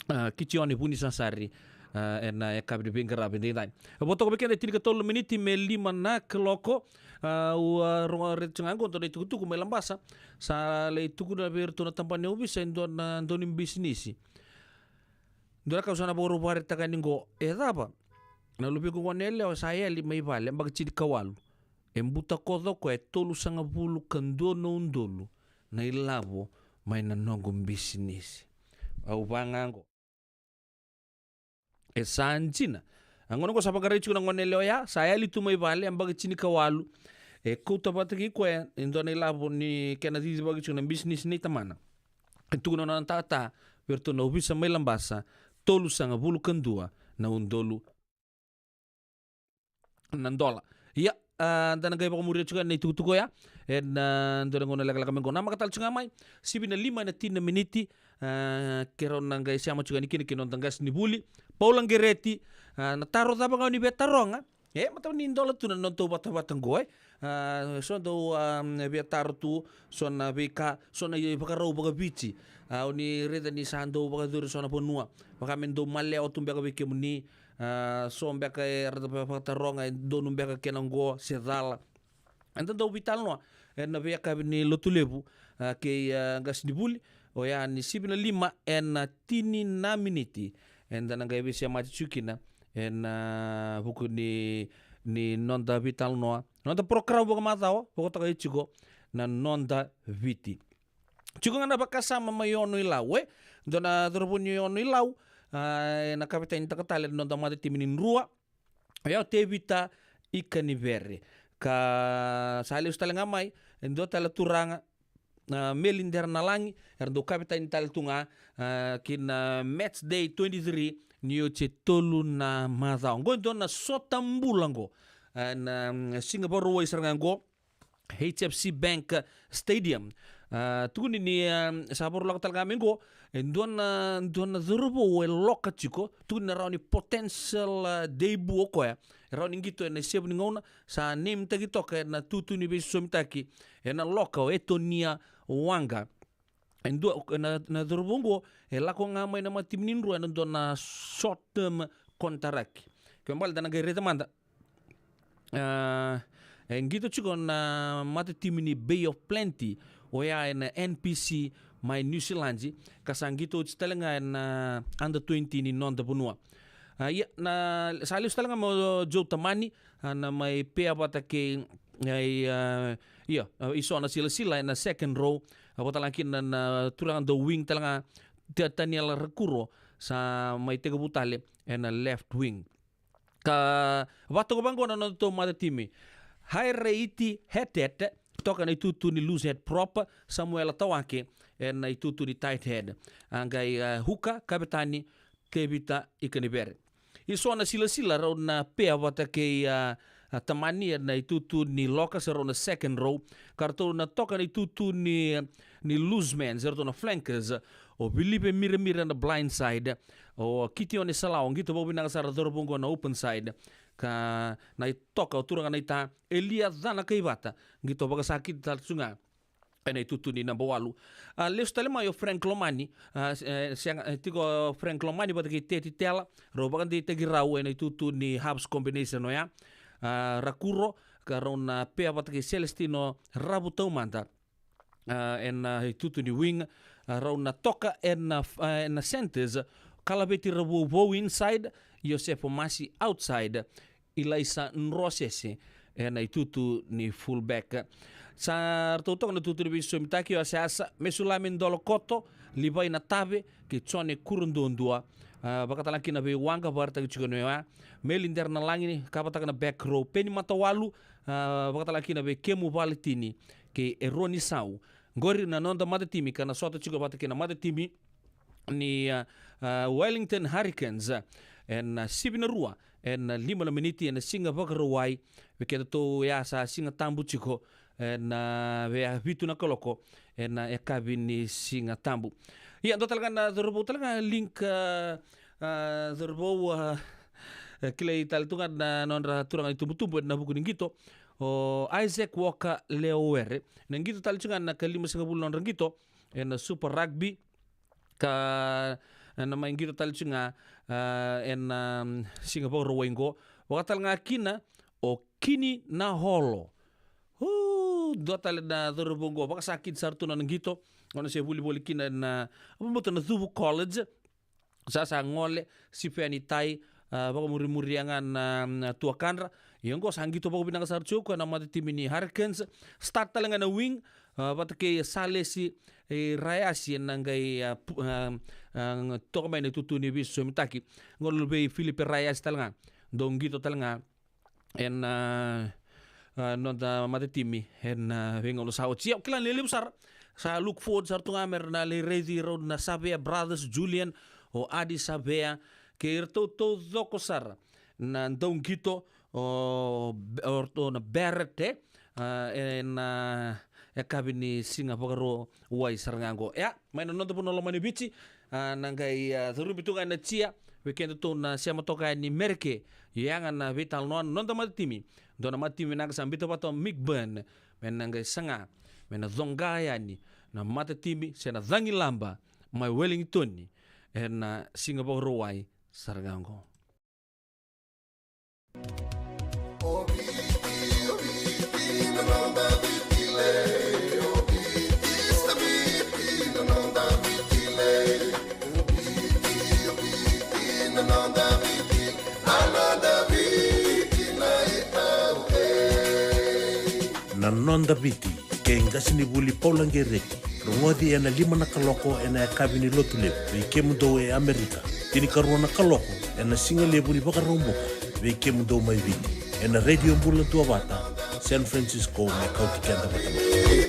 a, Kitione Vunisasari, a, ena yakavi ni veiqaravi edaidai. Vo toka vei keda e tinikatolu na miniti me lima na kaloko, a, au, a, rogo raica tiko ga qo dua na itukutuku mai Labasa, sa lai tukuna vei iratou na tabana ni ovisa e dua na dau ni bisinisi. Dua na ka au sa na vakarau vakaraitaka yani qo, e cava? Na luvequ gone yalewa sa yali mai vale, yabaki tinikawalu. E butakoca o koya e tolusagavulu ka dua na udolu na ilavo mai na noqu bisinisi. Au vaka ga qo. E sa dina. A gauna qo sa vakarai tiko na gone yalewa ya, sa yali tu mai vale, yabaki tinikawalu. E kauta vata kei koya e dua na ilavo ni kena cicivaki tiko na bisinisi nei tamana. E tukuna na nona tata vei iratou na ovisa mai Labasa, tolusagavulu ka dua na udolu na dola. Ia, a, da na qai vakamuria tiko na itukutuku oya ena, a, dua na gauna lekaleka mai qo. Namaka tale tiko ga mai, sivi na lima ena tini na miniti, a, keirau na qai sema tiko yani kina kei na noda qasenivuli Paula Qereti. A, na taro cava ga o ni via taroga? E matau ni dola tu na nodatou vatavata qo, e. A, so dau, a, via taro tu so na veika, so na ivakarau vakaviti. A, o ni raica ni sa dau vakayacori so na vanua, vaka me dau malewa tu beka vei kemuni. A, so beka era vakataroga e donu beka kena oqo se cala. Eda dau veitalanoa ena veiyakavi ni Lotulevu, a, kei, a, qasenivuli, oya ni sivi na lima ena tini na miniti. Eda na qai veisemati tiko kina ena vuku ni, ni noda veitalanoa, noda porokaramu vakamacawa vakatokai tiko na Noda Viti. Tiko ga na vakasama mai Ono-i-Lau, e. Dua na cauravou ni Ono-i-Lau, a, ena kavetanitaka tale na noda matatimi ni Drua, oya o Tevita Ikanivere. Ka sa lesu tale ga mai e dua tale turaga, a, Meli Deranalagi, era dau kavetani tale tu ga, a, ki na match day twenty-three ni oti e tolu na macawa. Qo e dua na sota bula qo, a, na, mm, siga Vakarauwai sara ga qo, H F C Bank Stadium. A, tukuni ni, a, sa vakarau lako tale ga mai qo e dua na, dua na cauravou e loka tiko, tukuni na rawa ni potential, a, debut o koya. E rawa ni qito ena isevu ni gauna, sa name-taki toka ena tutu ni veisosomitaki ena loka o Etonia Waqa. E dua na, na cauravou qo e lako ga mai na matatimi ni Drua ena dua na short term contract. Ke bale da na qai raica mada. A, e qito tiko na matatimi ni Bay of Plenty, oya ena N P C mai New Zealand, ka sa qito oti tale ga ena under twenty ni noda vanua. A, ia, na, sa lesu tale ga mai o Joe Tamani, a, na mai pea vata kei, a, i, a, ia, a, i so na silasila ena second row, a, vata tale ga kina na, na turaga dau wing tale ga, Tia-, Taniela Rakuro, sa mai tekivu tale ena left wing. Ka vatoka vaqo na nodatou matatimi. Hairaiti Hetet, toka na itutu ni loose head prop, Samuela Tawake, ena itutu ni tight head. A qai, a, huka, kavetani, Tevita Ikanivere. I so na silasila rau na pea vata kei, a, a, Tamani ena itutu ni loka se rau na second row. Ka ratou na toka na itutu ni, ni loose man se ratou na flankers. O Vilive Miramira na blind side. O Kitione Salawa, qito vakavinaka sara cauravou qo na open side. Ka na itoka o turaga naita Elia Cana Kaivata, qito vakasakiti tale tu ga ena itutu ni naba walu. A, lesu tale mai o Frank Lomani, a, se-, e, sega, e, tiko o Frank Lomani vata kei Teti Tela, rau vakadeitaki rau ena itutu ni halves combination oya. A, Rakuro, ka rau na pea vata kei Celestino Ravu Taumada. A, ena itutu ni wing, a, rau na toka ena f-, a, ena centers, Kalaveti Ravouvou inside, Iosefa Masi outside, Ilaisa Drosese ena itutu ni fullback. Sa ratou toka na tutu ni veisosomitaki: o Yasayasa, Mesulami Dolokoto, Livai Natave kei Jone Kuradodua. A, vakatalega kina vei Waqa, vakaraitaki tiko ni o ya. Meli Deranalagi, kavataka na back row. Peni Matawalu, a, vakatalega kina vei Kemu Valetini kei Eroni Sau. Qori na noda matatimi ka na sota tiko vata kei na matatimi ni, a, a, Wellington Hurricanes, a, ena, a, sivi na rua ena, a, lima na miniti ena Siga Vakarauwai. Vei kedatou ya sa Siga Tabu tiko ena, a, vei a vitu na kaloko ena, a, yakavi ni Siga Tabu. Ia, dua talega na cauravou talega link, a, a, cauravou, a, e, kilai tale tu ga na nodra turaga ni tubutubu ena vuku ni qito, o Isaac Walker Leowere. Na qito tale tu ga na ka limasagavulu nodra qito ena Super Rugby, ka na mai qito tale tu ga, a, ena, mm, Siga Vakarauwai qo. Vakatalega kina o Kini Naholo. Hu, dua tale na cauravou qo vakasakiti sara tu na nona qito. Gauna se volivoli kina na, a, vakabauta na Cuvu College. Sa sa gole, sipeni tai, a, vakamurimuri ga na, na tuakana. Ia qo sa qito vakavinaka sara tiko na matatimi ni Hurricanes. Start talega na wing, a, vata kei Salesi, e, Rayasi ena qai, a, pu-, a, a, toka mai na itutu ni veisosomitaki. Qo luvei Filipe Rayasi talega. Dau qito talega ena, a, a, noda matatimi ena, a, veigauna sa oti. Ia, au kila ni levu sara sa look forward sara tu ga mera na lai raici rau na Savea Brothers, Julian, o Adi Savea, kei iratou taucoko sara na dauqito, o, o, o na Barrett, e, a, ena, a, yakavi ni Siga Vakarauwai sara ga qo. Ia, mai na noda vanua lomani Viti, a, na qai, a, curubi tu ga ena tia, vei kedatou na sema toka yani Mereke. Ia ga na veitalanoa na noda matatimi. Dua na matatimi vinaka sa biuta vata o Mick Byrne, me na qai saga me na coqa yani na matatimi se na cagilaba mai Wellington ena Siga Vakarauwai sara ga qo. Na Noda Viti, kei qasenivuli Paula Qereti. Rogoci ena lima na kaloko ena yakavi ni Lotulevu vei kemudou e Amerika. Tinikarua na kaloko ena sigalevu ni Vakaraubuka vei kemudou mai Viti, ena Radio Bula Duavata, San Francisco, me kauti keda vata mai.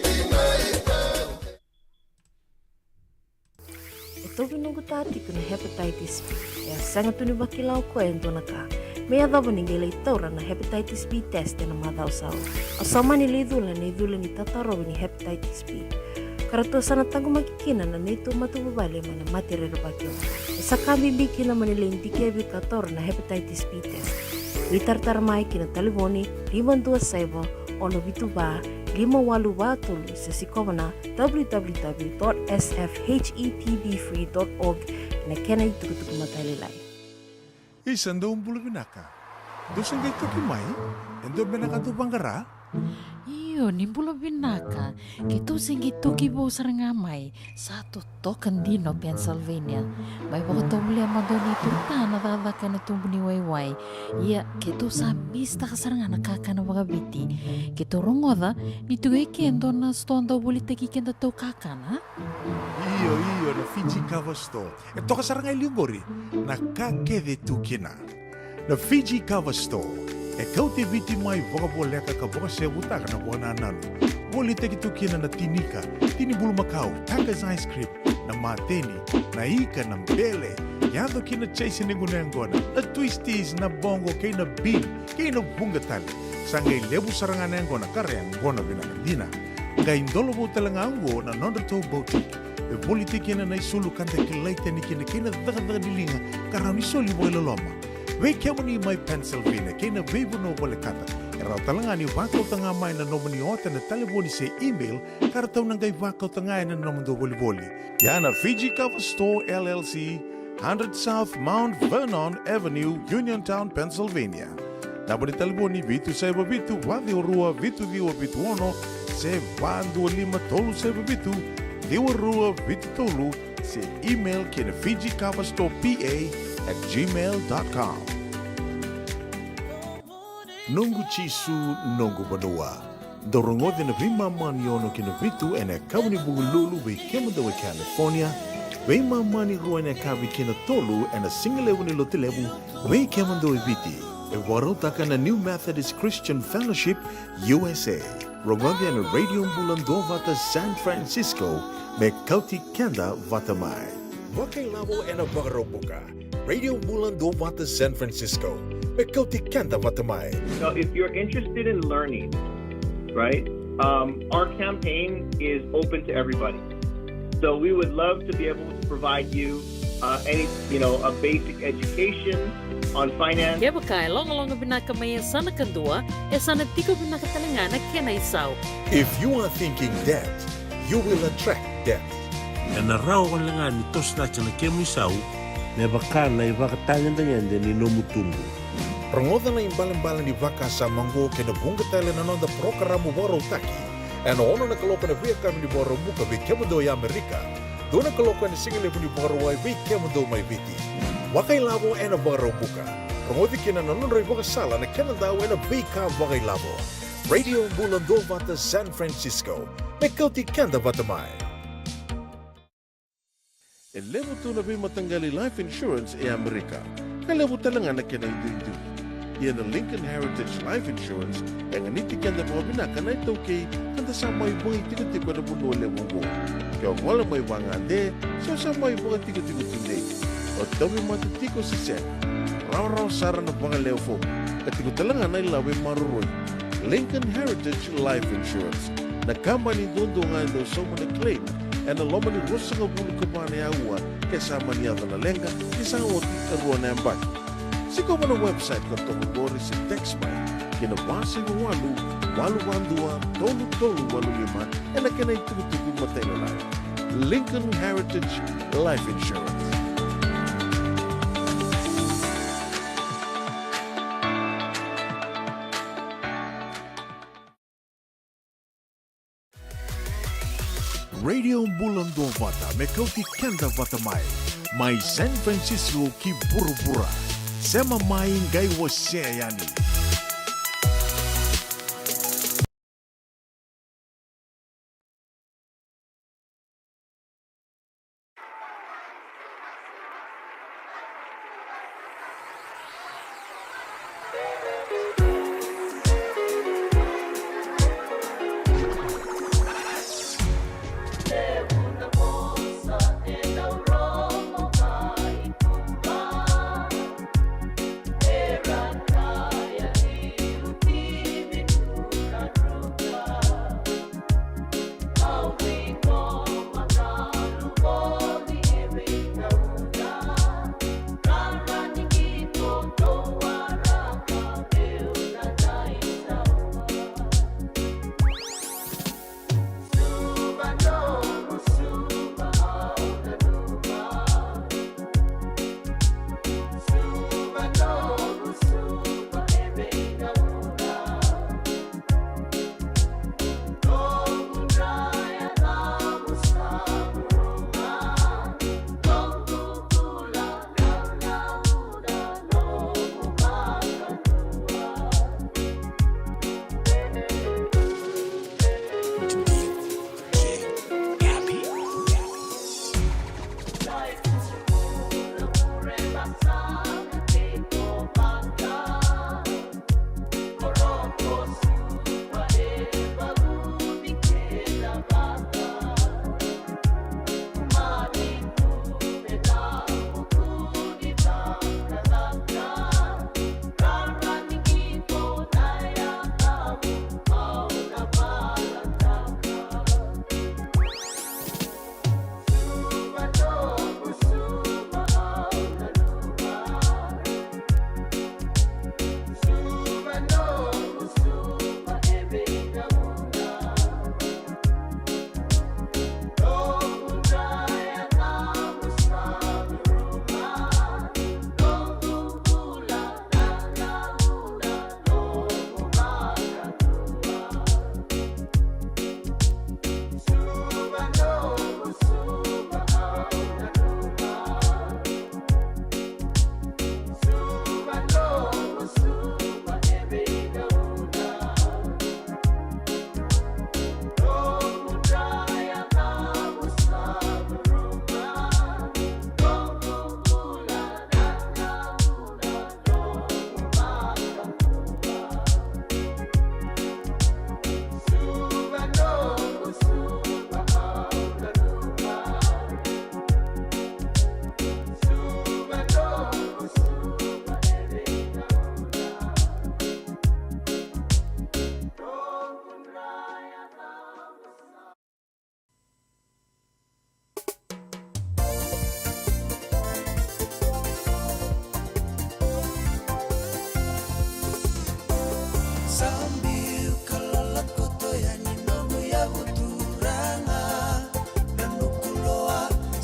E tauvinakataki tiko na hepatitis B. E a sega tu ni vakila o koya e dua na ka me yacova ni qai lai taura na hepatitis B test ena macawa sa oti. Au sa mani lai cula na icula ni tatarovi ni hepatitis B, ka ratou sa na taqomaki kina na neitou matavuvale mai na mate rerevaki oqo. E sa ka bibi kina mo ni lai dikevi ka taura na hepatitis B test. Veitaratara mai ki na talevoni lima dua saiva, ono vitu va, lima walu va tolu, se sikova na w w w dot s f h e p b free dot org na kena itukutuku matailalai. Isa, dou bula vinaka. Dou se qai toki mai? E dua beka na ka dou vaqara? Io, ni bula vinaka. Keitou se qai toki vou sara ga mai. Sa totoka dina o Pennsylvania. Mai vakatovolea mada o neitou ta na cakacaka ena tubu ni waiwai. Ia, keitou sa misitaka sara ga na kakana vakaviti. Keitou rogoca ni tu e ke e dua na sitoa dau volitaki kedatou kakana. Io, io, na Fiji Cover Store. E toka sara ga e liu qori na ka kece tu kina. Na Fiji Cover Store e kauti Viti mai vakavoleka ka vakasevutaka na vakanananu. Volitaki tu kina na tinika, tini bulumakau, Tiger's ice cream, na mateni, na ika, na bele, yaco kina chase ni gunu yaqona, na twisties, na bogo kei na bean, kei na vuqa tale. Sa qai levu sara ga na yaqona ka ra yaqona vinaka dina. Qai dolovou tale ga oqo na nodratou boutique e volitaki kina na isulu ka da kilai tani kina kei na cakacaka ni liga ka rawa ni soli vakailoloma. Vei kemuni mai Pennsylvania kei na veivanua volekata, e rawa tale ga ni vakauta ga mai na nomuni ota na talevoni se email ka ratou na qai vakauta ga ena nomudou volivoli. Ia na Fiji Cover Store L L C, hundred South Mount Vernon Avenue, Uniontown, Pennsylvania. Naba ni talevoni vitu saiva vitu, va ciwa rua, vitu ciwa vitu ono, se va dua lima tolu saiva vitu, ciwa rua vitu tolu, Se email ki na Fiji Kava Store P A at gmail dot com. Noqu Jisu, noqu vanua. Dou rogoci na veimama ni ono ki na vitu ena yakavi ni Vukelulu vei kemudou e California, veimama ni rua ena yakavi ki na tolu ena sigalevu ni Lotulevu vei kemudou e Viti. E vakarautaka na New Methodist Christian Fellowship U S A. Rogoci ena Radio Bula Duavata San Francisco, me kauti keda vata mai. Vakailavo ena Vakaraubuka. Radio Bula Duavata San Francisco, me kauti keda vata mai. So if you're interested in learning, right, um, our campaign is open to everybody. So we would love to be able to provide you, uh, any, you know, a basic education on finance. Kevaka e logaloga vinaka mai e yasana kadua, e sa na tiko vinaka tale ga na kena isau. If you are thinking debt, you will attract debt. Ena rawa wale ga ni toso cake na kemu isau me vaka na ivakatalagedegede ni nomu tubu. Rogoca na ibalebale ni vakasama oqo kei na vuqa tale na noda parokaramu vakarautaki ena ono na kaloko ena veiyakavi ni Vakaraubuka vei kemudou e Amerika, dua na kaloko ena sigalevu ni Vakarauwai vei kemudou mai Viti. Vakailavo ena Vakaraubuka. Rogoci kina na nodra ivakasala na kenadau ena veika vakailavo. Radio Bula Duavata San Francisco, me kauti keda vata mai. E levu tu na veimataqali life insurance e Amerika, ka levu tale ga na kena iduidui. Ia na Lincoln Heritage Life Insurance e ganiti keda vakavinaka na iTaukei, ka da sa mai vakaitikotiko ena vanua levu oqo. Ke o gole mai vagade se o sa mai vakatikotiko tudei, o tauvimate tiko se sega, rawarawa sara na vakalewe fomu, ka tiko tale ga na ilavo e maroroi. Lincoln Heritage Life Insurance, na kabani duadua ga e dau sauma na claim ena loma ni ruasagavulu ka va na aua ke sa mani yaco na leqa, ke sa oti e rua na yabaki. Sikova na website ka toka qori se text mai ki na va saiva walu, walu va dua, tolu tolu walu lima, ena kena itukutuku matailalai. Lincoln Heritage Life Insurance. Radio Bula Duavata me kauti keda vata mai, mai San Francisco ki vuravura. Sema mai qai wasea yani.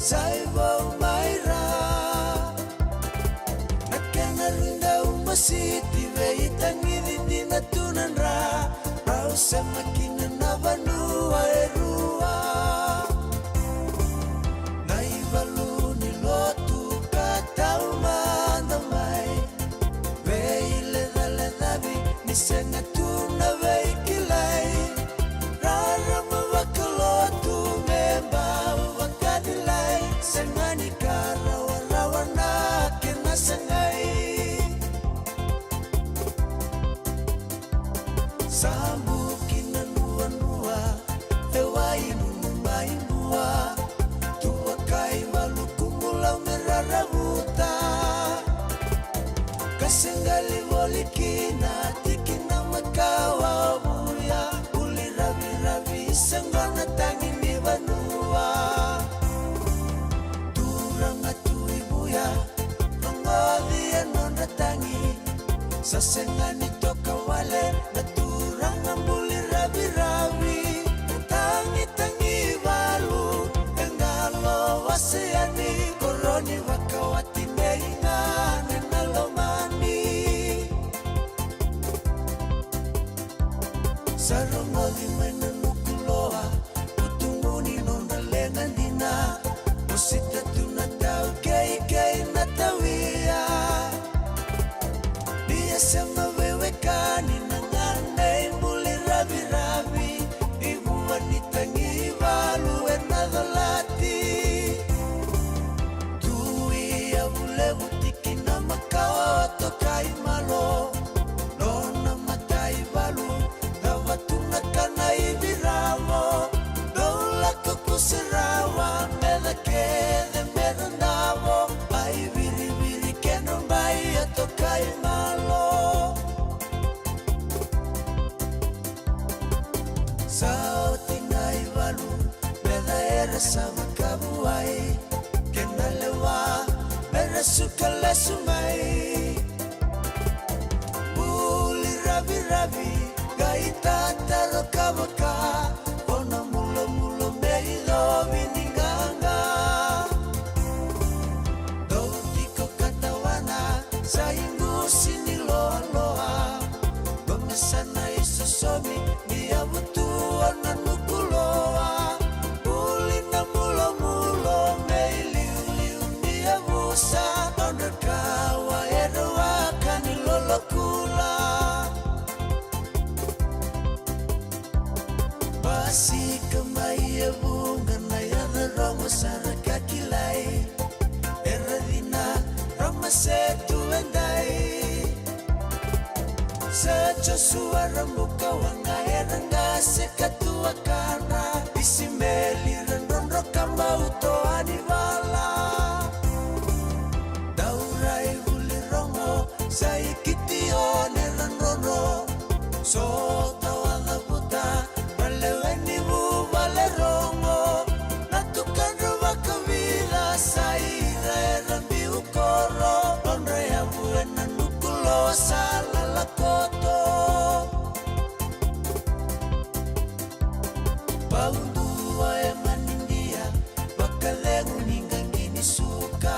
Sa i vau mai ra na kena rui dau masiti, veitagici dina tu na dra. Rau sema kina na vanua e rua, na ivalu ni lotu ka taumada mai. Veilecalecavi ni sega tu na veikilai, rarama vakalotu me bau vakacilai, sega ni ka rawarawa na kena segai. Sa buki na nuanua e wai nunu mai mua, tu vaka i valu kumu lau me raravuta. Ka se qali voli kina tikina makawa o Vuya, buli raviravi se qo na tagi ni vanua. Turaga tu i Vuya, rogoci e nodra tagi. Sa sega ni toka wale na turaga buli raviravi. Na tagitagi valu e qalo wase yani, koroni vakawati nei gane na lomani. Sa rogoci mai na nuku loa, utugu ni nodra lega dina, mosita tu na tau keikei na tawia. Ni a sema veiwekani na ganei buli raviravi, i vua ni tagi valu e na colati. Tu i yavu levu tikina makawa o Tokaimalo, nona mata i valu, cava tu na kana i viravo. Dou lako kuse rawa, meca kece me ra davo, bai viriviri kena bai a Tokaimalo. Sa oti na i valu, meca era sa vakavuai, kena lewa me ra suka lesu mai. Buli raviravi, qai tataro ka vaka, o na mulomulo me icovi ni qaqa. Dou tiko ka tawana, sa i qusi ni loaloa, qo me sa na i sosomi ni yavu tu o na nuku loa. Buli na mulomulo me iliuliu ni yavusa, nodra kawa era waka ni lolokula. Basika mai e vuqa na yaca rogo sara ka kilai, era cina ra masetu e dai. Sa Josua ra buka waqa era qase ka tuakana, Isimeli ra drodro ka bau toa ni vala. Daurai vuli rogo sa i Kitione ra drodro, so tawa cavuta na lewe ni vuvale rogo. Na tukadra vakavica sa ira era biu koro, nodra yavu e na nuku loa sa lala koto. Vaudua e manidia, vakacegu ni qaqi ni suka,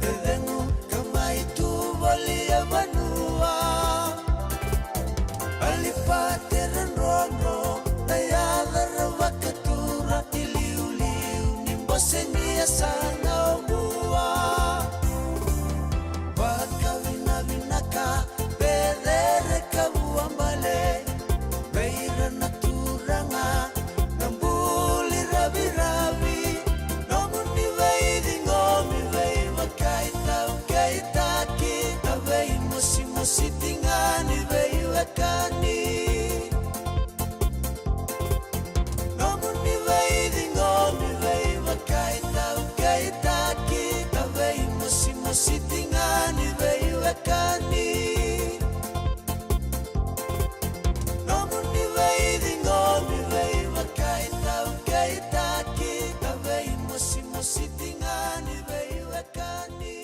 e cegu ka mai tu voli e vanua. Alipate ra drodro, na yaca ra vakatura, iliuliu ni bose ni yasana o Vua. Vakavinavinaka, Pecere ka Vuabale, vei ira na turaga na buli raviravi. Nomuni veiciqomi, veivakaitaukeitaki, na veimosimosi tiga ni veiwekani. Nomuni veiciqomi, veivakaitaukeitaki, na veimosimosi tiga ni veiwekani. Nomuni veiciqomi, veivakaitaukeitaki, na veimosimosi tiga ni veiwekani.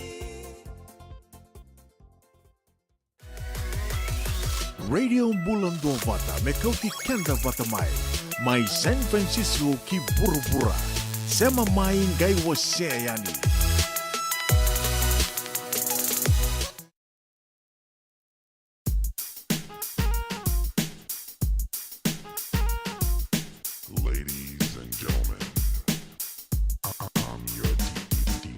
Radio Bula Duavata me kauti keda vata mai, mai San Francisco ki vuravura. Sema mai qai wasea yani. Ladies and gentlemen, I'm your D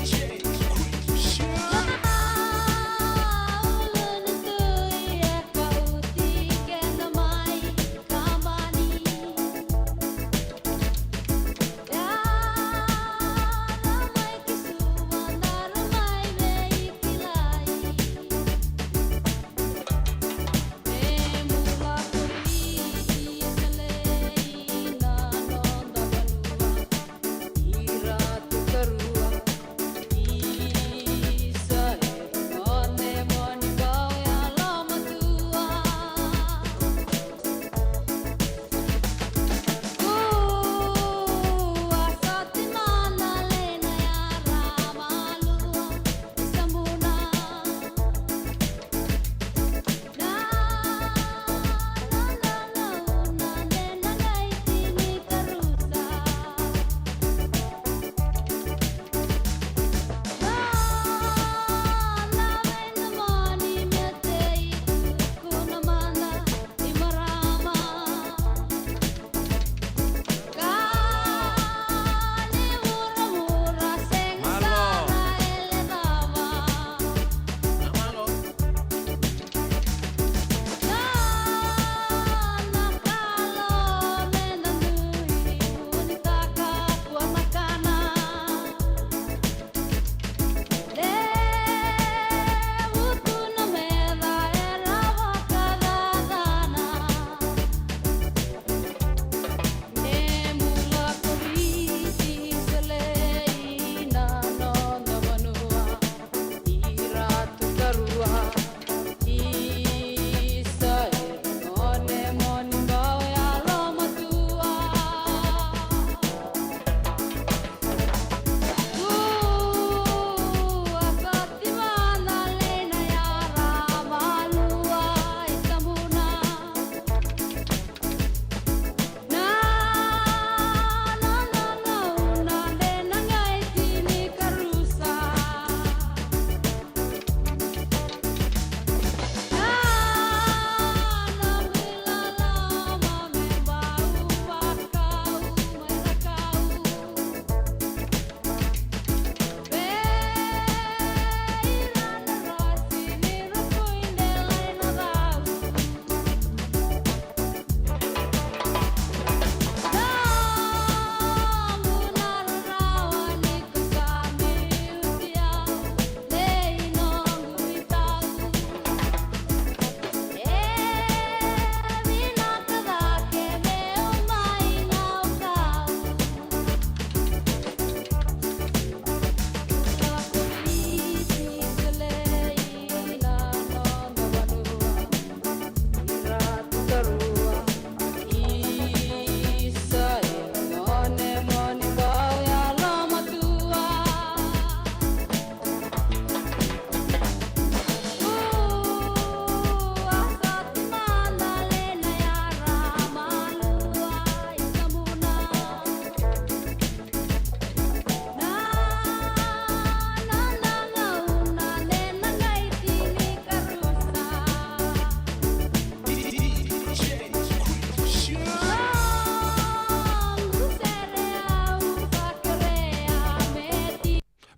J.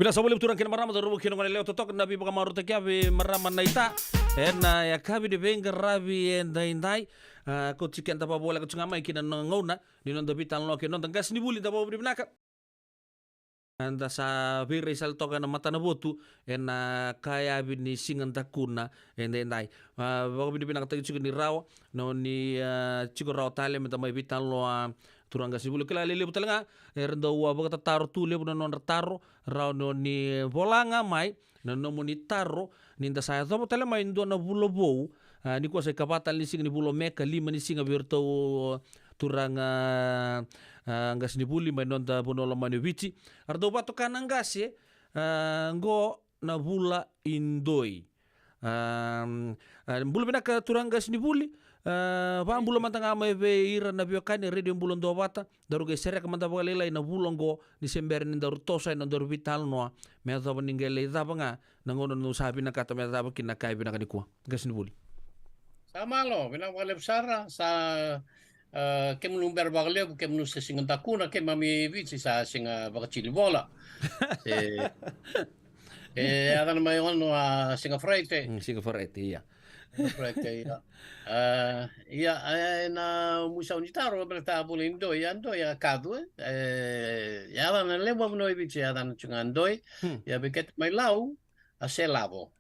Vinaka sa voli turaga kei na marama, cauravou kei na goneyalewa, totoka na veivakamarautaki vei marama na ita ena yakavi ni veiqaravi edaidai. A, kauti keda vakavoleka tu ga mai ki na gauna ni noda veitalanoa kei na noda qasenivuli. Da vakavinavinaka. Eda sa veirai sara toka ena matanavotu ena ka yavi ni siga dakuna edaidai. A, vakavinavinakataki tiko ni rawa, no ni, a, tiko rawa tale meda mai veitalanoa, a, turaga qasenivuli. Kila lelevu tale ga, era dau, a, vakatataro tu, levu na nodra taro, rawa no ni vola ga mai na nomuni taro, ni da sa yacova tale mai dua na vula vou, a, nikua sa ikava tale ni siga ni vula o Me, ka lima ni siga vei iratou, a, turaga, a, qasenivuli mai noda vanua lomani o Viti. Era dau vakatoka na qase, a, qo na vula i Doi. A, a, bula vinaka turaga qasenivuli, a, vakabula mada ga mai vei ira na veiwekani Radio Bula Duavata, daru qai sereka mada vakalailai na vula oqo, ni se bera ni daru toso ena nodaru veitalanoa, me yacova ni qai lai cava ga na gauna dou sa vinakata me cava kina na ka e vinaka nikua. Qasenivuli. Sa malo, vinaka vakalevu sara, sa, a, kemunu bera vakalevu, kemunu se siga dakuna, keimami Viti sa siga vakatili vola. E, e yacana mai ono a siga Faraite. Mm, siga Faraite, ia. Siga Faraite, ia. A, ia, a, ena muisau ni taro, baleta a vula i Doi, a Doi a kacu, e. E, yacana levu a vanua i Viti, yacana tu ga Doi. Hmm. Ia vei keitou mai Lau, a Selavo.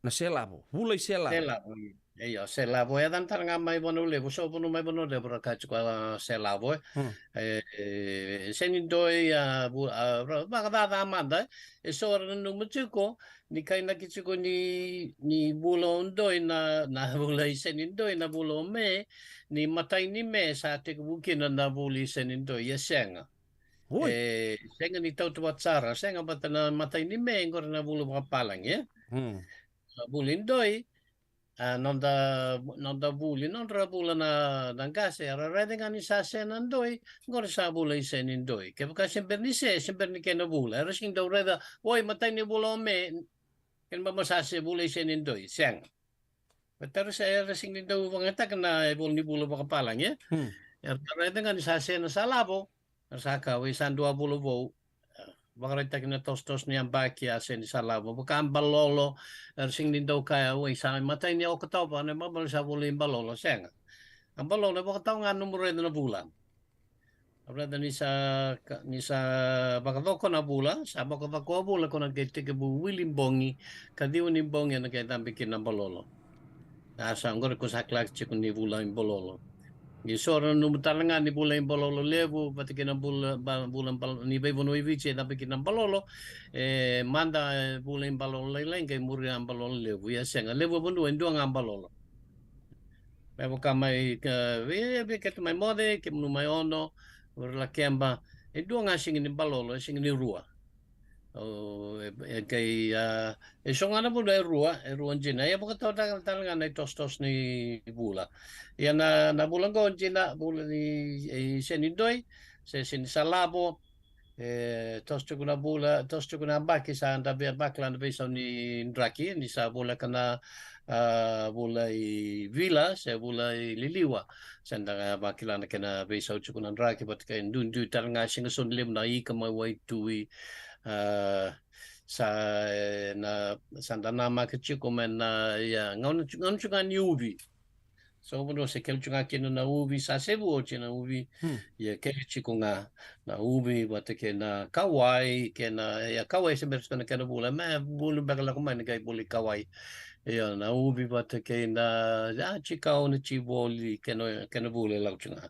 Na Selavo, vula i Selavo. Selavo, ia. Io, Selavo, e yacana tale ga mai Vanua Levu, so vanua mai Vanua Levu ra kaya tiko a Selavo, e. Hmm. E, e, sega ni Doi, a, vu-, a, ra, vakacaca mada, e. E so ra nanuma tiko, ni kainaki tiko ni, ni vula o Doi na, na vula i sega ni Doi, na vula o Me, ni matai ni Me sa tekivu kina na vula i sega ni Doi, ia sega. Oi. E, sega ni tautauvata sara, sega vata na matai ni Me, qori na vula vakapalagi, e? Hmm. Na vula i Doi, a, noda, noda vuli, nodra vula na, na qase, era raica ga ni sa se na Doi, qori sa vula i se ni Doi. Kevaka se bera ni se, se bera ni kena vula. Era sega ni dau raica, oi, matai ni vula o Me, kena ibalebale sa se vula i se ni Doi, sega. Baleta era se, era sega ni dau vakayagataka na ivola ni vula vakapalagi, e? Hmm. Era raica ga ni sa se na Salavo, era sa kaya, oi, sa dua vula vou. Vakaraitaki na tosotoso ni yabaki a se ni Salavo. Vaka Balolo, era sega ni dau kaya, oi, sa matai ni Okotova, na ibalebale sa vula i Balolo, sega. A Balolo, e vakatau ga nomu raica na vula. Raica ni sa ka-, ni sa vakacoko na vula, sa vakacoko a vula, ko na qai tekivu wili bogi, kaciwa ni bogi, ena qai cabe kina na Balolo. A sa qori ko sa kila tiko ni vula i Balolo. Ni so ra nanuma tale ga ni vula i Balolo Levu, vata kei na vula, ba-, vula Bal-, ni veivanua i Viti, e cabe kina na Balolo, e mada, e, vula i Balolo Lailai, qai muria a Balolo Levu, ia sega, levu a vanua, e dua ga Balolo. Me vaka mai, ka, vei, vei keitou mai Moce, kemunu mai Ono, Oro Lakeba, e dua ga siga ni Balolo, e siga ni rua. O, e, e qai, a, e so ga na vula e rua, e rua dina. Ia vakatau tale, tale ga na itosotoso ni vula. Ia na, na vula qo dina, vula ni, e, se ni Doi, se, se ni Salavo, e, toso tiko na vula, toso tiko na yabaki sa da via vakila na veisau ni draki, ni sa voleka na, a, vula i Vila, se vula i Liliwa. Sa da vakila na kena veisau tiko na draki, vata kei duidui tale ga siga so ni levu na ika mai waitui, a, sa, e, na, sa da namaka tiko mai na, ia, gauna, gauna tiko ga ni uvi. So vanua se kele tiko ga kina na uvi, sa sevu oti na uvi. Hmm. Ia kele tiko ga na uvi, vata kei na kauwai, kei na, ia kauwai se bera tiko na kena vula, me vula beka lako mai na qai vula i kauwai. Ia na uvi, vata kei na, ia tikau, na tivoli, kena, kena vula e lako tiko ga.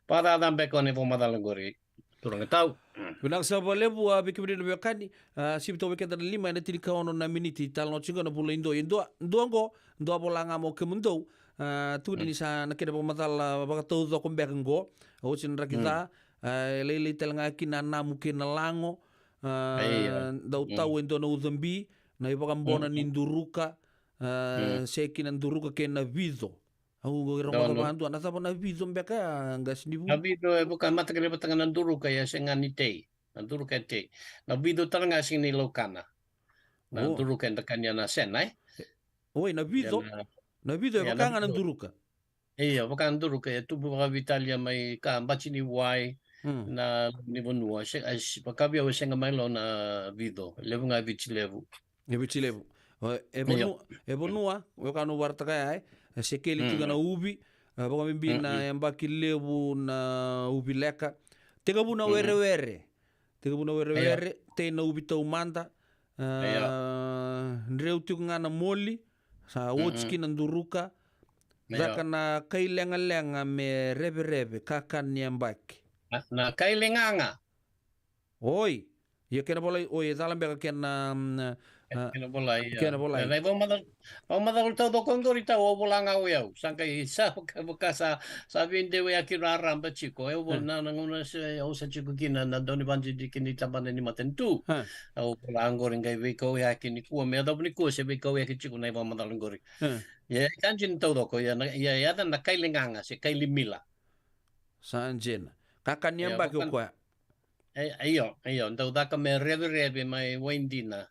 Vakacaca beka o na ivakamacala qori. Turaga tau. Vinaka sara vakalevu, a, vei kemuni na veiwekani, a, sivi toka vei keda na lima ena tinikaono na miniti, talanoa tiko na vula i Doi. E dua, dua oqo, dua vola ga mo kemudou, a, tukuni ni sa na kena vakamacala vakataucoko beka oqo, a, oti na draki ca, a, e lailai tale ga kina na namu kei na lago, a, dau tau e dua na ucabi, na ivakabona ni duruka, a, se kina duruka kei na vico. Au qai rogoca vakadua, na cava na vico beka ya, qase ni vu? Na vico e vaka, mata kere vata ga na duruka, ia sega ni tei. Na duruka e tei. Na vico tale ga sega ni laukana. Na duruka e da kania na sena, e? Oi, na vico? Na vico e vaka ga na duruka. Io, vaka na duruka, e tubu vakaveitalia mai ka bati ni wai, na loma ni vanua. Se, a, se, vaka vei au e sega mai lo na vico. Levu ga e Viti Levu. E Viti Levu. O, e vanua, e vanua, o ka na varataka ya, e, e se kele tiko na uvi, e, vakabibi na yabaki levu na uvi leka. Tekivu na werewere. Tekivu na werewere, tei na uvi taumada. A, dreu tiko ga na moli, sa oti kina duruka. Caka na kailegalega me revereve, kakana ni yabaki. Na, na kailegaga. Oi. Ia kena volai, oi, e cala beka kena, mm, a, kena volai, ia. Kena volai. Na ivakamacala, vakamacala taucoko qori tau au vola ga o yau. Sa qai sa vaka, vaka sa, sa veidewa ya ki raraba tiko. Eu vola na, na gauna se, au sa tiko kina na dau ni vadidike ni tabana ni matanitu. A. Au vola qori qai veikauyaki nikua, me yacova nikua se veikauyaki tiko na ivakamacala qori. A. Ia, e ka dina taucoko, ia, na, ia, yaca na kailegaga, se kailimila. Sa dina. Kakana ni yabaki o koya. E, io, io, dau caka me revereve mai waidina.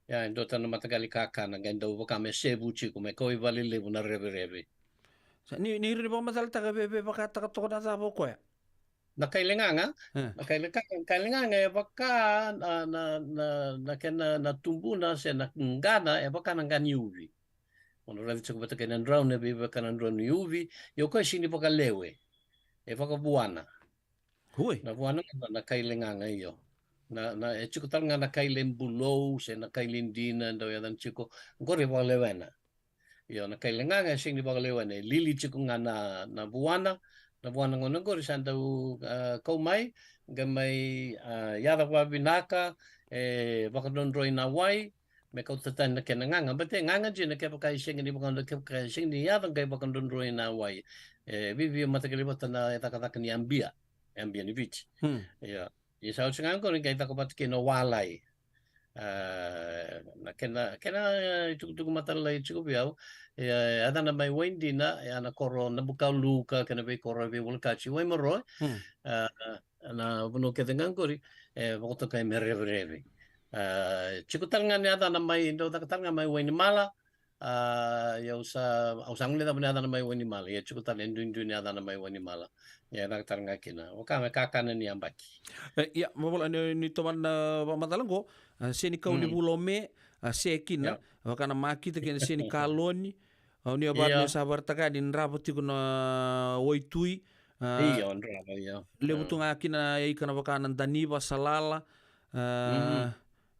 Ia, e dua tale na mataqali kakana, qai dau vaka me sevu tiko, me kau i valelevu na revereve. Sa ni, ni ri ni vakamacalataka veve vakataka toka na cava o koya. Na kailegaga, e, na kaile-, kailegaga e vaka na, na, na, na kena na tubuna se na qana, e vaka na qana ni uvi. O na raica tiko vata kei na drau, na veivaka na drau ni uvi, ia o koya e sega ni vakalewe. E vakavuana. Oi. Na vuana ga na kailegaga, io. Na, na, e tiko tale ga na kaile bulou, se na kaile dina, dau yacana tiko, qori e vakalewena. Io, na kailegaga e sega ni vakalewena, e lili tiko ga na, na vuana, na vuana gauna qori sa dau, a, kau mai, qai mai, a, yaca vakavinaka, e vakadrodroi na wai, me kauta tani na kena gaga, baleta e gaga dina kevaka e sega ni vakadro-, kevaka e sega ni yaco qai vakadrodroi na wai. E viavia mataqali vata na cakacaka ni yabia, yabia ni Viti. Hmm. Ia, ia sa oti ga qori qai caka vata kei na walai. A, na kena, kena, e, itukutuku matailalai tiko vei au, e, yacana mai Waidina, e, a na koro Nabukaukaluka, kei na veikoro e veivolekati, Waimaro, hmm, a, na vanua kece ga qori, e vakatokai me revereve. A, tiko tale ga na yacana mai, dau caka tale ga mai Wainimala, a, ia au sa, au sa guilecava na yacana mai Wainimala, ia tiko tale e duidui na yacana mai Wainimala. Ia e caka tale ga kina. Vaka me kakana ni yabaki. E, ia, ma vola ni, ni tomana na vakamacala qo, a, se ni kau ni vula o Me, a, se kina, ia, vaka na makita kei na se ni kaloni, au ni a vara ni sa varataka ni drava tiko na waitui, a, io, drava, io. Levu tu ga kina e ika na vaka na daniva, salala, a,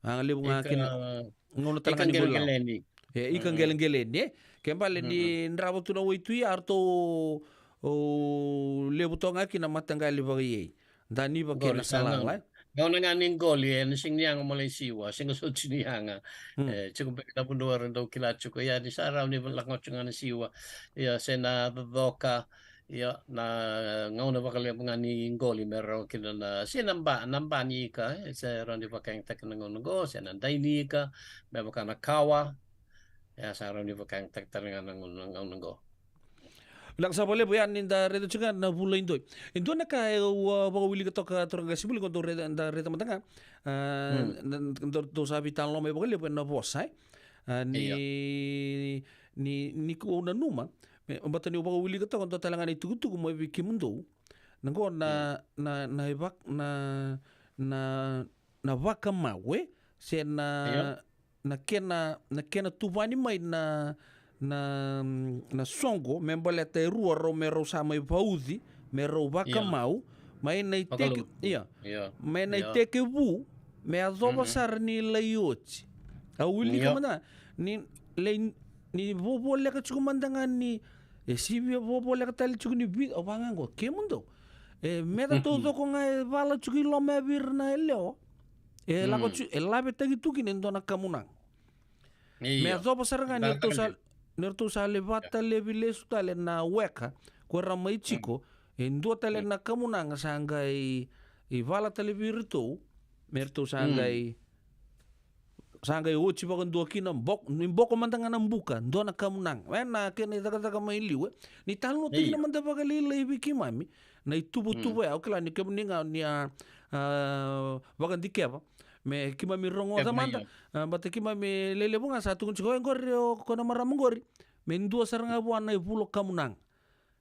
a, levu ga kina. Gauna tale ga ni qelegele. E, ika qeleqeleni, e. Ke bale ni drava tu na waitui, a ratou, o, levu toka ga kina mataqali vakaiyei. Daniva kei na salala, e. Gauna ga ni qoli, e, na sega ni yaga mai na siwa, sega soti ni yaga. Hmm. E, tiko beka na vanua era dau kila tiko, ia ni sa rawa ni lako tiko ga na siwa. Ia, se na cocoka, ia, na gauna vakalevu ga ni qoli me rawa kina na, se na ba, na ba ni ika, e, se rawa ni vakayagataki na gauna qo, se na dai ni ika, me vaka na kawa, ia, sa rawa ni vakayagataki tale ga na gauna, na gauna qo. Vinaka sara vakalevu, ia, ni da raica tiko ga na vula i doi. E dua na ka e, au, a, vakawilika toka, turaga Simbuli, qo dou raica, da raica mada ga. A, hmm, na, na, dou, dou sa veitalanoa mai vakalevu ena vosa, e. A, ni, io, ni, ni ko au nanuma, me, baleta niu vakawilika toka, dua tale ga na itukutuku mai vei kemudou. Na qo na, hmm, na, na ivak-, na, na, na vakamau, e? Se na, io, na kena, na kena tuvani mai na, na, na soqo, me baleta e rua rau, me rau sa mai vauci, me rau, io, vakamau, mai na iteke, vakalu-, io, io, mai na, io, itekivu, me yacova, mhm, sara ni lai oti. Au wilika, io, mada, ni lai, ni vovoleka tiko mada ga ni, e sivia vovoleka tale tiko ni vi-, au vaka ga qo, kemudou. E, me da taucoko ga e vala tiko i loma ya vei ira na yalewa. E, hm, lako tiko, e lavetaki tu kina e dua na kamunaga. Io. Me yacova sara ga ni ratou sa, ni ratou sa lai vakalevi lesu tale na weka, ko era mai tiko, e dua tale na kamunaga sa qai, i vala tale vei iratou, me ratou sa qai, sa qai oti vakadua kina, bok-, ni boko mada ga na buka, dua na kamunaga. E na kena icakacaka mai liu, e. Ni talanoataki kina mada vakalailai vei keimami na ituvatuva ya, au kila ni kemuni ga ni a, a, vakadikeva. Me keimami rogoca mada, a, baleta keimami lelevu ga sa tukuni tiko, e qori o koya na marama qori. Me dua sara ga vua na ivula kamunaga.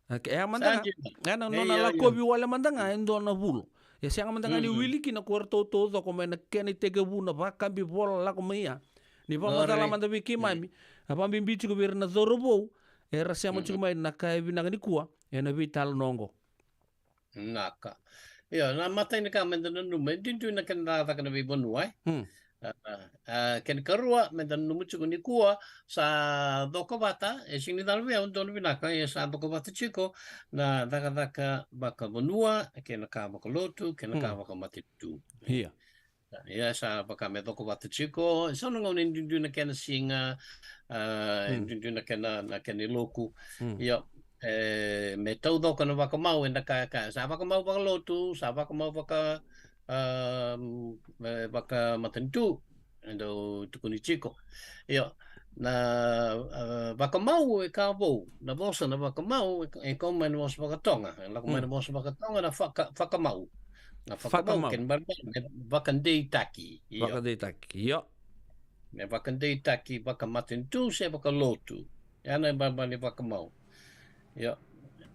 A, ke, e a mada ga, e na nona lakovi wale mada ga e dua na vula. E sega mada ga ni wili kina ko ratou taucoko mai na kena itekivu na vakabivola lako mai ya. Ni vakamacala mada vei keimami. A vakabibi tiko vei ira na cauravou era sema tiko mai na ka e vinaka nikua ena veitalanoa oqo. Naka. Io, na matai ni ka meda nanuma, e duidui na kena cakacaka na veivanua, e. Hmm. A, a, kena karua, meda nanuma tiko nikua, sa cokovata, e sega ni cala vei au, donu vinaka, e sa cokovata tiko na cakacaka vakavanua, kei na ka vakalotu, kei na ka Hmm. vakamatanitu. Ia. Ia sa vaka me cokovata tiko, so na gauna e duidui na kena siga, a, e Hmm. duidui na kena, na kena iloku. Hmm. Ia, e, me taucoko na vakamau, eda kaya, kaya, sa vakamau vakalotu, sa vakamau vaka, a, e, vakamatanitu, e dau tukuni tiko. Ia, na, a, vakamau e ka vou, na vosa na vakamau, e, e kau mai na vosa vakaToga, e lako mai Hmm. na vosa vakaToga, na faka-, fakamau. Na fakamau, Fakamau. kena ibalebale me vakadeitaki. Io. Vakadeitaki, io. Me vakadeitaki vakamatanitu se vakalotu. Ia na ibalebale ni vakamau. Io.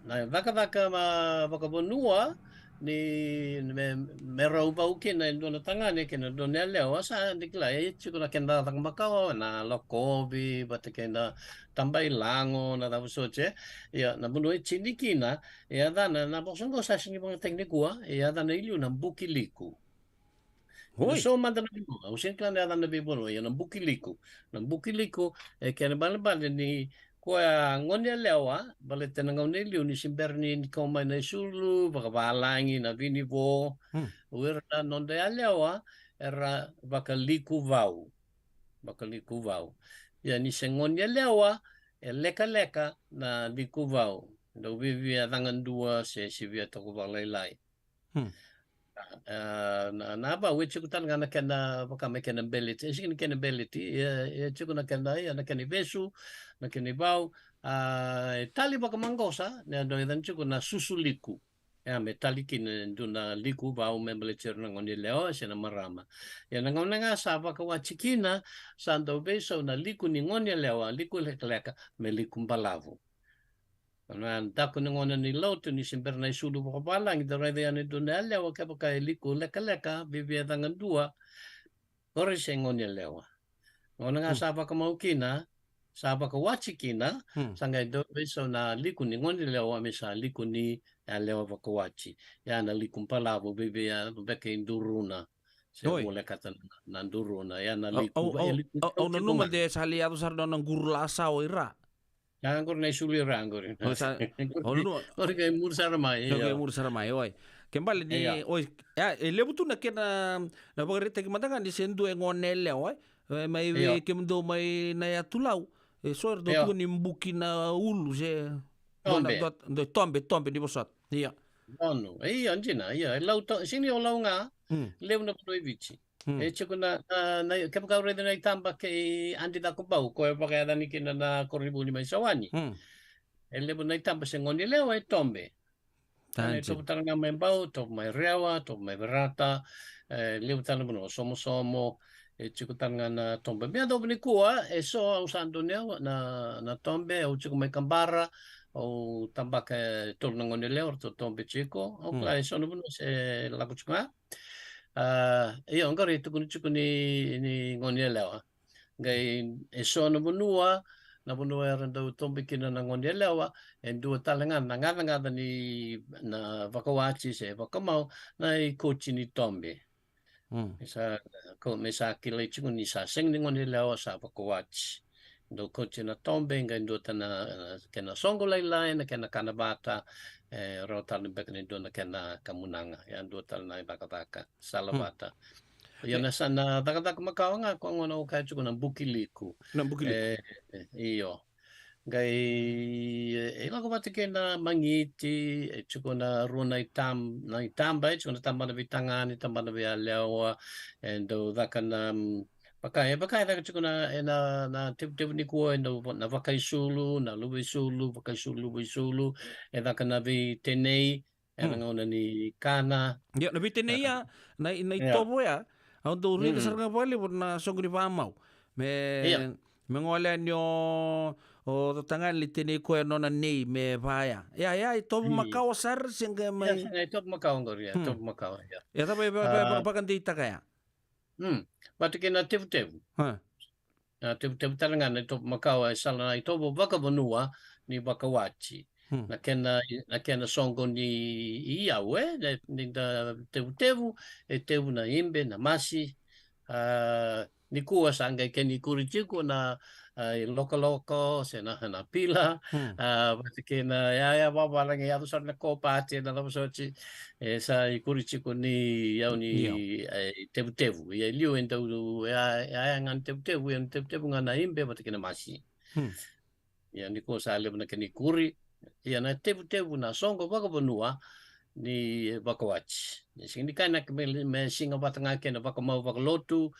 Na cakacaka ma vakavanua ni me, me rau vau kina e dua na tagane kei na dua na yalewa, sa da kila e tiko na kena cakacaka makawa, na lakovi, vata kei na tabailago, na cava soti, e. Ia, na vanua e tini kina, e yacana, na vosa qo sa sega ni vakayagataki nikua, e yacana i liu na Bukiliku. Oi. So mada na veivanua, au sega ni kila na yacana na veivanua, ia na Bukiliku. Na Bukiliku, e kena ibalebale ni koya gone yalewa, baleta na gauna e liu ni se bera ni, ni kau mai na isulu, vakavalagi, na vinivo, Hmm. o ira na noda yalewa, era vakalikuvau. Vakalikuvau. Ia ni se gone yalewa, e lekaleka na likuvau. Dau viavia yacaga dua se sivia toka vakalailai. Hmm. A, na, na vau e tiko tale ga na kena vaka me kena beleti. E sega ni kena beleti, e, e tiko na kena, ia, na kena ivesu, na kena ivau. A, e tali vakamaqosa, ne dau yacana tiko na susuliku. Ia, me tali kina e dua na likuvau me baleti ira na gone yalewa se na marama. Ia na gauna ga sa vakawati kina, sa dau veisau na liku ni gone yalewa, liku lekaleka, me liku balavu. Na daku ni gauna ni lotu ni se bera na isulu vakavalagi, dau raica yani e dua na yalewa kevaka e liku lekaleka, viavia yacaga dua, qori se gone yalewa. Gauna ga Hmm. sa vakamau kina, sa vakawati kina, Hmm. sa qai dau veisau na liku ni gone yalewa me sa liku ni yalewa vakawati. Ia na liku balavu, viavia beka i duruna. Se Oi. volekata na, na duruna. Ia na Au, liku, au, e au, liku au, au tiko nanuma ga. de sa lai yaco sara na nona quru lasawa i ra. A, qori na isulu i ra qori. O, sa, Qori, o, no. qori qai muri sara mai, Qori qai io. muri sara mai, oi. Ke bale ni, Io. oi, e, e levu tu na kena, na vakaraitaki mada ga ni se dua e gone yalewa, e. E, mai vei Io. kemudou mai na yatu Lau. E so era dau Io. tukuni buki na ulu se, dua na, Tobe. dua, dua, tobe, tobe ni vosota. Ia. Donu. Io, dina, io. E Lau to, sega ni o Lau ga, Hmm. levu na vanua i Viti. Hmm. E tiko na, na, na, kevaka o raica na itaba kei Adi Cakobau, koya e vakayacani kina na koronivuli mai Sawani. Hmm. E levu na itaba se gone yalewa e Tobe. Ena Tadi. itovo tale ga mai Bau, tovo mai Rewa, tovo mai Verata, e levu tale na vanua, Somosomo, e tiko tale ga na Tobe. Me yacova nikua, e so au sa donuya na, na Tobe, au tiko mai Kabara, au tabaka e tolu na gone yalewa, ratou Tobe tiko, au Hmm. kila e so na vanua se lako tiko ga. A, io, qori e tukuni tiko ni, ni gone yalewa. Qai e so na vanua, na vanua era dau tobe kina na gone yalewa, e dua tale ga na gacagaca ni na vakawati se vakamau, na ikoti ni tobe. Mm. Me sa, ko, me sa kilai tiko ni sa sega ni gone yalewa sa vakawati. Dau kauti na tobe, qai dua tale na, na kena soqo lailai, na kena kana vata, e rawa tale beka ni dua na kena kamunaga, ia dua tale na icakacaka, sala Mm. vata. Ia E na sa na cakacaka makawa ga, ko gona au kaya tiko na bukiliku. Na bukiliku. E, e, io. Qai, e, e lako vata kei na magiti, e tiko na rua na itab-, na itaba, e tiko na tabana veitagane, tabana veiyalewa, e dau caka na, mm, vaka, e vaka e caka tiko na, e na, na tevutevu nikua, e dau va-, na vakaisulu, na luva isulu, vakaisulu, luva isulu, e caka na veitenei, e na Mm. gauna ni kana. Io, na veitenei A. ya, na, na Io. itovo ya, au dau raica Mm. sara ga vakalevu na soqo ni vakamau. Me, Io. me gole yani o, o tagane lai tenei koya nona nei, me vaya. Ia, ia, itovo Mm. makawa sara se qai mai. Ia, sa na itovo makawa qori, ia, Mm. itovo makawa, ia. Ia, cava e va-, va-, A. va-, vakadeitaka ya? Mm. Vata kei na tevutevu. A. Na tevutevu tale ga na itovo makawa, e sala na itovo vakavanua ni vakawati. Hmm. Na kena, na kena soqo ni iyau, e, na, ni da tevutevu, e tevu na ibe, na masi, a, nikua sa qai kena ikuri tiko na, a, ilokoloko, se na, na pila, hmm, a, vata kei na yaya vavalagi, yaco sara na kopati, na cava soti, e sa ikuri tiko ni iyau ni, iyau, e, tevutevu. Ia e liu e dau, ya, yaya ga ni tevutevu, iyau ni tevutevu ga na ibe, vata kei na masi. Hmm. Ia nikua sa levu na kena ikuri. Ia na tevutevu na soqo vakavanua ni vakawati. Ni sega ni kaya na ke me, me siga vata ga kei na vakamau vakalotu.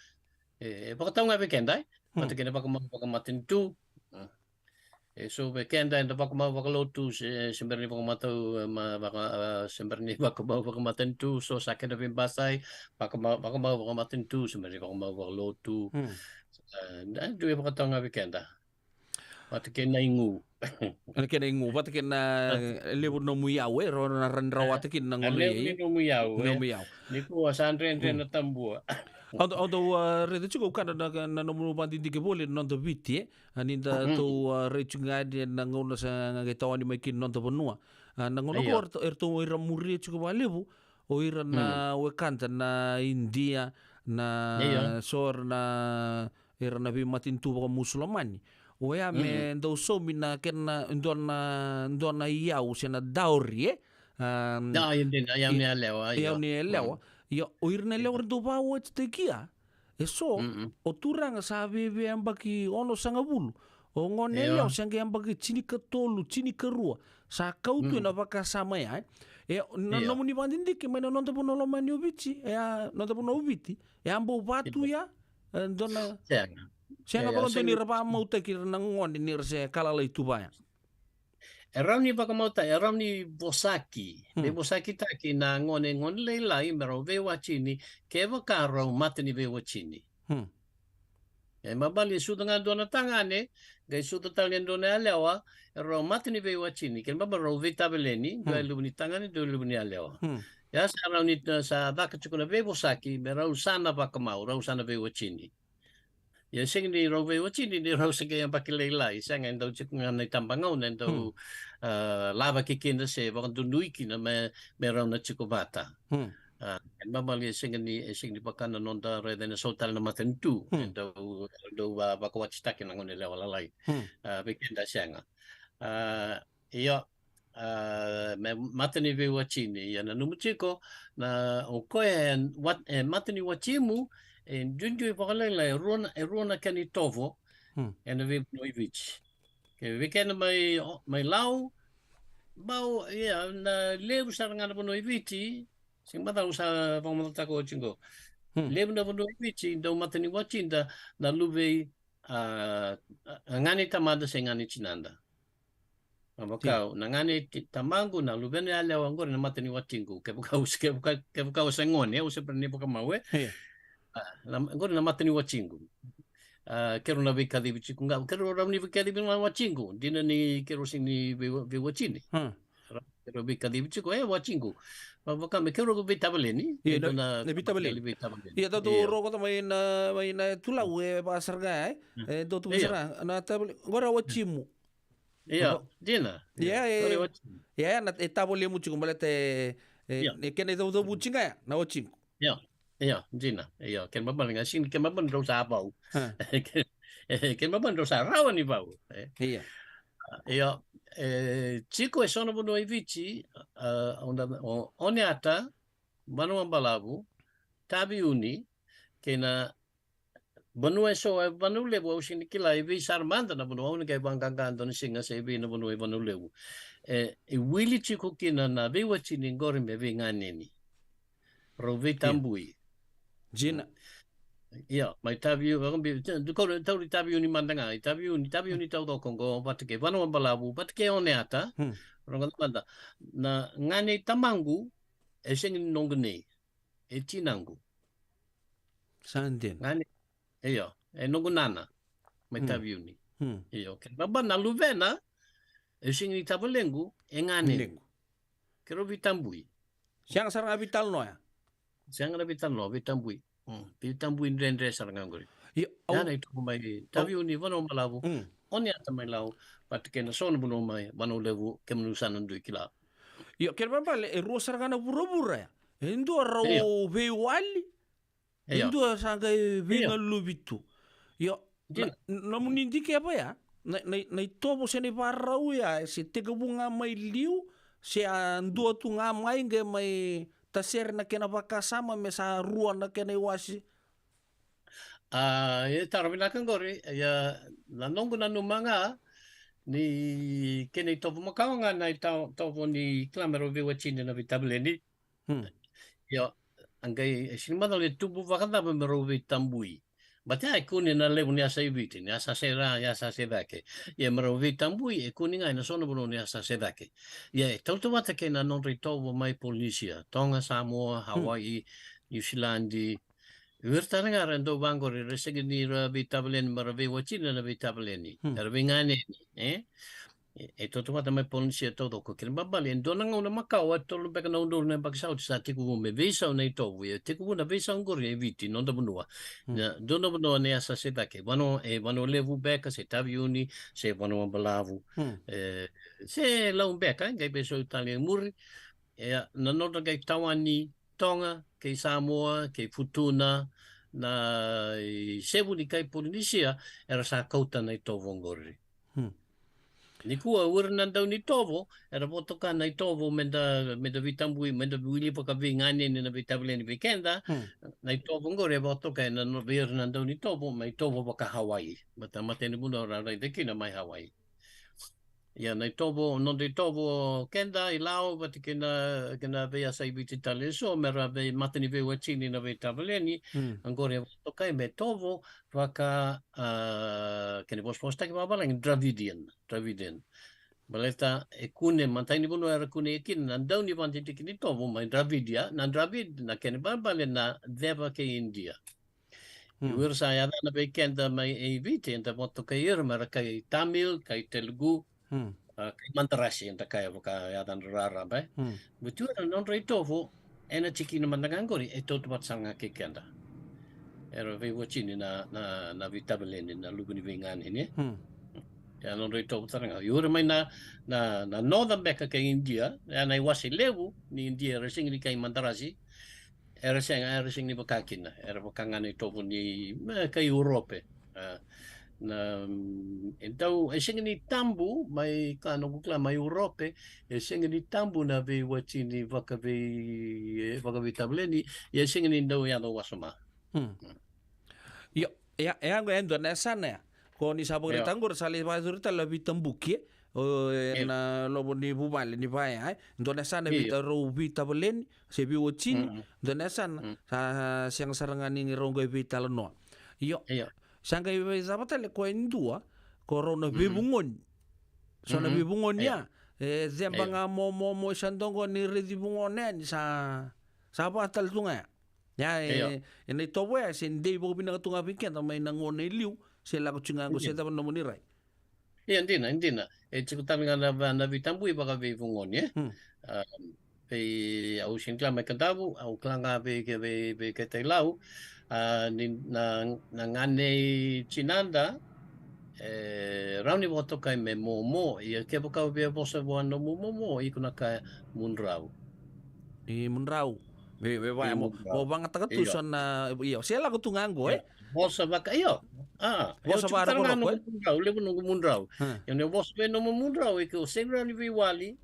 E, e vakatau ga vei keda, e? Hmm. Vata kei na vakamau vakamatanitu. Hmm. E so vei keda eda vakamau vakalotu, se, se bera ni vakamatau, e, ma, vaka, e, se bera ni vakamau vakamatanitu, so sa kena veibasai, vakamau, vakamau vakamatanitu, se bera ni vakamau vakalotu. Hmm. E, na, dui vakatau ga vei keda. Vata kei na igu. Ena kena igu, vata kei na, a, levu nomu iyau, e, rau na ra-, rawata kina na, a, gone levu ni nomu iyau, e. Nomu iyau. Nikua sa dredre, mm, na tabua. Au dau, au dau, a, raica tiko au kana na, na nomu vakadidike voli na noda Viti, e. A, ni da, mm, tou, a, rai tiko ga ena gauna sa qai tawani mai kina na noda vanua. A, na gauna, io, qo eratou, eratou ira muria tiko vakalevu o ira na, mm, wekada na Idia, na, io, so era na ira na veimatanitu vakaMusulomani. Oya me, mm-mm, dau saumi na kena dua na, dua na iyau se na dowry, e? A, na, io, dina, iyau ni yalewa, iyau, io, ni yalewa. Mm. Ia, o ira na yalewa, io, era dau vakawatitaki. E so, mm-mm, o turaga sa veiveiyabaki onosagavulu. O gone, io, yalewa sa qai yabaki tinikatolu, tinikarua. Sa kau tu, mm, ena vakasama ya, e? E, na, io, nomuni vakadidike mai na noda vanua lomani o Viti, e, a, noda vanua o Viti, e a bau va tu ya, e, dua na, sega. Sega, e, vakadua, sega ni ra vakamautaki ira na gone ni ra se ka lalai tu vaya. E rawa ni vakamautaki, e rawa ni vosaki. Hmm. Veivosakitaki na gone, gone lailai me rau veiwatini, kevaka rau mata ni veiwatini. Hmm. E mabali e sucu ga dua na tagane, qai sucu tale e dua na yalewa, e rau mata ni veiwatini, kena ibalebale rau veitavaleni, dua, hmm, e luvu ni tagane, dua e luvu ni yalewa. Hmm. Ia sa rawa ni, sa caka tiko na veivosaki, me rau sa na vakamau, rau sa na veiwatini. Ia sega ni rau veiwatini ni rau se qai yabaki lailai, sega, e dau tiko ga na itabagauna e dau, hmm, a, lavaki kina se vakadonui kina me, me rau na tiko vata. Hmm. A, e mabali e sega ni, e sega ni vaka na noda raica ena so tale na matanitu, hmm, e dau, dau va, vakawatitaki na gone yalewa lalai. Hmm. A, vei keda sega. A, io, a, me mata ni veiwatini, ia nanuma tiko, na, o koya e wat-, e mata ni watimu, e duidui vakalailai, e rua na, e rua na kena itovo, hmm, ena veivanua i Viti. Ke vei keda mai, o, mai Lau, bau, ia, na levu sara ga na vanua i Viti, sega, macala au sa vakamacalataka oti qo. Hmm. Levu na vanua i Viti, dau mata ni watida na luvei, a, a, a gane tamada se gane tinada. Vaka, io, au, na gane ti-, tamaqu, na luvena yalewa qori na mata ni watiqu. Kevaka au se, kevaka, kevaka au se gone, au se bera ni vakamau, e? Io. A, na, qori na mata ni watiqu. A, keirau na veikacivi tiko ga, keirau rawa ni veikacivi na watiqu. Dina ni keirau sega ni vei, veiwatini. Hmm. Ra-, keirau veikacivi tiko, e, watiqu. Va-, vaka me keirau veitavaleni. Io, e dua na, na veitavaleni. Veitavaleni. Io, tatou, io, rogoca mai na, mai na tulau, e, vakasara ga, e? Hmm. E, dou tu, io, sara na tavale-, qori a watimu. Io, dina. Io, io, e, qori a watimu. Io, na, e tavalemu tiko, baleta e, e, io, e kena icavucavuti ga ya na watiqu. Io, io, dina. Io, kena ibalebale ga, sega, kena ibalebale drau sa vau. A. Ke-, e, kena ibalebale drau sa rawa ni vau, e. Io. Io, e, tiko e so na vanua i Viti, a, o na, o, Oneata, Vanuabalavu, Taveuni, kei na vanua e so, e Vanua Levu, au sega ni kila e vei sara mada na vanua, au na qai vaqaqa dua na siga se e vei na vanua e Vanua Levu. E, e wili tiko kina na veiwatini qori me veiganeni. Rau veitabui. Io. Dina. Io, mai Taveuni, vakabi-, te-, tauri, tauri Taveuni mada ga, i Taveuni, Taveuni taucoko qo, vata kei Vanuabalavu, vata kei Oneata. Hmm. Rogoca mada, na gane i tamaqu, e sega ni noqu nei. E tinaqu. Sa dina. Gane, io, e noqu nana. Mai, hmm, Taveuni. Hmm. Io, kena ibalebale na luvena, e sega ni tavalequ, e ganeni. Ganeni. Keirau veitabui. Sega sara ga veitalanoa ya. Sega na veitalanoa, veitabui. Hmm. Veitabui dredre sara ga qori. Io, au, ya na itovo mai Taveuni, Vanuabalavu. Hmm. Oniata mai Lau, vata kei na so na vanua mai Vanua Levu, kemunu sa na dui kila. Io, kena ibalebale e rua sara ga na vuravura ya. E dua rau veiwali, e dua sa qai veigaluvi tu. Io, na, nomuni dikeva ya, na, na, na itovo se na ivarau ya, se tekivu ga mai liu, se a dua tu ga mai qai mai tasere na kena vakasama me sa rua na kena iwase. A, e taro vinaka qori, ia, na noqu nanuma ga, ni kena itovo makawa ga na itovo ni kila me rau veiwatini na veitavaleni. Io, a qai, e sini macala e tubu vakacava me rau veitabui. But ia, e kune na levu ni yasa i Viti, ni yasa se ra, yasa se cake. Ia me rau veitabui, e kune ga ena so na vanua ni yasa se cake. Ia, e tautauvata kei na nodra itovo mai Polinesia, Toga, Samoa, Hawaii, Niusiladi. Vei ira tale ga era dau vaqori, era sega ni ra veitavaleni, me ra veiwatini na veitavaleni. Era veiganeni, e? E, e tautauvata mai Polinesia taucoko. Kena ibalebale, e dua na gauna makawa, tolu beka na udolu na yabaki sa oti sa tekivu me veisau na itovo. E tekivu na veisau qori e Viti, noda vanua. Na, dua na vanua ni yasa se cake. Vanua, e Vanua Levu beka, se Taveuni, se Vanua Balavu. E, se Lau beka, qai veisau tale e muri. E, na nodra qai tawani Toga, kei Samoa, kei Futuna, na isevu ni kai Polinesia, era sa kauta na itovo qori. Nikua, o ira na dau ni tovo, era votoka na itovo me da, me da veitabui, me da wili vakaveiganeni na veitavaleni vei keda, na itovo qori e votoka ena no-, vei ira na dau ni tovo, ma itovo vaka Hawaii. Mata, matanivanua ra raica kina mai Hawaii. Ia, na itovo, noda itovo keda i Lau, vata kei na, kei na veiyasa i Viti tale eso, me ra vei, mata ni veiwatini na veitavaleni, qori e votokai me tovo vaka, a, kena vosavosataki vakavalagi, Dravidian, Dravidian. Baleta e kune, matanivanua era kunea kina na dau ni vakadidike ni tovo mai Dravidia, na Dravid, na kena ibalebale na ceva kei India. O ira sa yacana vei keda mai e Viti, eda votokai ira me ra kai Tamil, kai Telugu, a, kai Madrasi, eda kaya vaka yacadra raraba, e. But o ira na nodra itovo, ena tikina mada ga qori, e tautauvata sara ga kei keda. Era veiwatini na, na, na veitavaleni, na luve ni veiganeni, e. Ia, nodra itovo tara ga. O ira mai na, na, na noda beka kai India, ia, na iwase levu ni India, era sega ni kai Madrasi, era sega, era sega ni vaka kina, era vaka ga na itovo ni, me, kai Urope. A, na, mm, e dau, e sega ni tabu, mai ka noqu kila mai Urope, e sega ni tabu na veiwatini vakavei, e, vakaveitavaleni, ia e sega ni dau yaco wasoma. Io, ia, e yaco e dua na yasana ya. Ko ni sa vakaraitaka qori sa lai vakayacori tale na veitabuki, e. O, e, na lovo ni vuvale ni vaya, e. Dua na yasana vei rau veitavaleni, se veiwatini, dua na yasana, sa, sa sega sara ga ni rau qai veitalanoa. Io. Sa qai veicava tale ko e dua, ko rau na veivugoni. So na veivugoni ya. E, ceba ga mo, mo, mo, sa dogo ni raici vugona yani, sa, sa vaka tale tu ga ya. Ia, e, e na itovo ya, se dei vakavinaka tu ga vei keda mai na gauna e liu, se lako tiko ga qo se cava na nomuni rai. Ia, dina, dina. E tiko tale ga na, na veitabui vakaveivugoni, e? A, vei, au sega ni kila mai Kadavu, au kila ga vei, vei, vei keda i Lau, a, ni, na, na gane i tinada, e, rawa ni vakatokai me momo, ia kevaka o via vosa vua nomu momo, iko na kaya mudrau. I mudrau. Me, me vaya mo, mo vagataka tu so na, io, se lako tu ga qo, e? Vosa vaka, io. A, vosa vakarokorokoya. Mudrau, levu noqu mudrau. Ia ni vosa vei nomu mudrau, iko sega ni veiwali.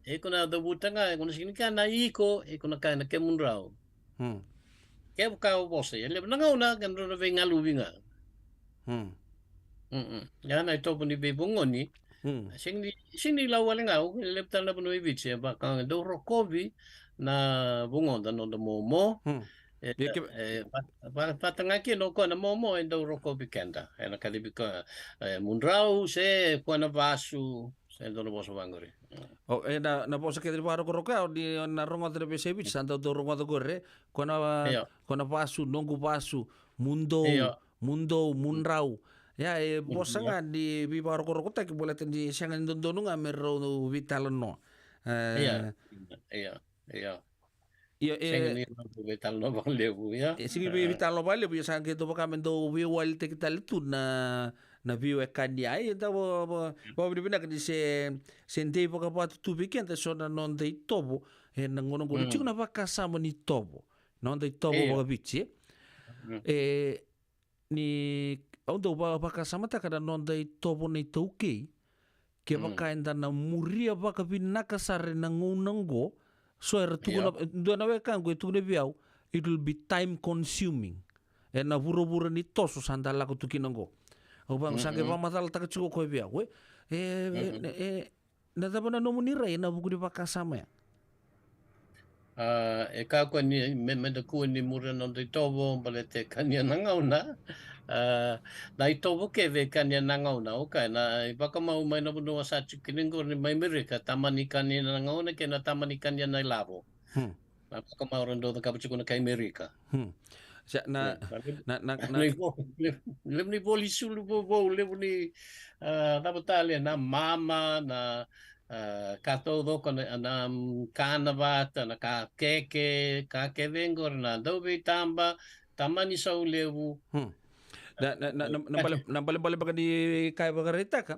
Iko na cavuta ga, iko na sega ni kaya na iko, iko na kaya na kemudrau. Kevaka o vosa, ia levu na gauna, kemudrau na veigaluvi ga. Ia na itovo ni veivugoni. Sega ni, sega ni Lau wale ga, au levu tale na vanua i Viti, e vaka ga dau rokovi na vugoda noda momo. E, e, va, va, vata ga kina o koya na momo e dau rokovi keda. E na kacivi koya, e, mudrau, se koya na vasu, se dua na vosa vaqori. O, e na, na vosa kece ni vakarokoroko ya, ni na rogoca na veiyasai Viti, sa dau, dau rogoca qori, e. Koya na, koya na vasu, noqu vasu, mudou, mudou, mudrau. Ia, e vosa ga ni veivakarokorokotaki baleta ni sega ni dodonu ga me rau veitalanoa. E, ia, ia, ia. Ia, e, sega ni rau veitalanoa vakalevu, ia. E sega ni veitalanoa vakalevu, ia sa qai dau vaka me dau veiwalitaki tale tu na, na veiwekani. Ia, e dau va, va, vakavinavinaka ni se, se dei vakavatutu vei keda eso na noda itovo ena gauna oqo. Ni tiko na vakasama ni tovo, noda itovo vakaviti, e? E, ni au dau va, vakasamataka na noda itovo na iTaukei. Kevaka eda na muria vakavinaka sara ena gauna oqo, so era tukuna, dua na wekaqu e tukuna vei au, it will be time consuming. Ena vuravura ni toso sa da lako tu kina oqo. Au vaka, sa qai vakamacalataka tiko o koya vei au, e, e, e, e, na cava na nomuni rai ena vuku ni vakasama ya? A, e kakua ni, me, me da kua ni muria na noda itovo, baleta e kania na gauna. A, na itovo kece e kania na gauna, okay, na ivakamau mai na vanua sa tiko kina oqori mai Merika, tamani kania na gauna kei na tamani kania na ilavo. Na vakamau ra dau cakava tiko na kai Merika. Sa, na, na, na, na, levu ni vo-, levu ni voli sulu vovou, levu ni, a, cava tale, na mama, na, a, ka taucoko, na, na, mm, kana vata, na ka keke, ka kece oqori, na dauveitaba, tamani sau levu. Na, na, na, na, na bale, na balebale beka ni ka e vakaraitaka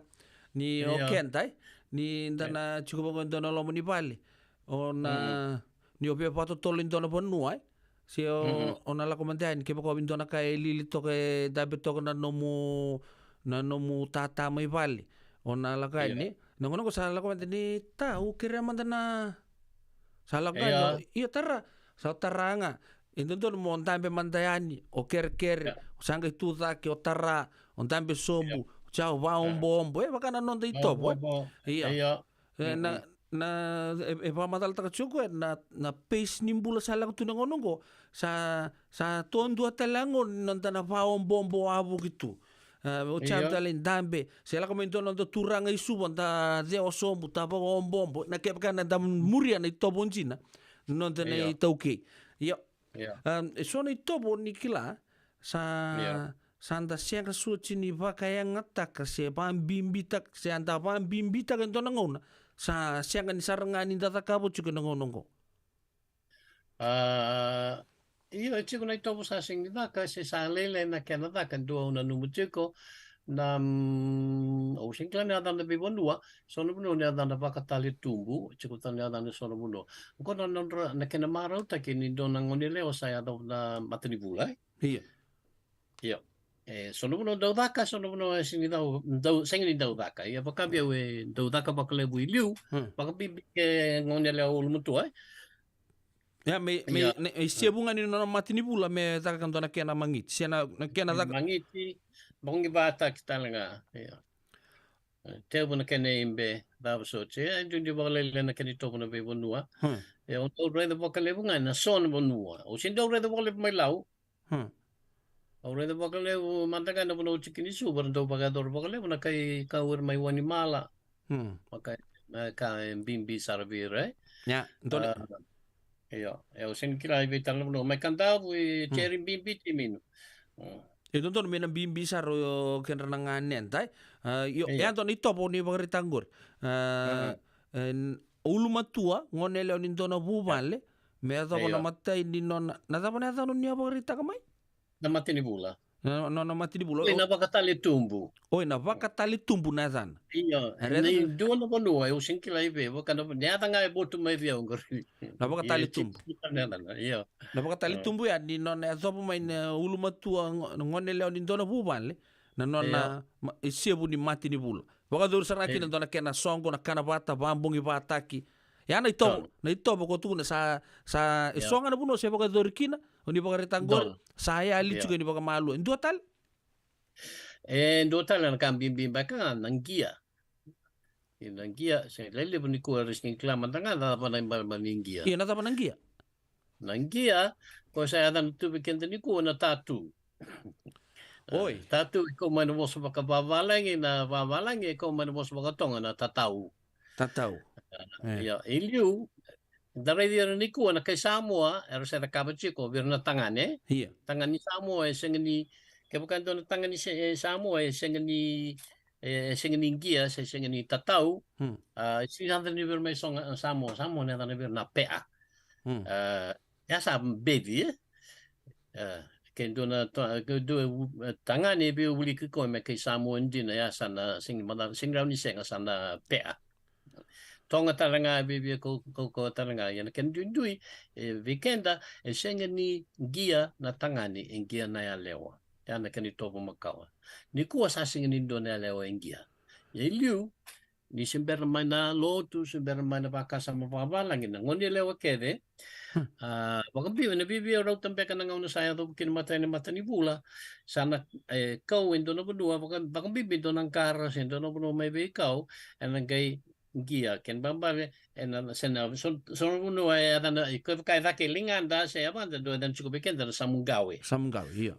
ni o keda, e? Ni da na tiko vaka e dua na loma ni vale. O na, ni o via vakatotolo e dua na vanua, e? Se o, o na lako mada yani, kevaka o via dua na ka e lili toka, e dabe toka na nomu, na nomu tata mai vale. O na lako yani, na gauna oqo sa lako mada ni ta, au kerea mada na, sa lako yani, io, tara, sa tara ga. E dodonu mo dabe mada yani, o kerekere, o sa qai tu cake, o tara, o dabe sobu, o sa vaoboobo, e vaka na noda itovo, e? Io. E, na, na, e, e vakamacalataka tiko o koya na, na pace ni bula sa lako tu na gauna oqo, sa, sa to dua tale a gauna ni noda na vaoboobo wavoki tu. A, o sa dua lai dabe, se lako mai dua na noda turaga i Suva, da cewa sobu, da vakaoboobo, na kevaka na da muria na itovo dina na noda na iTaukei. Io. A, e so na itovo ni kila, sa, sa da sega soti ni vakayagataka, se vabibitaka, se da vabibitaka e dua na gauna, sa sega ni sara ga ni da cakava tiko ena gauna oqo. A, io, e tiko na itovo sa sega ni caka, se sa lailai na kena caka, dua au nanuma tiko, na, mm, au sega ni kila na yacana veivanua, so na vanua na yacana Vakataletubu, tiko tale na yacana so na vanua. Oqo na nodra, na kena marautaki ni dua na gone yalewa sa yacova na matanivula, e? Io. Io. E, so na vanua dau caka, so na vanua e sega ni dau, dau, sega ni dau caka. Ia vaka vei au e dau caka vakalevu i liu, vakabibi ke gone yalewa ulumatua, e? Ia, me, me, ia, na, e sevu ga ni nona matanivula me caka dua na kena magiti. Se na, na kena caka. Magiti, bogivataki tale ga. Ia. E, tevu na kena ibe, cava soti. E, duidui vakalailai na kena itovo na veivanua. E, au dau raica vakalevu ga na so na vanua. Au sega ni dau raica vakalevu mai Lau. Au raica vakalevu mada ga na vanua tiko ni Suva, ra dau vakayacora vakalevu na kai kau ira mai Wanimala. Vaka, na ka e bibi sara vei ira, e? Ia, dole. A, io, e, au sega ni kila i vei tale na vanua. Mai Kadavu, i Jeri, bibi tiko mai Minu. E dodonu me na bibi sara o kedra na ganeda, e? A, io, e a dua na itovo ni vakaraitaka qori. A, e, ulumatua, gone yalewa ni dua na vuvale, me yacova na matai ni nona, na cava na yacana ni a vakaraitaka mai? Na matanivula. Na, na, na matanivula. Oi, na Vakataletubu. Oi, na Vakataletubu na yacana. Io, e dua na vanua, au sega ni kila i vei, vaka na, na yaca ga e votu mai vei au qori. Na Vakataletubu. Io. Na Vakataletubu ya, ni nona yacova mai na ulumatua, go-, gone yalewa ni dua na vuvale. Na nona ma-, isevu ni matanivula. Vakayacori sara ga kina dua na kena soqo, na kana vata, vabogivataki. Ia na itovo, na itovo ko tukuna sa, sa, e so ga na vanua se vakayacori kina, o ni vakaraitaka qori, sa yali tiko ni vakamalua. E dua tale? E dua tale na ka bibi beka ga na qia. E na qia, se lelevu nikua era sega ni kila mada ga na cava na ibalebale ni qia. Ia na cava na qia? Na qia, ko sa yacana tu vei keda nikua na tatu. Oi. Tatu e kau mai na vosa vakavavalagi, na vavalagi e kau mai na vosa vakatoga na tatau. Tatau. Ia, e liu, da raici ira nikua na kai Samoa, era se cakava tiko vei ira na tagane. Ia. Tagane ni Samoa e sega ni, kevaka e dua na tagane ni se-, e Samoa e sega ni, e, e sega ni qia, se sega ni tatau. A, e sega ni yaco ni vei ira mai Samoa, Samoa na yacana vei ira na pea. A, e a sa beci, e? A, Ke dua na to-, ke dua, e, tagane e via wiliki koya me kai Samoa dina, ia sa na sega ni macala, sega ni rawa ni sega, sa na pea. Toga tale ga e via, via kau, kau, kau tale ga. Ia na kena duidui, e, vei keda, e sega ni qia na tagane, e qia na yalewa. Ia na kena itovo makawa. Nikua sa sega ni dua na yalewa e qia. Ia i liu, ni se bera mai na lotu, se bera mai na vakasama vakavalagi, na gone yalewa kece. Hmm. A, vakabibi, na viavia rauta beka na gauna sa yacovi kina matai na matanivula, sa na, e, kau e dua na vanua, vaka-, vakabibi e dua na qara, se dua na vanua mai veikau, ena qai qia, kena ibalebale, ena, se na, so, so na vanua e yacana, e, ko vaka e cake e ligada, se yavada, dua e yacana tiko vei keda na samuqawe. Samuqawe, io.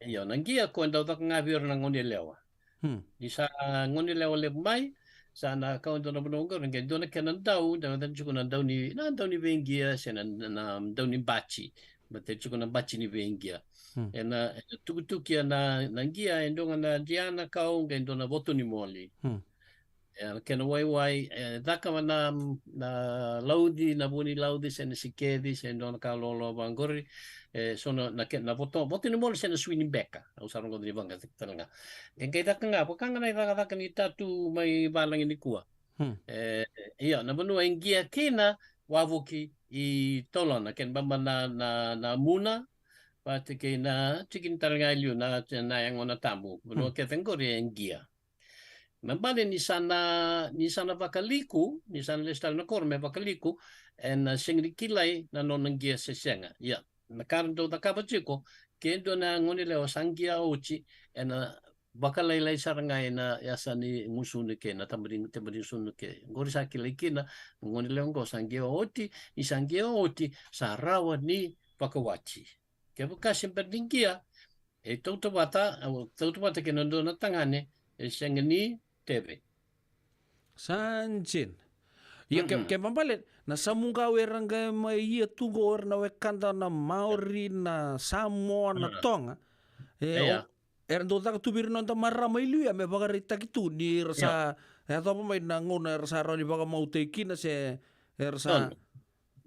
Io, na qia ko e dau caka ga vei ira na gone yalewa. Hmm. Ni sa gone yalewa levu mai, sa na kau e dua na vanua qori, qai dua na kena dau, dau, dau tiko na dau ni, na dau ni veiqia, se na, na, na dau ni bati. Baleta tiko na bati ni veiqia. Hmm. Ena, ena tukutuki na, na qia, e dua ga na diana kau, qai dua na voto ni moli. Hmm. E, kena waiwai, e, caka na, na lauci, na vuni lauci, se na sikeci, se dua na ka loloa vaqori, e, so na, na ke-, na voto, voto ni moli se na sui ni beka, au sa rogoca ni vaqo tale ga. E qai caka ga, vaka ga na icakacaka ni tatu mai valagi nikua. Hmm. E, ia, na vanua e qia kina, wavoki i tolona, kena ibalebale na, na, na muna, vata kei na, tiki ni tale ga i liu, na, na yagona tabu. Vanua, hmm, kece qori e qia. Me baleta ni sa na, ni sa na vakaliku, ni sa na lesu tale na koro me vakaliku, ena sega ni kilai na nona qia se sega. Ia, na ka ra dau cakava tiko, ke dua na gone yalewa sa qia oti, ena vakalailai sara ga ena yasa ni gusuna kei na taba ni, taba ni gusuna kei. Qori sa kilai kina, gone yalewa qo sa qia oti, ni sa qia oti, sa rawa ni vakawati. Kevaka se bera ni qia, e tautauvata, e tautauvata kei na dua na tagane, e sega ni teve. Sa dina. Ia ke, mm-mm, ke ibalebale, na samuqawe era qai mai ia tu qo, era na wekada na Maori, na Samoa, na, ah, Toga. E, ia, o, era dau caka tu vei ira na noda marama i liu ya, me vakaraitaki tu ni ra sa, ia, yacova mai na gauna era sa rawa ni vakamautaki kina se era sa,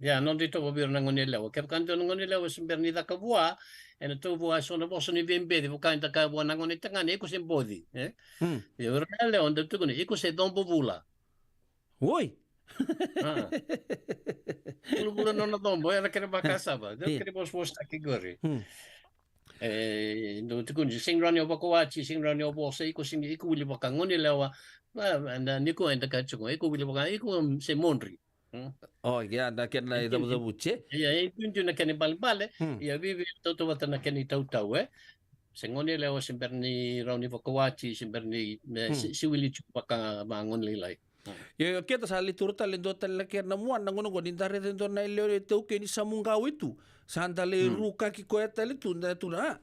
ia, noda itovo vei ira na gone yalewa. Kevaka dua na gone yalewa se bera ni caka vua, ena tau vua eso na vosa ni veibeci, vaka eda kaya vua na gone tagane, iko se boci, e? Hmm. Ia, o ira na yalewa, da tukuna, iko se cobo vula. Oi! A. Vulavula nona cobo, ena kena vakasama, ena, ia, kena vosavosataki qori. Hmm. E, dau tukuni, sega ni rawa ni o vakawati, sega ni rawa ni o vosa, iko sega ni, iko wili vaka gone yalewa, a, na, nikua eda kaya tiko, iko wili vaka, iko se modri. Hmm? O, ia, na kena icavucavuti, e? Ia, e duidui na kena ibalebale, hmm, ia, vei, vei, tautauvata na kena itautau, e? Se gone yalewa se bera ni rawa ni vakawati, se bera ni, me, hmm, se, se wili tiko vaka, vaka gone lailai. Hmm. Ia, ia, keda sa lai taura tale e dua tale na kena mua na gauna qo ni da raica e dua na yalewa e taukei ni samuqawe tu. Sa da lai, hmm, rukaki koya tale tu, da tukuna, a.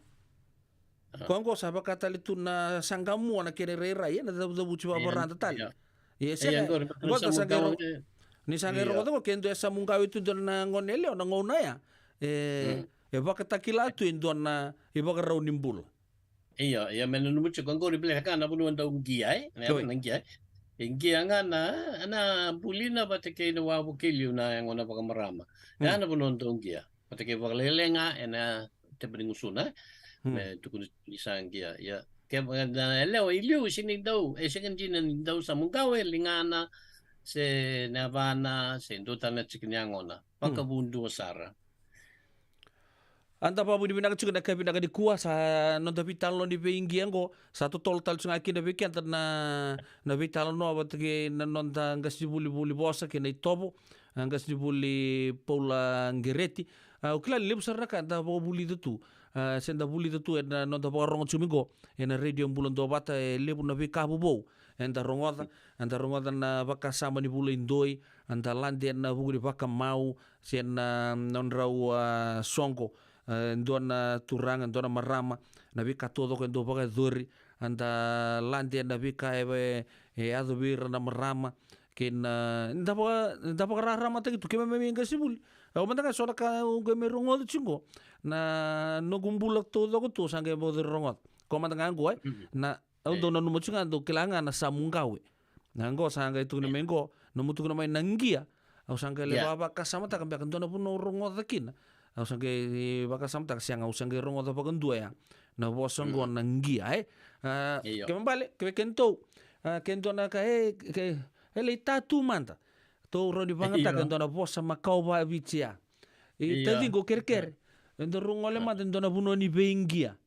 A. Koya qo sa vaka tale tu na saqa mua na kena irairai, e, na cavucavuti vakavarada tale. Ia. Ia, e sega, qori, qori sa qai ro-, e, ni sa qai, ia, rogoca qo, ke dua e samuqawe tu e dua na gone yalewa na gauna ya. E, mm, e vakatakila tu e dua na ivakarau ni bula. Io, io, me nanuma tiko qori, baleta ga na vanua dau qia, e? Na, oi, na qia, e? E qia ga na, na bulina vata kei na wavoki liu na yagona vakamarama. Ya, mm, na vanua dau qia. Vata kei vakalailai ga ena taba ni gusuna, e? Hmm. Me tukuni ni sa qia, ia. Ke va-, na yalewa i liu, e sega ni dau, e sega dina ni dau samuqawe, ligana, se na yavana, se dua tale na tiki ni yagona. Hmm. Vakavudua sara. A da vakavinavinaka tiko na ka vinaka nikua, sa noda veitalanoa ni veiqia qo, sa totolo tale tiko ga kina vei keda na, na veitalanoa vata kei na noda qasenivuli vuli vosa kei na itovo, a, qasenivuli Paula Qereti. A, au kila ni levu sara na ka da vakavulica tu, a, se da vulica tu ena noda vakarogo tiko mai qo ena Radio Bula Duavata, e levu na veika vovou eda rogoca, eda rogoca na vakasama ni vula i doi, eda lade ena vuku ni vakamau, se na nodrau, a, soqo, e, dua na turaga, dua na marama, na veika taucoko e dau vakayacori, eda lade ena veika e, e yaco vei ira na marama, kei na, da vaka, da vakararamataki tu, keimami mai qasenivuli. Au mada ga eso na ka au qai mai rogoca tiko qo. Na noqu bula taucoko tu, sa qai vauci rogoca. Ko mada ga qo, e? Mhm. Na, au dau nanuma tiko ga, dau kila ga na samuqawe. Na qo sa qai tukuna mai qo, nomu tukuna mai na qia. Au sa qai lai, ia, vakavakasamataka beka dua na vanua au rogoca kina. Au sa qai vakasamataka, sega, au sa qai rogoca vakadua ya na vosa oqo na qia, e? A, io. Kevaka bale, kevaka e dua, a, ke dua na ka, e, ke, e lai tatu mada. Tou rawa ni vagataka e dua na vosa makawa vakaviti ya. I taciqu kerekere. E dua rau gole mada e dua na vanua ni veiqia.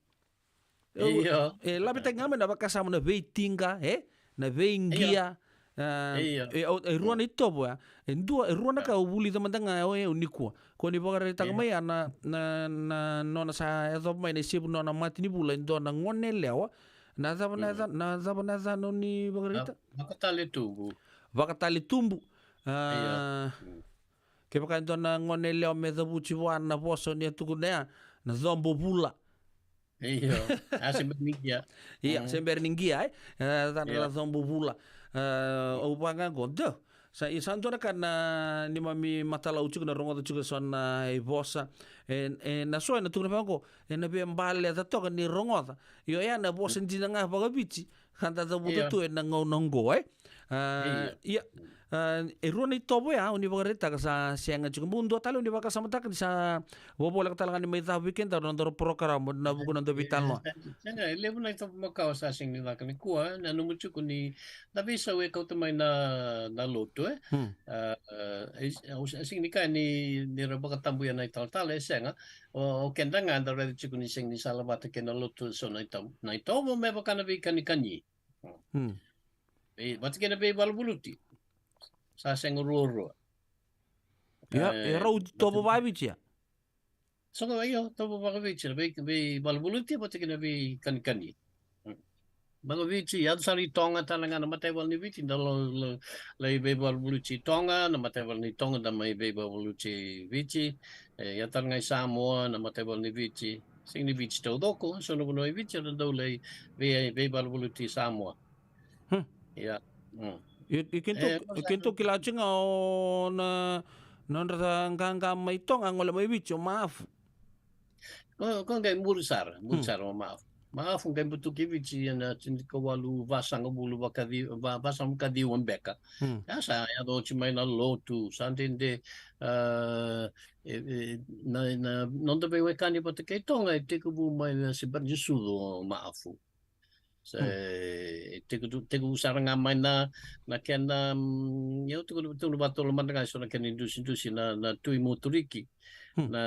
Io. E lavetaki ga mai na vakasama na veitiqa, e? Na veiqia. A, e, e rua na itovo ya. E dua, e rua na ka au vulica mada ga o yau nikua. Ko ni vakaraitaka mai ya na, na, na nona sa yacova mai na isevu nona mate ni vula e dua na gone yalewa. Na cava na yaca, na cava na yaca nona ni vakaraita? Vakatale tubu. Vakatale tubu. A, kevaka e dua na gone yalewa me cavuti vua na vosa ni a tukuna ya, na cobo vula. Io, a se bera ni qia. Ia, se bera ni qia, e? E, cana na cobo vula. E, au vaka qo, dou. Sa, i sa dua na ka na neimami matalau tiko, na rogoca tiko so na ivosa. E, e, na so ena tukuna vaka qo, ena via bale ca toka ni rogoca. Io, ya na vosa dina ga vakaviti. Ka da cavuta tu ena gauna oqo, e? A, ia, a, e rua na itovo ya, o ni vakaraitaka sa sega tiko. Bau dua tale o ni vakasamataka ni sa vovoleka tale ga ni mai cavu vei keda na nodaru porokaramu, na vuku na dua veitalanoa. Sega, e levu na itovo makawa sa sega ni caka nikua, e? Na nomu tiko ni, na veisau e kauta mai na, na lotu, e? A, a, e, au sa sega ni kaya ni, ni ra vakatabuya na italatala, e sega. O, o keda ga da raica tiko ni sega ni salavata kei na lotu, so na itovo, na itovo me vaka na veikanikani. Hmm. E, vata kei na veivaluvaluti. Sa sega ruarua. Ia, e, e rau tovo vakaviti ya? Sega, io, tovo vakaviti, na vei, veivaluvaluti vata kei na veikanikani. Hmm. Vakaviti, yaco sara i Toga tale ga na mataivalu ni Viti, da lo, lo, lai veivaluvaluti i Toga, na mataivalu ni Toga, da mai veivaluvaluti i Viti, e, ia tale ga i Samoa, na mataivalu ni Viti. Sega ni Viti taucoko, so na vanua i Viti, era dau lai vei, veivaluvaluti i Samoa. Hmm. Ia. Hmm. E, e keitou, e keitou kila tiko ga o na, na nodra qaqa mai Toga, gole mai Viti, o Mafu. Ko, ko qai muri sara, muri sara o Mafu. Mafu qai butuki Viti ena tinikawalu vasagavulu vakaci, va, vasagavulu kaciwa beka. Hmm. Ia sa yaco oti mai na lotu, sa dede, a, e, e, na, na, noda veiwekani vata kei Toga, e tekivu mai na se bera ni sucu o Mafu. Se, e tekivu, tekivu sara ga mai na, na kena, mm, io, tekivu, tekivu vakatolu mada ga so na kena idusidusi na, na Tui Moturiki. Hmm. Na,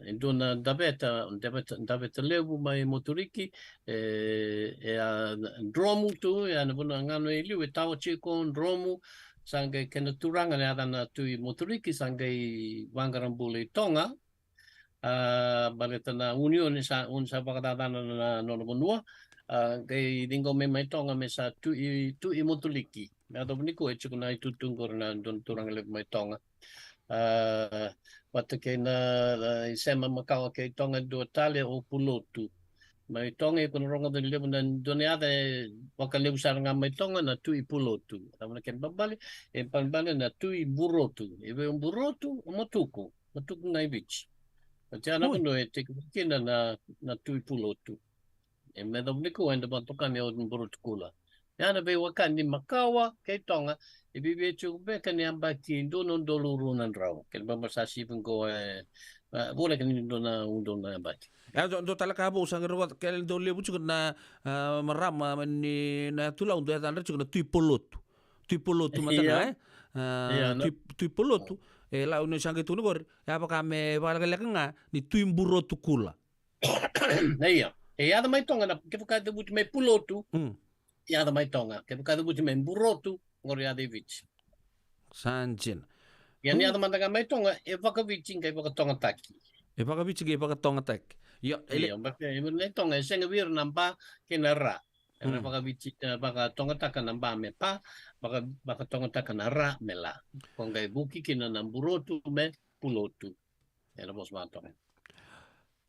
e dua na daveta, daveta, daveta levu mai Moturiki, e, e a Dromu tu, e a na vanua gano e liu, e tawa tiko Dromu, sa qai kena turaga na yacana Tui Moturiki, sa qai vaqara bula i Toga, a, baleta na unioni sa, uni sa vakacacana na, na nona vanua, a, qai ciqomi mai Toga me sa Tui, Tui Moturiki. Me yacova nikua e tiko na itutu qori na dua na turaga levu mai Toga. A, vata kei na, na isema makawa kei Toga e dua tale o Pulotu. Mai Toga, iko na rogoca ni levu na dua na yaca e vakalevu sara ga mai Toga na Tui Pulotu. Cava na kena balebale, e balebale na Tui Burotu. E vei o Burotu, o Matuku. Matuku ga i Viti. Oti ya na vanua e tekivu kina na, na Tui Pulotu. E me yacova nikua eda vakatoka ni o Burotu Kula. Ia na veiwekani makawa kei Toga, e viavia tiko beka ni yabaki dua na udolu rua na drau. Kena ibalebale sa sivi qo e, a, voleka ni dua na udolu na yabaki. Ia dua, dua tale ka vou sa qai rogoca, kele dau levu tiko na, a, marama ni na yatu Lau, dua yacadra tiko na Tui Polotu. Tui Polotu mada ga, e? A, Tui, Tui Polotu. E lau ni sa qai tukuni qori, e a vaka me vakalekaleka ga ni Tui Burotu Kula. Ia. E yaco mai Toga na, kevaka e cavuti mai Pulotu, mm, yaco mai Toga. Kevaka e cavuti mai Burotu, qori yaco i Viti. Sa dina. Ia ni yaco mada ga mai Toga, e vakaviti qai vakatogataki. E vakaviti qai vakatogataki. Ia, e le- Ia, baleta e, na Toga, e sega vei ira na ba kei na ra. Era vakaviti, e, vakatogataka na ba me pa, vaka, vakatogataka na ra me la. Ko qai vuki kina na Burotu me Pulotu. Ena vosa vakatoga.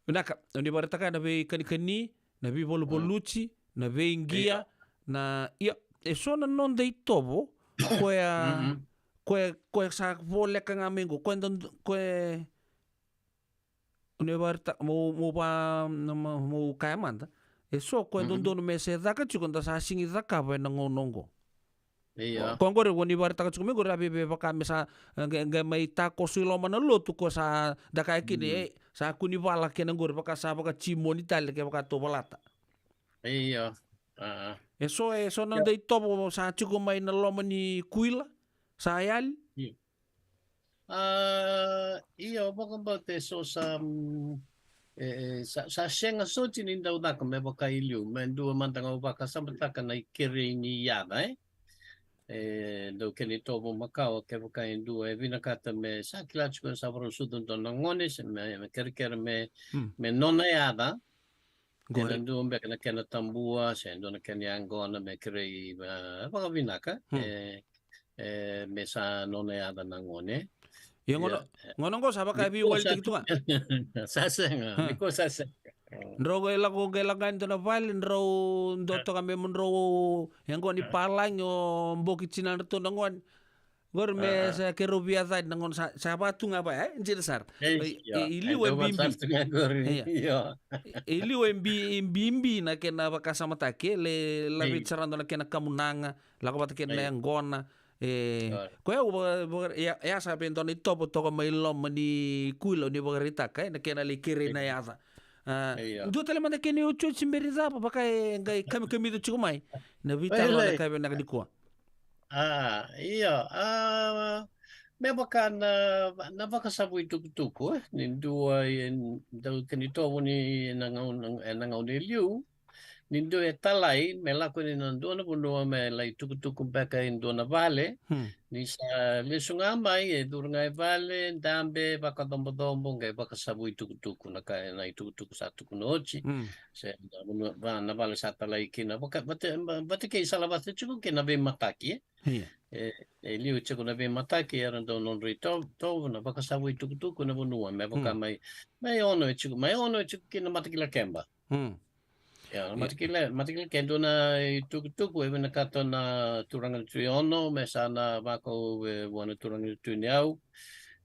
Vinaka, o ni vakaraitaka na veikanikani, na veivaluvaluti, na veiqia, na, ia, e so na noda itovo, koya, koya, koya sa voleka ga mai qo, koya da, koya, o ni vakaraitaka, mo, mo va, mo, mo kaya mada, e so koya dodonu me se caka tiko da sa sigi cakava ena gauna oqo. Io. Ko qori ko ni vakaraitaka tiko mai qori a vei, vei vaka me sa, e, qai, qai mai takoso i loma na lotu ko sa da kaya kina, e, sa kua ni vala kena qori vaka sa vaka jimoni tale ke vaka tou valata. Io. A. E so, e so na noda itovo sa tiko mai na loma ni kuila sa yali. Io. A, io, vakabauta e so sa, mm, e, e, sa, sa sega soti ni dau caka me vaka i liu, me dua mada ga au vakasamataka na ikerei ni yaca, e? E dau kena itovo makawa, kevaka e dua e vinakata me sa kila tiko sa varau sucu dua na gone, se me, me kerekere me, me nona yaca. Qori. Ena dua beka na kena tabua, se dua na kena yaqona me kerei, e, vakavinaka. E, e, me sa nona yaca na gone. Ia gona, gona qo sa vaka e veiwalitaki tu ga. Sa sega, nikua sa sega. Drau qai lako, qai lako yani dua na vale, drau dua toka me mo drau yaqona i palagi o boki tinadratou na gone. Qori me sa kerau via cani na gona sa, sa vatu ga vaya, e, dina sara. E, e, i liu e bibi. Io. I liu e bi, e bibi na kena vakasamataki, e, le laveti sara dua na kena kamunaga, lako vata kena yaqona. E, koya au vaka, vaka, ia, ia sa vei dua na itovo toka mai loma ni kuila ni vakaraitaka, e, na kena lai kerei na yaca. A, dua tale mada kena iotioti beri cava, vaka e qai kamikamica tiko mai. Na veitalanoa na ka vinaka nikua. A, io, a, me vaka na, na vakasavu i tukutuku, e, ni dua e dau kena itovo ni na gauna, e, na gauna e liu, ni dua e talai, me lako ni na dua na vanua, me lai tukutuku beka e dua na vale, ni sa lesu ga mai, e curu ga e vale, dabe, vakacobocobo, qai vakasavu i tukutuku, na ka, na i tukutuku sa tukuna oti, se na vanua, va, na vale sa talai kina, vaka, vata, vata kei sala vata tiko kei na veimataki, e? Ia. E, e liu tiko na veimataki, era dau nodra itovo, tovo, na vakasavu i tukutuku na vanua, me vaka mai, mai Ono e tiko, mai Ono e tiko kina Matakilakeba. Ia, na Matakila, Matakilakeba e dua na i tukutuku, e vinakata na turaga ni Tui Ono, me sa na vakau, e, vua na turaga ni Tui Niau,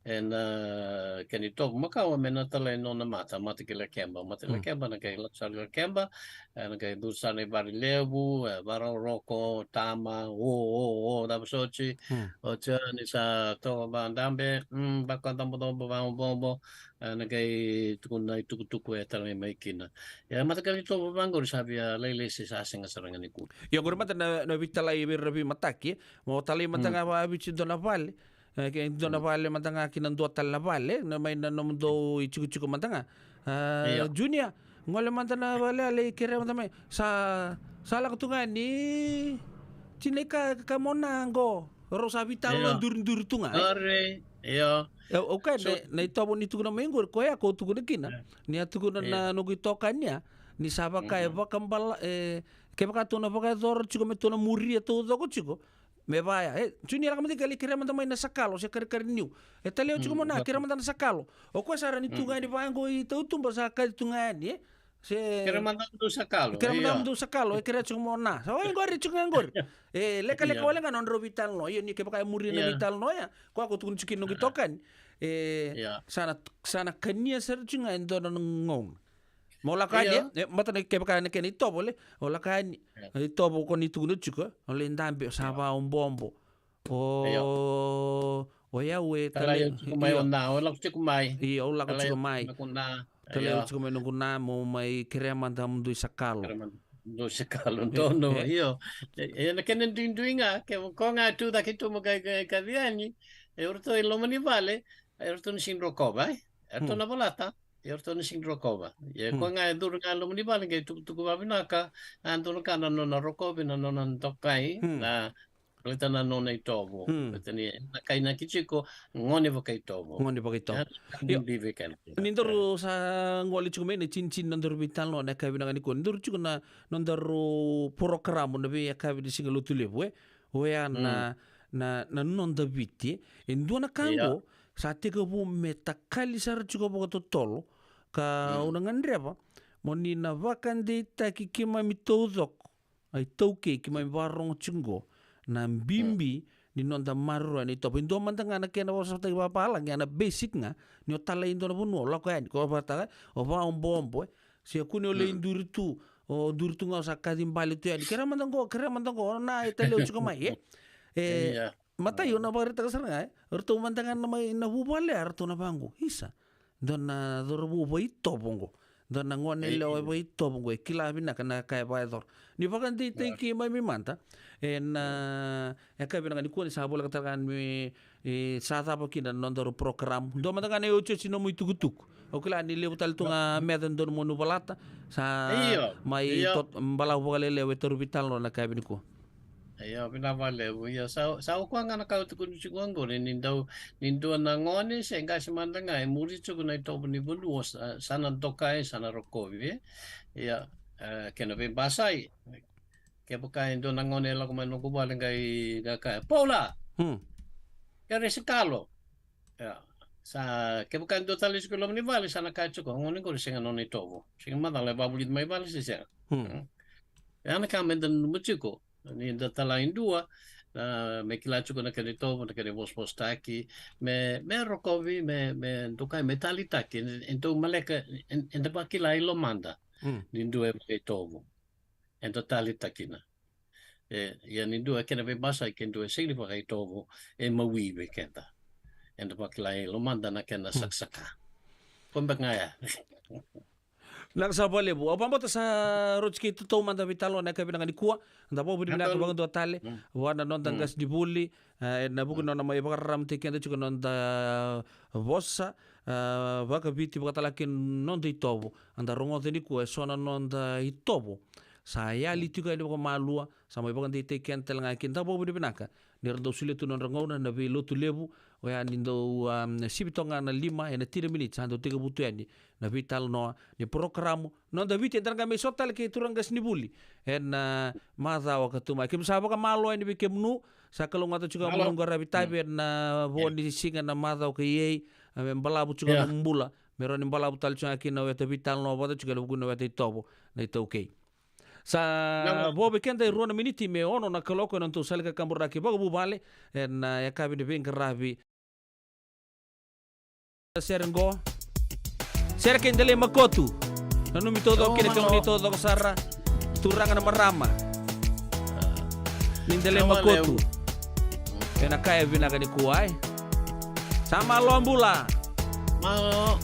e na kena itovo makawa me na talai nona mata, Matakilakeba, Matakilakeba, na qai lako sara i Lakeba, e, na qai curu sara i Varelevu, e, Varaoroko, Tama, o, o, o, cava soti, oti ni sa toka vadabe, mm, vakacobocobo, vaobobo, e, na qai tukuna i tukutuku e talai mai kina. Ia, matakala ni tovo vaqori sa via lailai se sa sega sara ga nikua. Ia, qori mada na, na veitalai vei ira na veimataki, mo talai mada ga vaviti dua na vale, e, ke dua na vale mada ga ki na dua tale na vale, na mai na nomudou i tikotiko mada ga. A, Junior, gole mada na vale, a lai kerea mada mai. Sa, sa lako tu ga ni, tinai ka, ka mona qo. Rau sa veitalanoa duriduri tu ga, e? Io. E, okay, na, na itovo ni tukuna mai qori, koya ko tukuna kina. Ni a tukuna na noqu itokani ya, ni sa vaka e vakabala, e, kevaka tou na vakayacora tiko me tou na muria taucoko tiko. Me vaya, e, Junior, lako mada i ke lai kerea mada mai na sakalo, se karekare niu. E talei au tiko mo na, kerea mada na sakalo. O koya sa rawa ni tu ga yani vaqo i tautuba sa kaci tu ga yani, e? Se kerea mada mudou sakalo, kerea mada mudou sakalo, e kerea tiko mo na. Sa wai qori tiko ga qori. E lekaleka wale ga nodrau veitalanoa. Io, ni kevaka e muria na veitalanoa ya, koya ko tukuna tiko kina noqu itokani. E, sa na, sa na kania sara tiko ga e dua na gauna. Mo lako yani, e, mata na kevaka na kena itovo le, o lako yani, itovo ko ni tukuna tiko, o lai dabe, o sa vaobobo. O, o yau e talei au tiko mai, o na, o lako tiko mai. Io, au lako tiko mai. Talei au tiko mai noqu na, mo mai kerea mada mudou sakalo. Kerea mada mudou sakalo, donu, io. E, e na kena duidui ga, ke ko ga tu cake tu mo kai, kai, kaci yani, e o ratou e loma ni vale, e o ratou na sega ni rokova, e? E ratou na valata, e o ratou na sega ni rokova. Ia ko ga e curu ga loma ni vale, qai tukutuku vavinaka, a dua na ka na nona rokovi, na nona dokai, na Baleta na nona itovo. Baleta ni na kainaki tiko, gone vakaitovo. Gone vakaitovo. Io. Ni daru sa gole tiko mai na tinitini na daru veitalanoa na yakavi vinaka nikua. Ni daru tiko na, na daru porokaramu na veiyakavi ni Siga Lotulevu, e. Oya na, na, na noda Viti. E dua na ka qo, sa tekivu me takali sara tiko vakatotolo. Ka au na gadreva, mo ni na vakadeitaki keimami taucoko. A iTaukei keimami vakarorogo tiko qo na bibi ni noda maroroya na itovo. E dua mada ga na kena vakasamataki vakapalagi, a na basic ga, ni o talai e dua na vanua, o lako yani, ko vakataka, o vakaoboobo, e. Se kune o lai duri tu, o duri tu ga o sa kaci bale tu yani. Kerea mada qo, kerea mada qo, o na e talei au tiko mai, e. E, ia. Matai, au na vakaraitaka sara ga, e. O ratou mada ga na mai na vuvale, a ratou na vaqo. Isa. Dua na cauravou vaitovo qo. Dua na gone lewa vaitovo qo. E kila vinaka na ka e vakayacora. Ni vakadeitaki keimami mada. E na, e ka vinaka ni kua ni sa voleka tale ga ni, e, sa cava kina na nodaru program. Dua mada ga na iotioti nomu itukutuku. Au kila ni levu tale tu ga meca dua na monu valata. Sa mai tot-, balavu vakalelevu e taru veitalanoa na ka vinaka. Ia, vinaka vakalevu. Ia, sa, sa o koya ga na ka au tukuna tiko oqo, ni, ni dau, ni dua na gone, se qase mada ga, e muri tiko na itovo ni vanua, sa, sa na dokai, sa na rokovi, e. Ia, e, kena veibasai. Kevaka e dua na gone e lako mai noqu vale qai, qai kaya, "Paula!" Hmm. "Kerei sikalo." Ia, sa, kevaka e dua tale tiko i loma ni vale, sa na kaya tiko, "Gone qori sega nona itovo. Sega ni macala e vakavulici mai vale, se sega." Hmm. Hmm. Ia na ka me da nanuma tiko. Ni da talai dua, na, me kila tiko na kena itovo, na kena vosvosataki, me, me rokovi, me, me dokai, me taleitaki, e, e dau maleka, e, e da vakila i lomada. Mm. Ni dua e vakaitovo. E da taleitaki kina. E, ia ni dua e kena veibasai, ke dua e sega ni vakaitovo, e mawi vei keda. E da vakila i lomada na kena, mm, sakasaka. Ko beka ga ya. Vinaka sara vakalevu. Au vakabauta sa rauti keitou mada veitalanoa na yakavi vinaka nikua. Da vakavinavinaka vakadua tale vua na noda qasenivuli, e, ena vuku ni nona mai vakararamataki keda tiko na noda vosa, e, vakaviti, vakatalega kina na noda itovo. Eda rogoca nikua eso na noda itovo sa yali tiko yani vakamalua, sa mai vakadeitaki keda tale ga kina. Da vakavinavinaka ni ra dau solia tu na nodra gauna na veilotu levu, oya ni dau, um, sivi toka ga na lima ena tini na miniti, sa dau tekivu tu yani na veitalanoa ni porokaramu Noda Viti. Eda na qai mai sota tale kei turaga qasenivuli ena, uh, macawa ka tu mai. Keimami sa vakamalo yani vei kemunu, sa kalougata tiko ga mo nomu qaravi tavi ena, uh, vo ni siga na macawa ka iei, uh, me balavu tiko ga na nomu bula, me rawa ni balavu tale tiko ga kina na weta veitalanoa vata tiko ena vuku ni weta itovo na iTaukei. Sa vo vei keda e rua na miniti me ono na kaloko ena nodatou sala ni kakaburaki vakavuvale ena, uh, yakavi ni veiqaravi. Sere qo. Sere kei Delai Makotu. Nanumi taucoko kina, kemuni taucoko sara. Turaga na marama. Ni Delai Makotu. Ena kaya vinaka nikua, e. Sa malo, bula. Malo.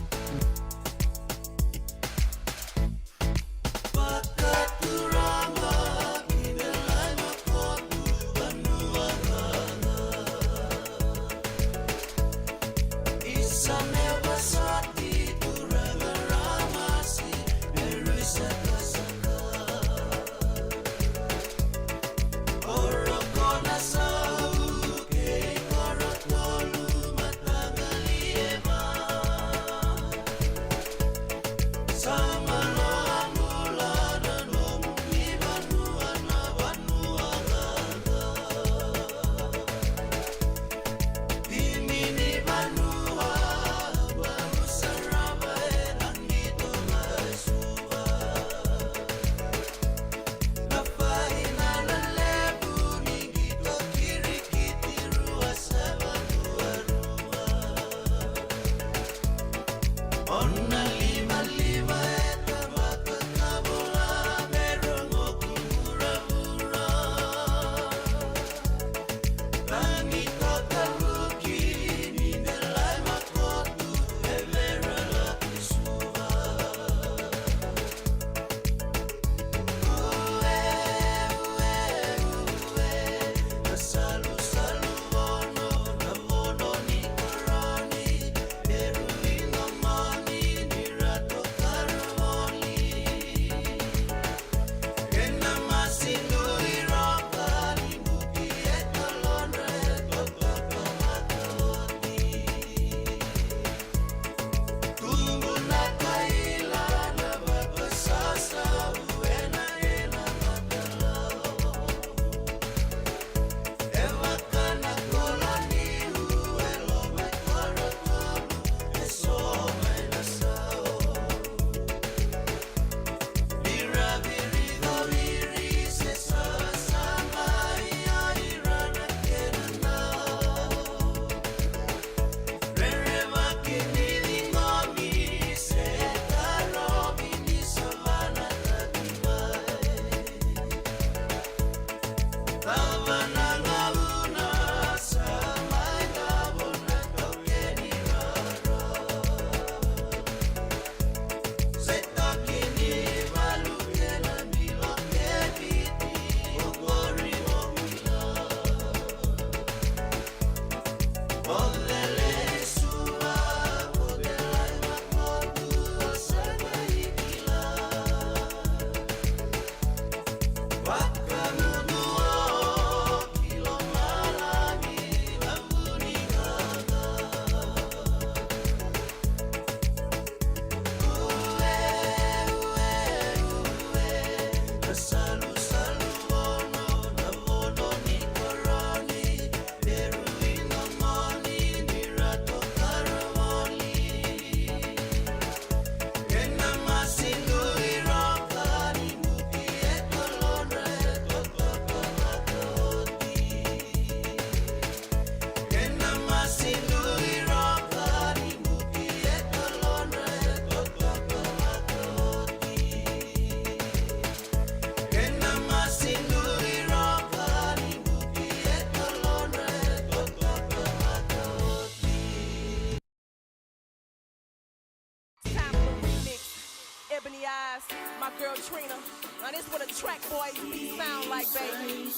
Yes, my girl Trina. Now this what a track boy be sound like, baby.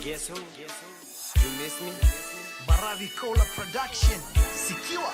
Guess who? You miss me? Baravi Kola Production. Secure.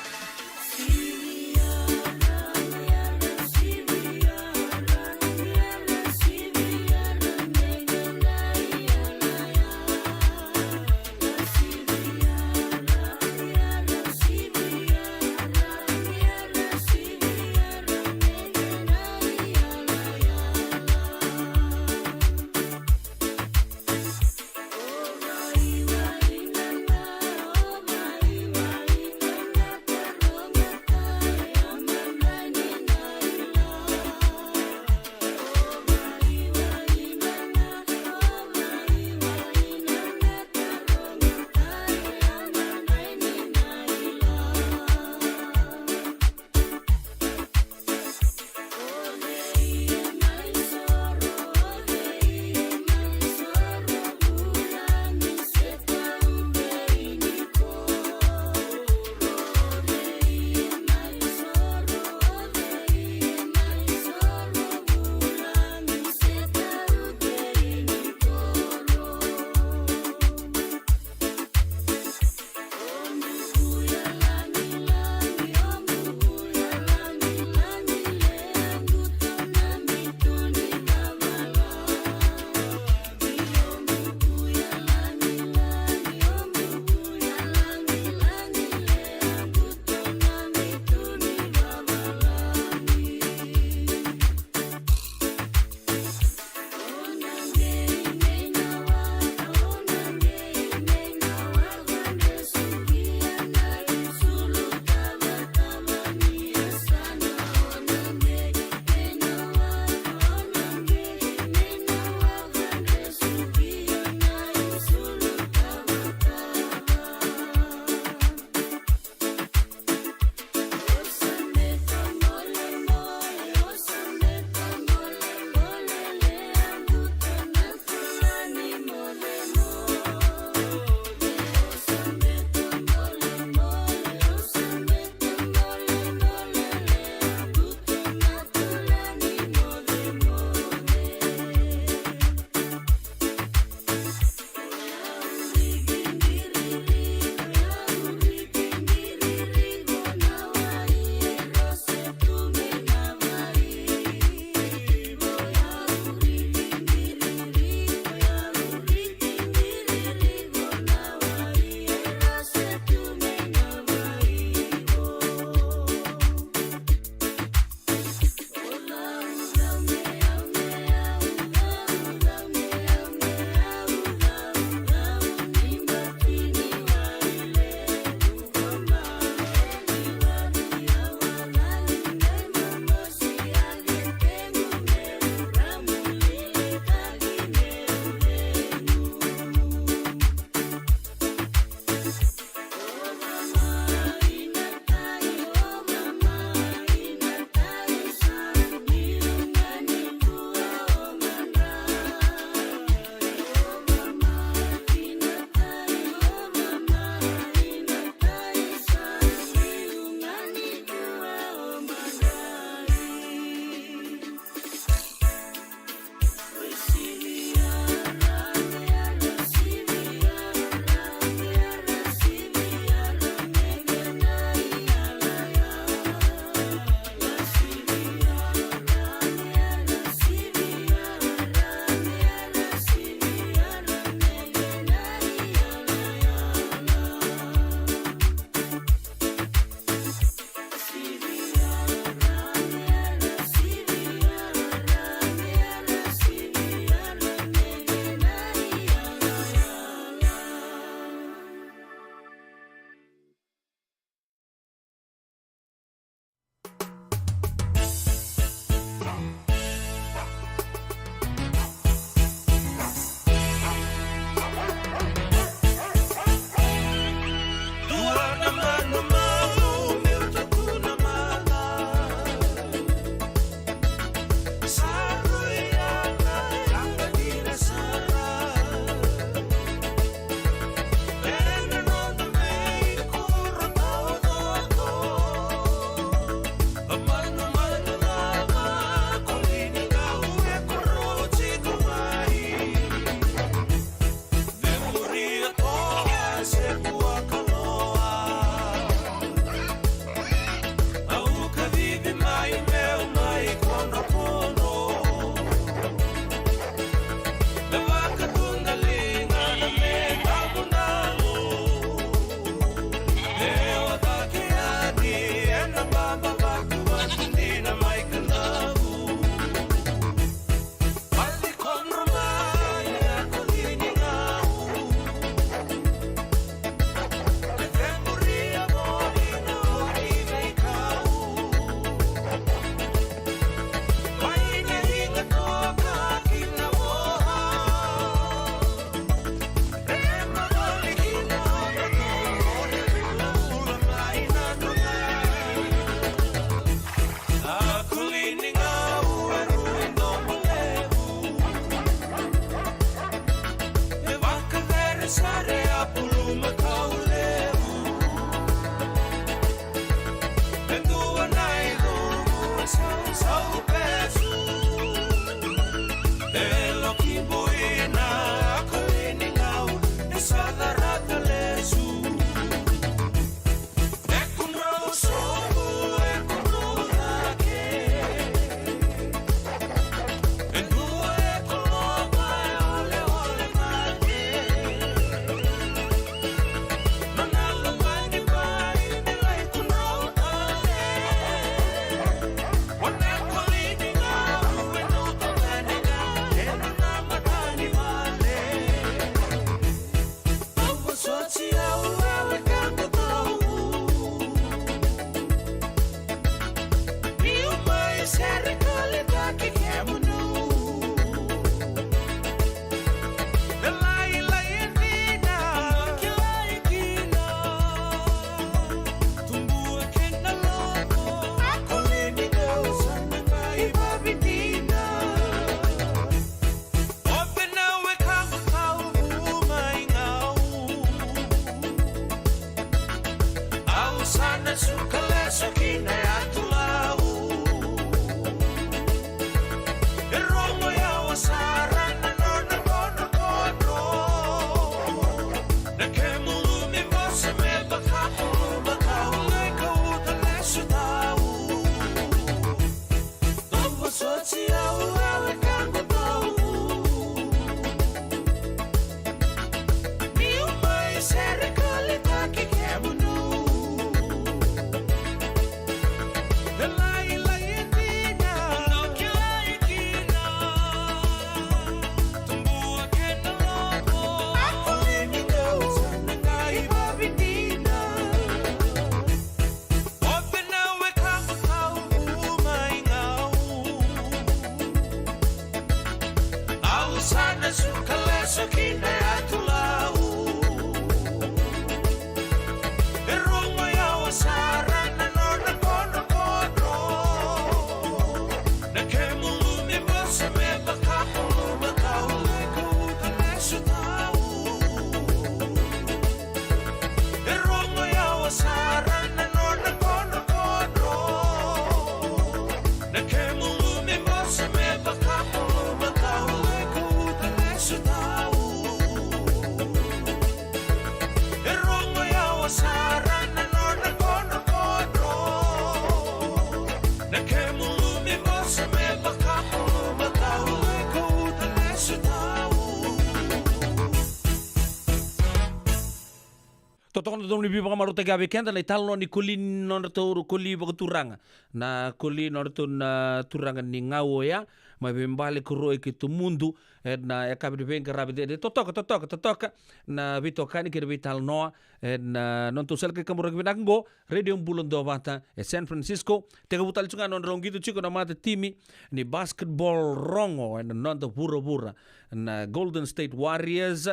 Totoka na dodonu ni veivakamarautaki vei keda na italanoa ni koli ni nodratou koli vakaturaga. Na koli nodratou na turaga ni Gau oya, mai Vaibale, Koroi kei Tomudu, ena yakavi ni veiqaravi cecere. Totoka, totoka, totoka na veitokani kei na veitalanoa ena nodatou sala ni kaburaki vinaka qo, Radio Bula Duavata e San Francisco. Tekivu tale tiko ga na nodrau qito tiko na matatimi ni basketball rogo ena noda vuravura, na Golden State Warriors,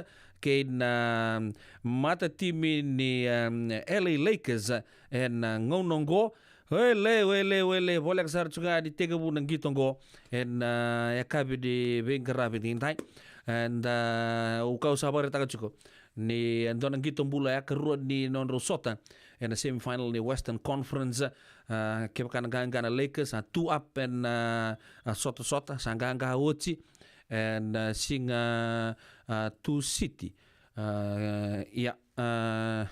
kei na matatimi ni, em, L A Lakers ena gauna oqo. Wele, wele, wele, voleka sara tiko ga ni tekivu na qito oqo ena, ah, yakavi ni veiqaravi edaidai. And, ah, au kau sa vakaraitaka tiko ni e dua na qito bula yakarua ni nodrau sota ena semifinal ni Western Conference. Ah, kevaka na qaqa na Lakers, ah, two up ena, ah, ah, sotasota, sa qaqa oti ena, ah, siga, ah, Tusiti. Ah, ia, ah,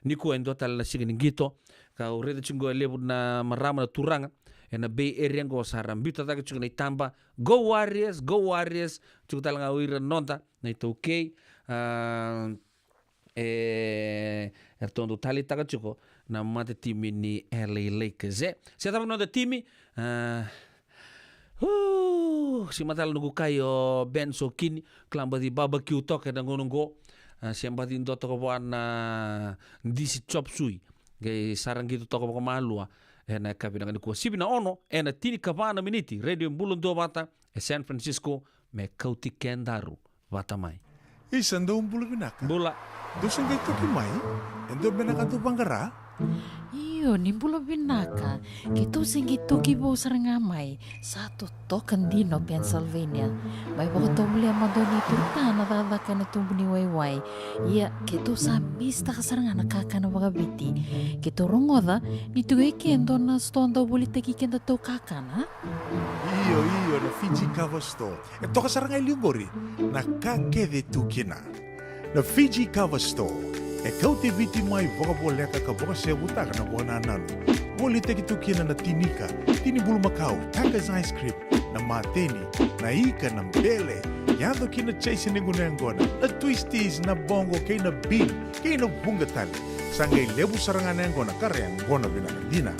nikua e dua tale na siga ni qito. Kau raica tiko qo e levu na marama, na turaga ena Bay Area qo sa ra biuta cake tiko na itaba. Go Warriors, go Warriors. Tiko tale ga o ira na noda na iTaukei. Ah, e, eratou dau taleitaka tiko na matatimi ni L A Lakers. E, se cava na noda timi? Ah, uu, se matala noqu kai o Ben Sokini, kila baci babakiu toka ena gauna oqo. Ah, se baci dua toka vua na disi chop suey. Qai sa ra qito toka vakamalua ena yakavi vinaka nikua. Sivi na ono ena tinikava na miniti. Radio Bula Duavata e San Francisco, me kauti kedaru vata mai. Isa, dou bula vinaka. Bula. Dou se qai toki mai? E dua beka na ka dou vaqara? Io, ni bula vinaka. Keitou se qai toki vou sara ga mai. Sa totoka dina o Pennsylvania. Mai vakatovolea mada o Nei Turutana cakacaka ena tubu ni waiwai. Ia, keitou sa misitaka sara ga na kakana vakaviti. Keitou rogoca ni tu e ke e dua na sitoa dau volitaki kedatou kakana. Io, io, na Fiji Cover Store. E toka sara ga e liu qori na ka kece tu kina. Na Fiji Cover Store e kauti Viti mai vakavoleka ka vakasevutaka na vakanananu. Volitaki tu kina na tini ika, tini bulumakau, Tucker's ice cream, na mateni, na ika, na bele, yaco kina chase ni gunu yaqona, na twisties, na bogo kei na bean, kei na vuqa tale. Sa qai levu sara ga na yaqona ka ra yaqona vinaka dina.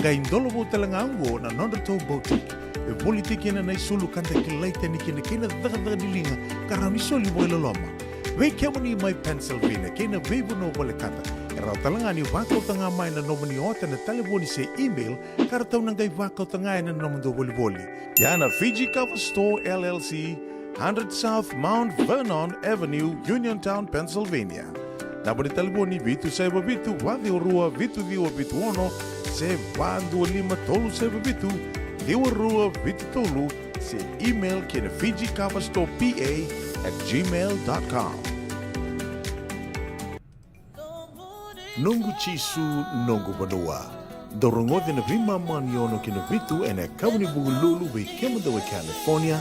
Qai dolovou tale ga oqo na nodratou boutique. E volitaki kina na isulu ka da kilai tani kina kei na cakacaka ni liga ka rawa ni soli vakailoloma. Vei kemuni mai Pennsylvania kei na veivanua volekata, e rawa tale ga ni vakauta ga mai na nomuni ota ena talevoni se email ka ratou na qai vakauta ga ena nomudou volivoli. Ia na Fiji Cover Store L L C, hundred South Mount Vernon Avenue, Uniontown, Pennsylvania. Naba ni talevoni vitu saiva vitu, va ciwa rua, vitu ciwa vitu ono, se va dua lima tolu saiva vitu, ciwa rua vitu tolu, se email ki na Fiji Cover Store P A at gmail dot com. Noqu Jisu, noqu vanua. Dou rogoca na veimama ni ono ki na vitu ena yakavi ni Vukelulu vei kemudou e California,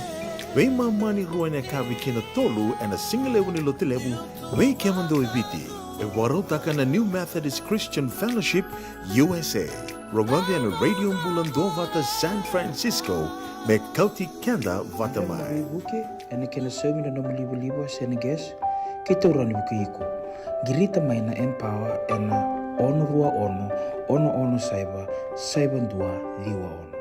veimama ni rua ena yakavi ki na tolu ena sigalevu ni Lotulevu vei kemudou e Viti. E vakarautaka na New Methodist Christian Fellowship U S A. Rogoca ena Radio Bula Duavata San Francisco, me kauti keda vata mai. Veivuke ena kena saumi na nomu livaliva se na gas, keitou rawa ni vukei iko. Qirita mai na Empower ena ono rua ono, ono ono saiva, saiva dua ciwa ono.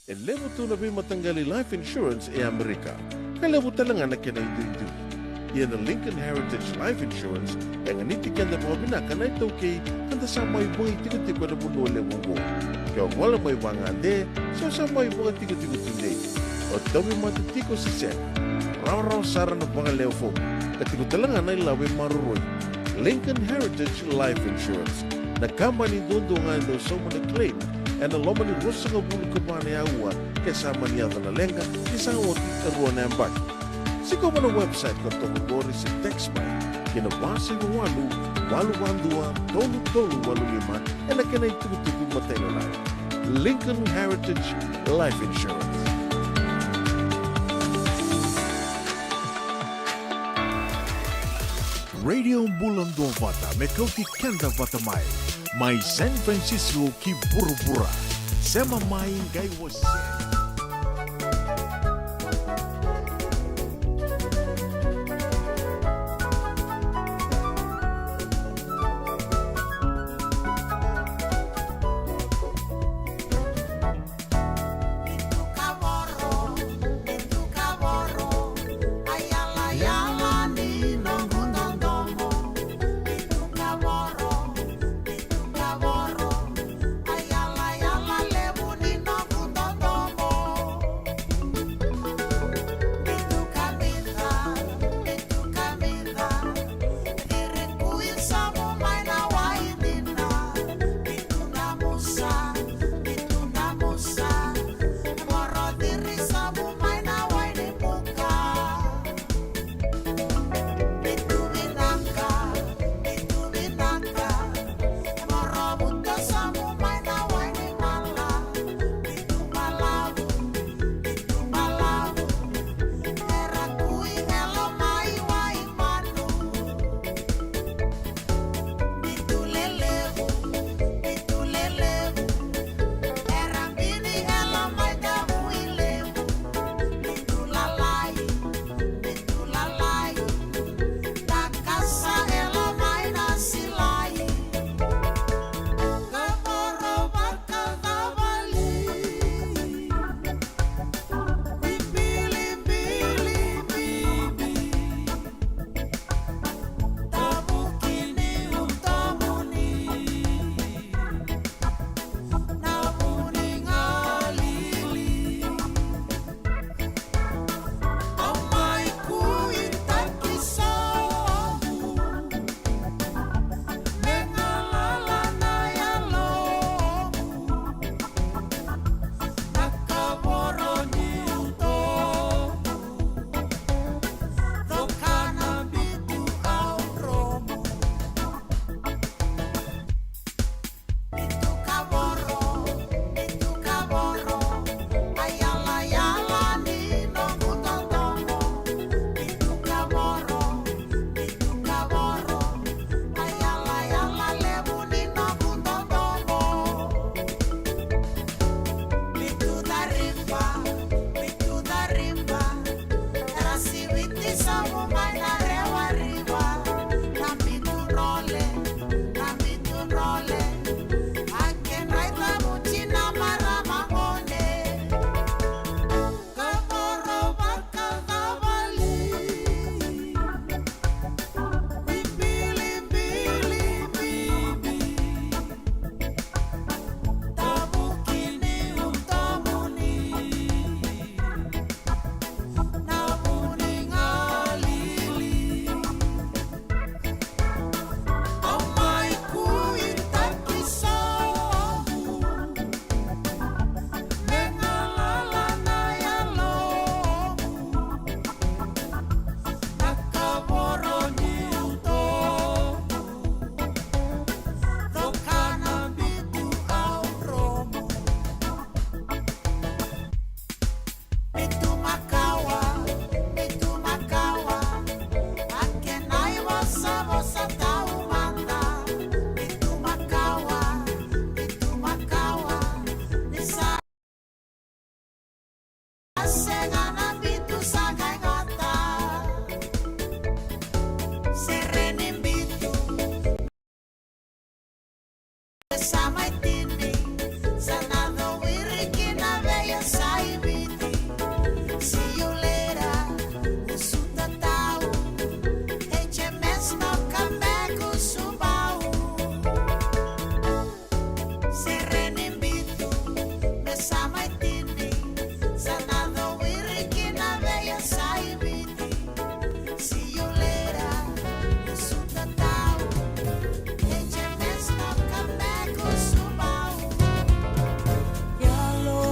E levu tu na veimataqali life insurance e Amerika, ka levu tale ga na kena iduidui. Ia na Lincoln Heritage Life Insurance e ganiti keda vakavinaka na iTaukei, ka da sa mai vakaitikotiko ena vanua levu oqo. Ke o gole mai vagade se o sa mai vakatikotiko tudei, o tauvimate tiko se sega, rawarawa sara na vakalewe fomu, ka tiko tale ga na ilavo e maroroi. Lincoln Heritage Life Insurance, na kabani duadua ga e dau sauma na claim ena loma ni ruasagavulu ka va na aua ke sa mani yaco na leqa, ke sa oti e rua na yabaki. Sikova na website ka toka qori se text mai ki na va saiva walu, walu va dua, tolu tolu walu lima ena kena itukutuku matailalai. Lincoln Heritage Life Insurance. Radio Bula Duavata, me kauti keda vata mai. Mai San Francisco ki vuravura. Sema mai qai wasea. Sa mai tini, sa na cowiri ki na veiyasai Viti. See you later, usu tatau. H M S no come back, usu bau. Sere ni bitu, me sa mai tini, sa na cowiri ki na veiyasai Viti. See you later, usu tatau. H M S no come back, usu bau. Yalo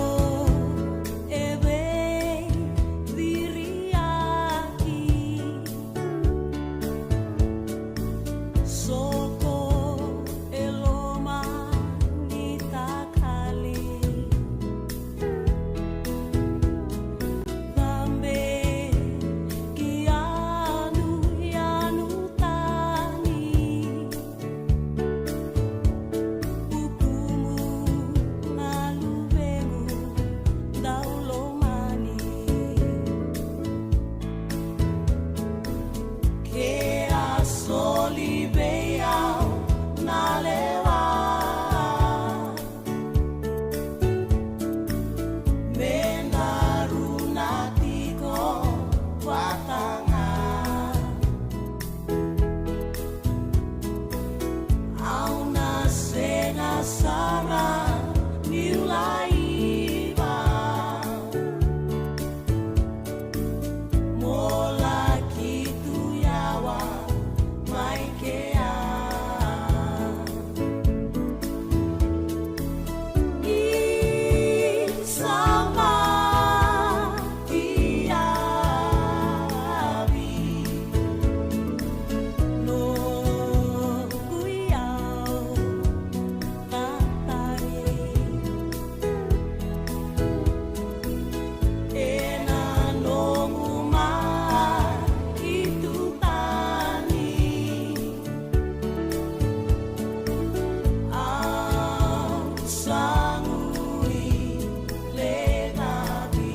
e veiciriyaki, soko e loma ni takali. Cabe ki yanuyanu tani. Vukumu na luvequ dau lomani. Ke a soli vei au na lewa, me daru na tiko vata ga. Au na sega sara niu laiva. Mo laki tu yawa mai kea. Ni sa matiyavi noqu iyau na tagi. Ena noqu mai tu tani, au sa gui lecavi.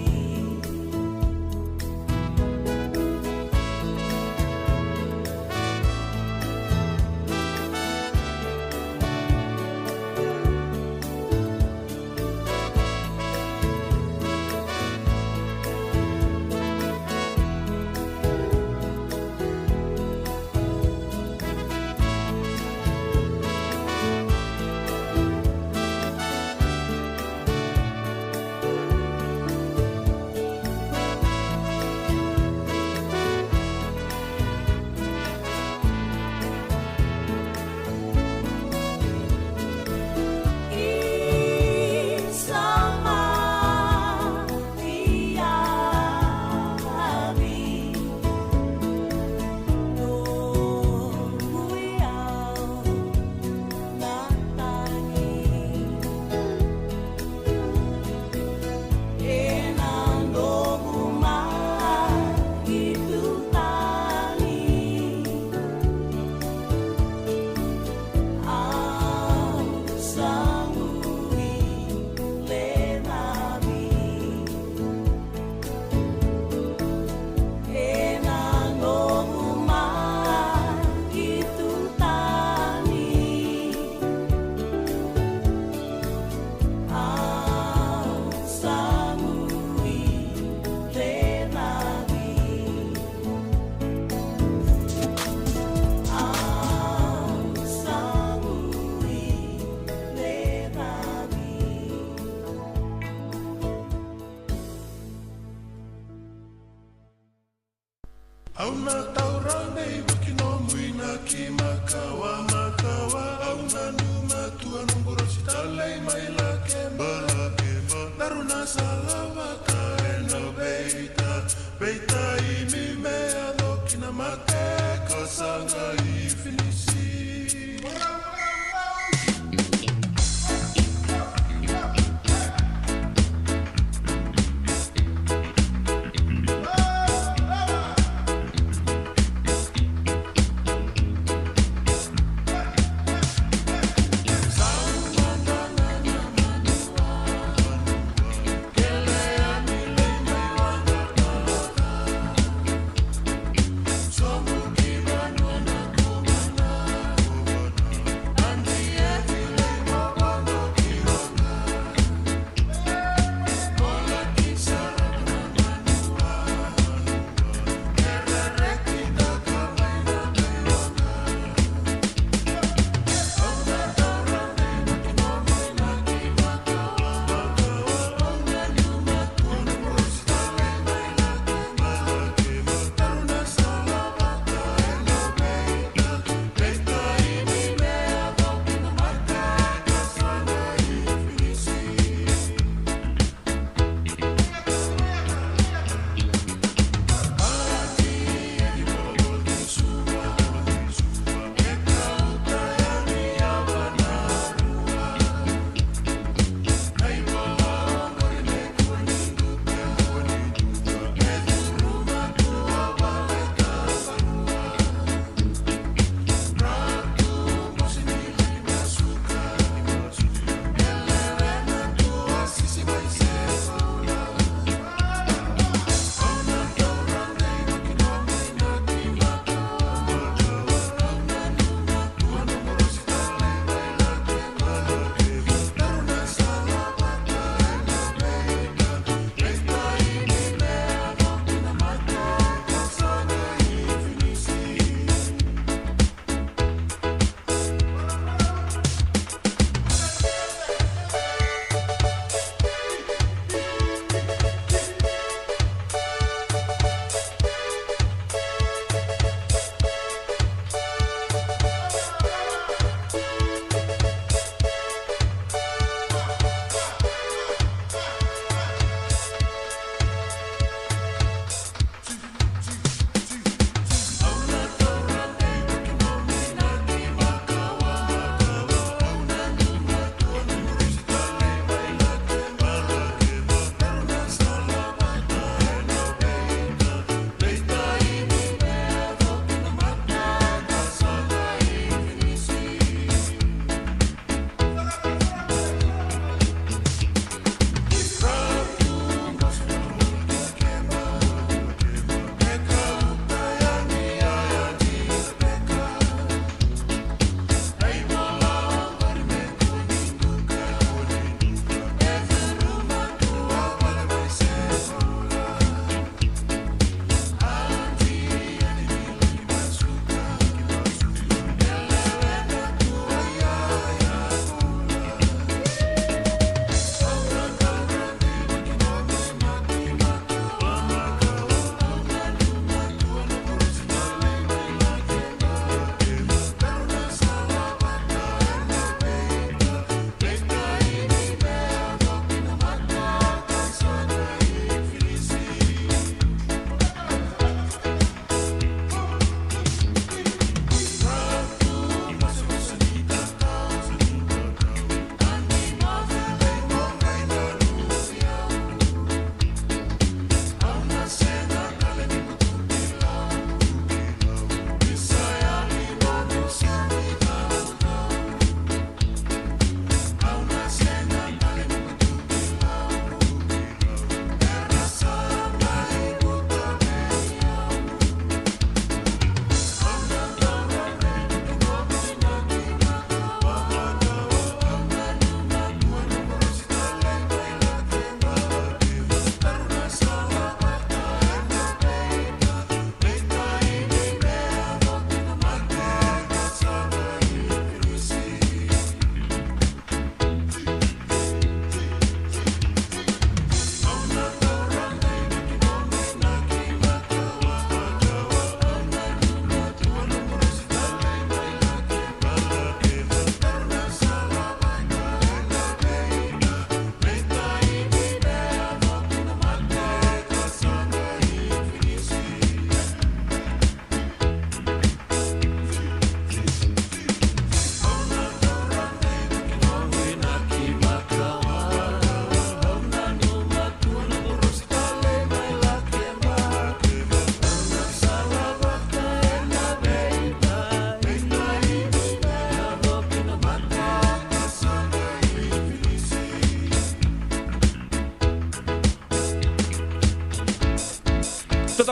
Au na taura vei vuki nomu inaki makawa, makawa. Au nanuma tu a noqu rosi talei mai Lakeba, Lakeba. Daru na sala vata ena veita, veitaimi me yaco kina mate ka sa qai finisi.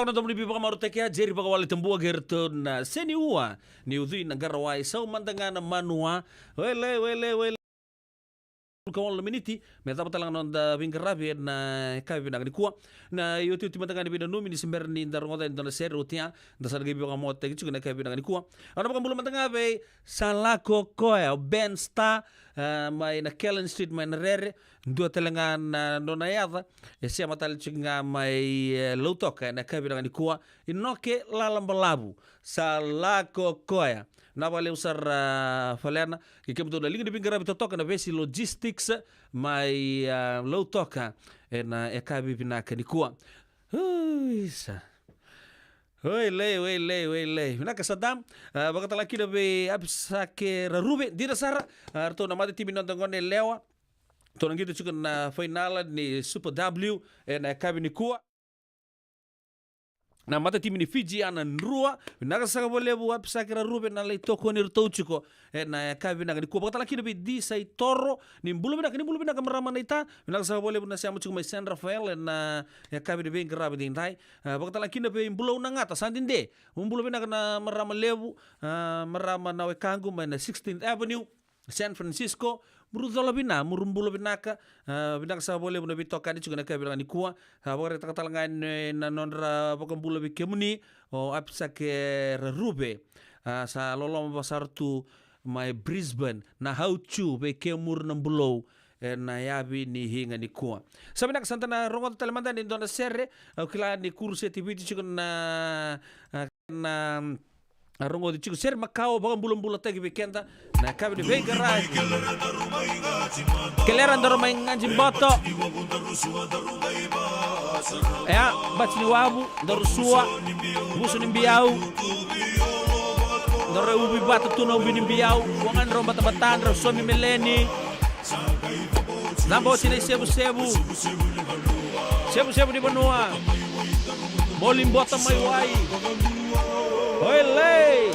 Na domo ni veivakamarautaki, a Jeri Vakawale Tabua kei ratou na Seniua ni Ucui na Qarawai, sau mada ga na Manua. Wele, wele, wele. Ka ono na miniti me cava tale ga na noda veiqaravi ena yakavi vinaka nikua. Na iotioti mada ga ni veinanumi ni se bera ni da rogoca e dua na sere oti ya, da sa na qai veivakamautaki tiko ena yakavi vinaka nikua. Au na vakabula mada ga vei Sa Lako Koya, o Ben Star, e, mai na Kellen Street mai na Rere. Dua tale ga na nona yaca e sema tale tiko ga mai, e, Lautoka ena yakavi vinaka nikua. Inoke Lalabalavu, Sa Lako Koya. Na vakalevu sara, a, Falena, kei kemudou na liga ni veiqaravi totoka na Vesi Logistics mai, a, Lautoka ena yakavi vinaka nikua. Ui, sa. Oi lei, oi lei, oi lei. Vinaka Sadam. A, vakatala kina vei Apisake Raruve, dina sara. A, ratou na mata timi ni noda gone yalewa. Ratou na qito tiko na fainala ni Super W ena yakavi nikua. Na mata timi ni Fiji, a na drua. Vinaka saka vakalevu Apisake Raruve na lai tokoni iratou tiko ena yakavi vinaka nikua. Vakatala kina vei Disai Toro, ni bula vinaka, ni bula vinaka marama naita. Vinaka saka vakalevu na sema tiko mai San Rafael ena yakavi ni veiqaravi daidai. A, vakatala kina vei Bulou Nagata, sa dede. Mo bula vinaka na marama levu, a, marama na wekaqu mai na sixteenth Avenue, San Francisco, mo ru cola vina, mo ru bula vinaka, a, vinaka saka vakalevu na veitokani tiko ena yakavi vinaka nikua. A, vakaraitaka tale ga ena nodra vakabula vei kemuni o Apisake Raruve. A, sa loloma vasara tu mai Brisbane, na Hautu vei kemuru na Bulou ena yavi ni higa nikua. Sa vinaka, sa da na rogoca tale mada ni dua na sere, au kila ni Kuruseti Viti tiko na, a, na, a, rogoci tiko sere makawa vakabulabulataki vei keda na yakavi ni veiqaravi. Kelera daru mai Gaji Boto. Ea, Bati ni Wavu, daru sua, Vusu ni Biau. Daru ubi vata tu na ubi ni biau, Wagadrou, Batabata, daru somi Meleni. Cabo oti na isevusevu. Sevusevu ni vanua. Moli bota mai wai. Oilei.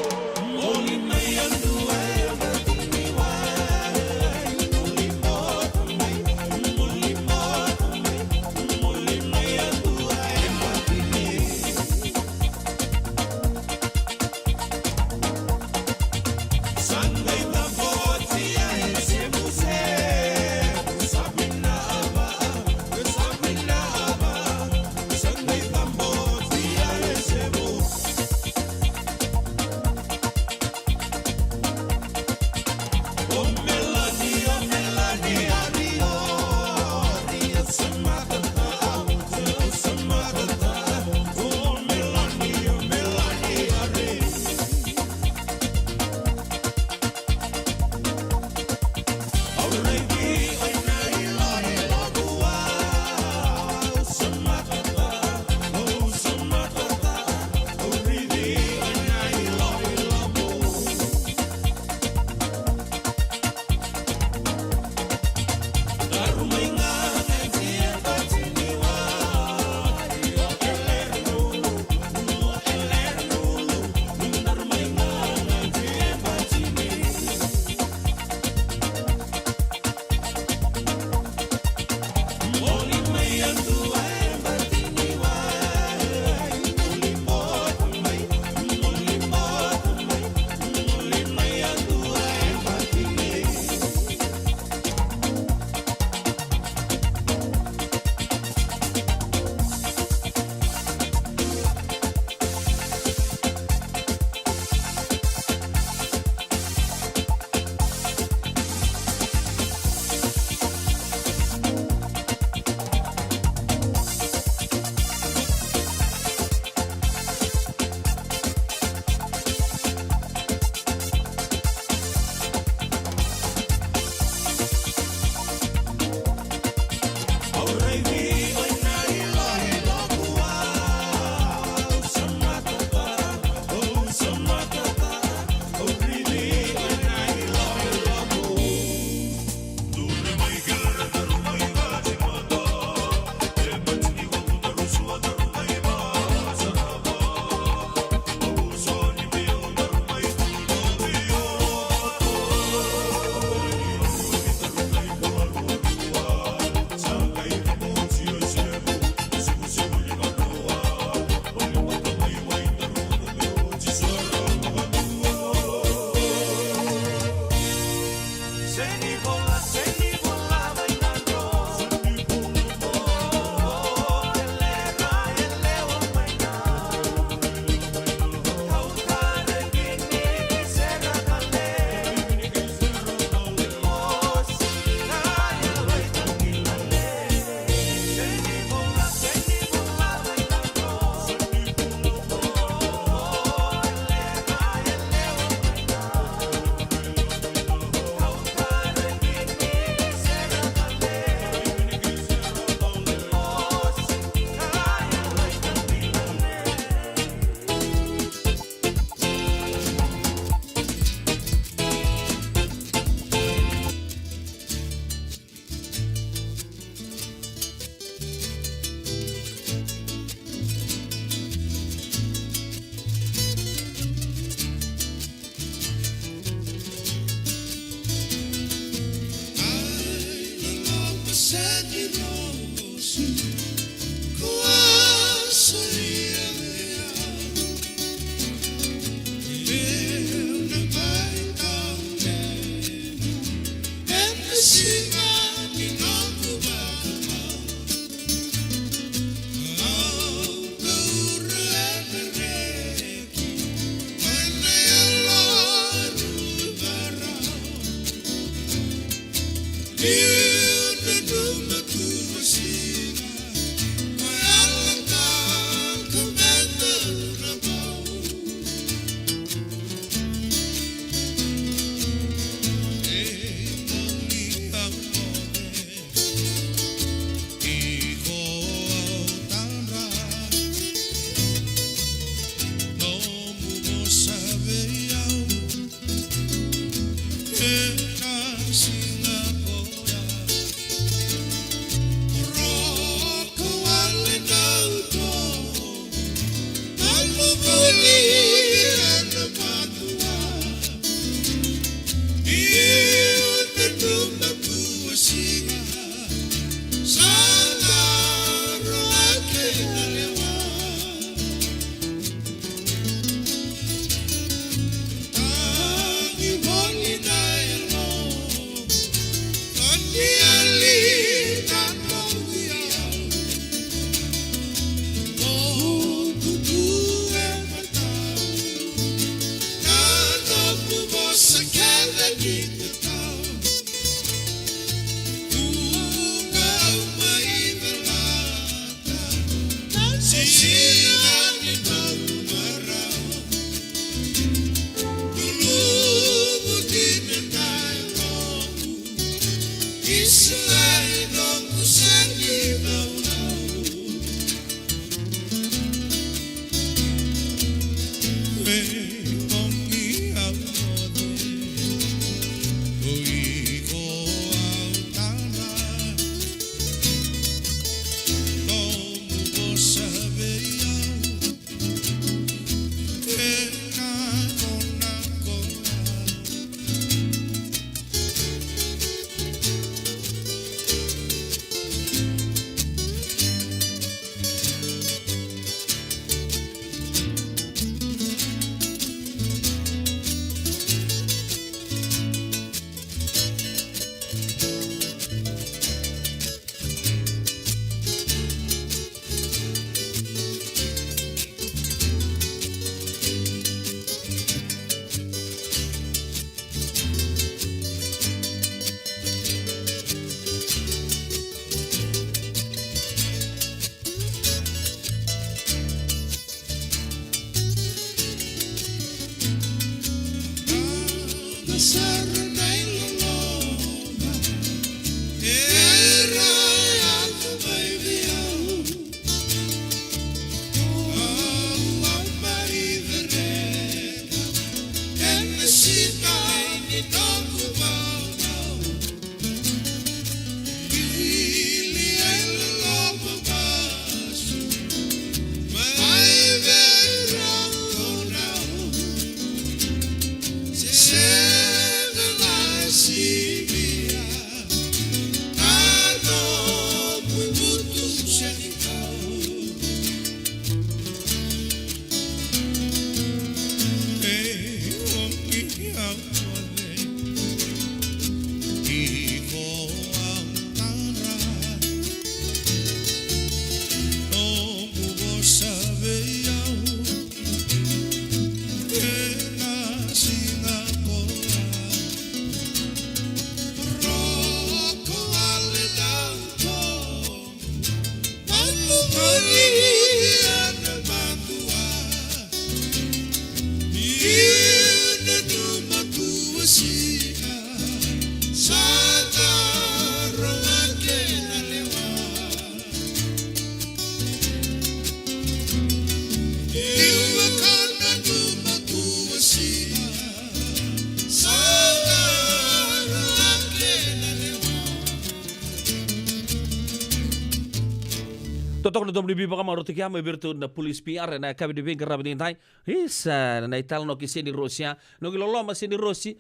Totoka na domo ni veivakamarautaki mai vei iratou na Police P R ena yakavi ni veiqaravi edaidai. Isa, na italanoa kei Seni Rosi, a. Noqu iloloma Seni Rosi.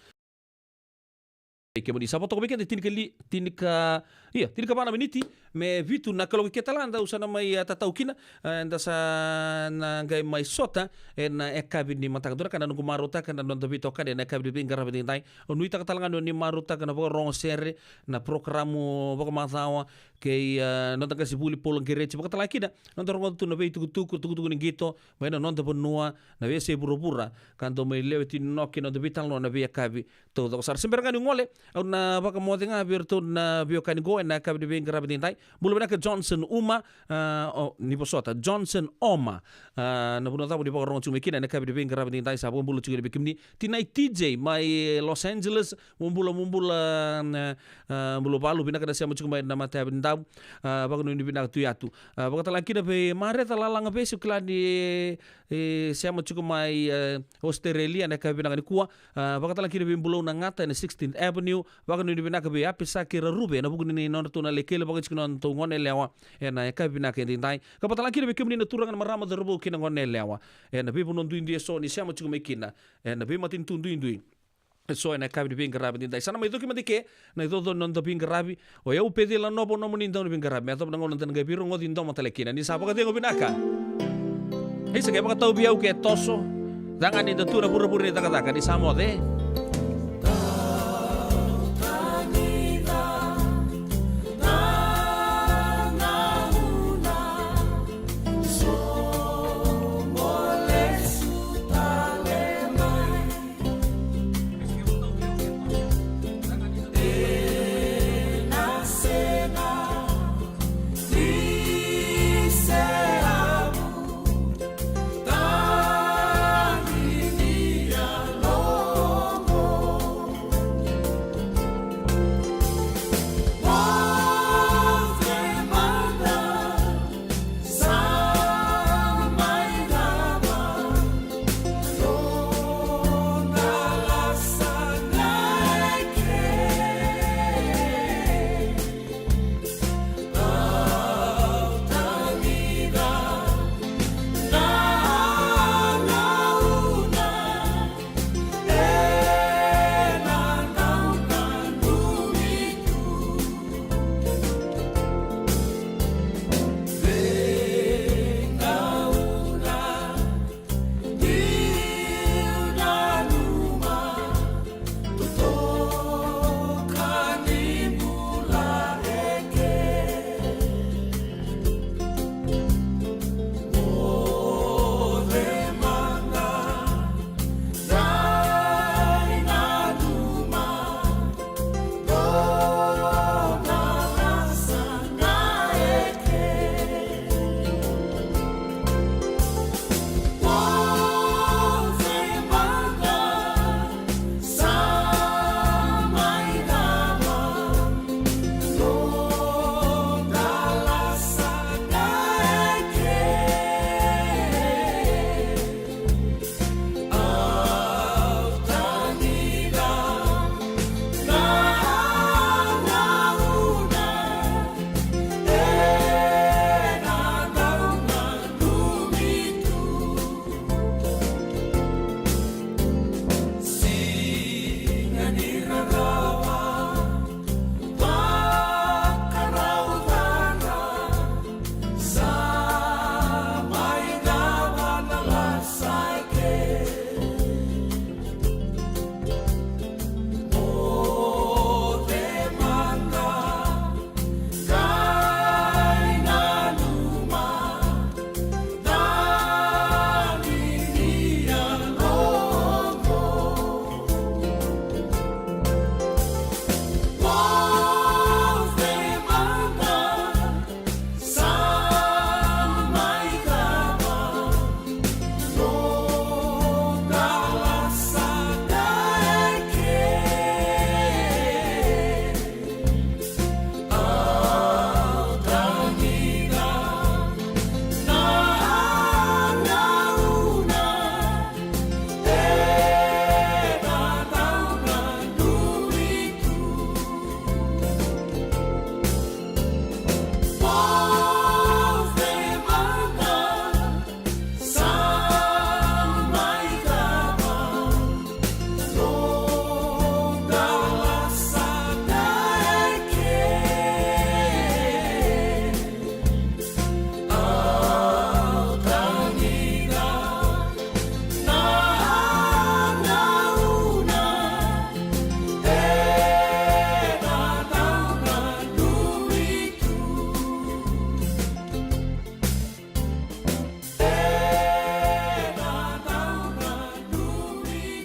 Kemuni sa vo toka vei keda e tinika li, tinika, ia, tinikava na miniti. Me vitu na kaloko ke tale ga dau sa na mai, a, tatau kina, a, da sa na qai mai sota ena yakavi ni mataka. Dua na ka na noqu marautaka na noda veitokani ena yakavi ni veiqaravi edaidai. Au nuitaka tale ga ni o ni marautaka na vakarorogo sere, na porokaramu vakamacawa, kei, a, noda qasenivuli Paula Qereji. Vakatale ga kina, noda rogoca tu na veitukutuku, tukutuku ni qito, mai na noda vanua, na veiyasai vuravura, ka dau mai lewe tini noki na noda veitalanoa na veiyakavi taucoko sara. Se bera ga niu gole, au na vakamoce ga vei iratou na veiwekani qo ena yakavi ni veiqaravi edaidai. Bula vinaka Johnson Uma, a, o, ni vosota, Johnson Oma. A, na vanua cava ni vakarogo tiko mai kina ena yakavi ni veiqaravi edaidai, sa vakabula tiko yani vei kemuni. Tinai T J mai Los Angeles, mo bula, mo bula, a, a, bula valu, vinaka na sema tiko mai na matayavi ni dau. A, vakanuinui vinaka tu yatu. A, vakatale ga kina vei Mareca Lalagavesi, au kila ni, e, sema tiko mai, e, Australia ena yakavi vinaka nikua. A, vakatale ga kina vei Bulou Nagata ena sixteenth Avenue. Vakanuinui vinaka vei Apisaki Raruve ena vuku ni nodratou na lai kele vaka tiko na nodatou goneyalewa ena yakavi vinaka edaidai. Ka vakatale ga kina vei kemuni na turaga, na marama, cauravou kei na goneyalewa ena veivanua duidui eso ni sema tiko mai kina ena veimatanitu duidui eso ena yakavi ni veiqaravi edaidai. Sa na mai coki mada i ke na icoco ni noda veiqaravi. O yau Pecila Novo, nomuni dau ni veiqaravi. Me yacova na gauna da na qai veirogoci domo tale kina. Ni sa vakacegu vinaka. Ei, sa qai vakatau vei au ke toso. Cagani da tu na vuravura ni cakacaka. Ni sa moce.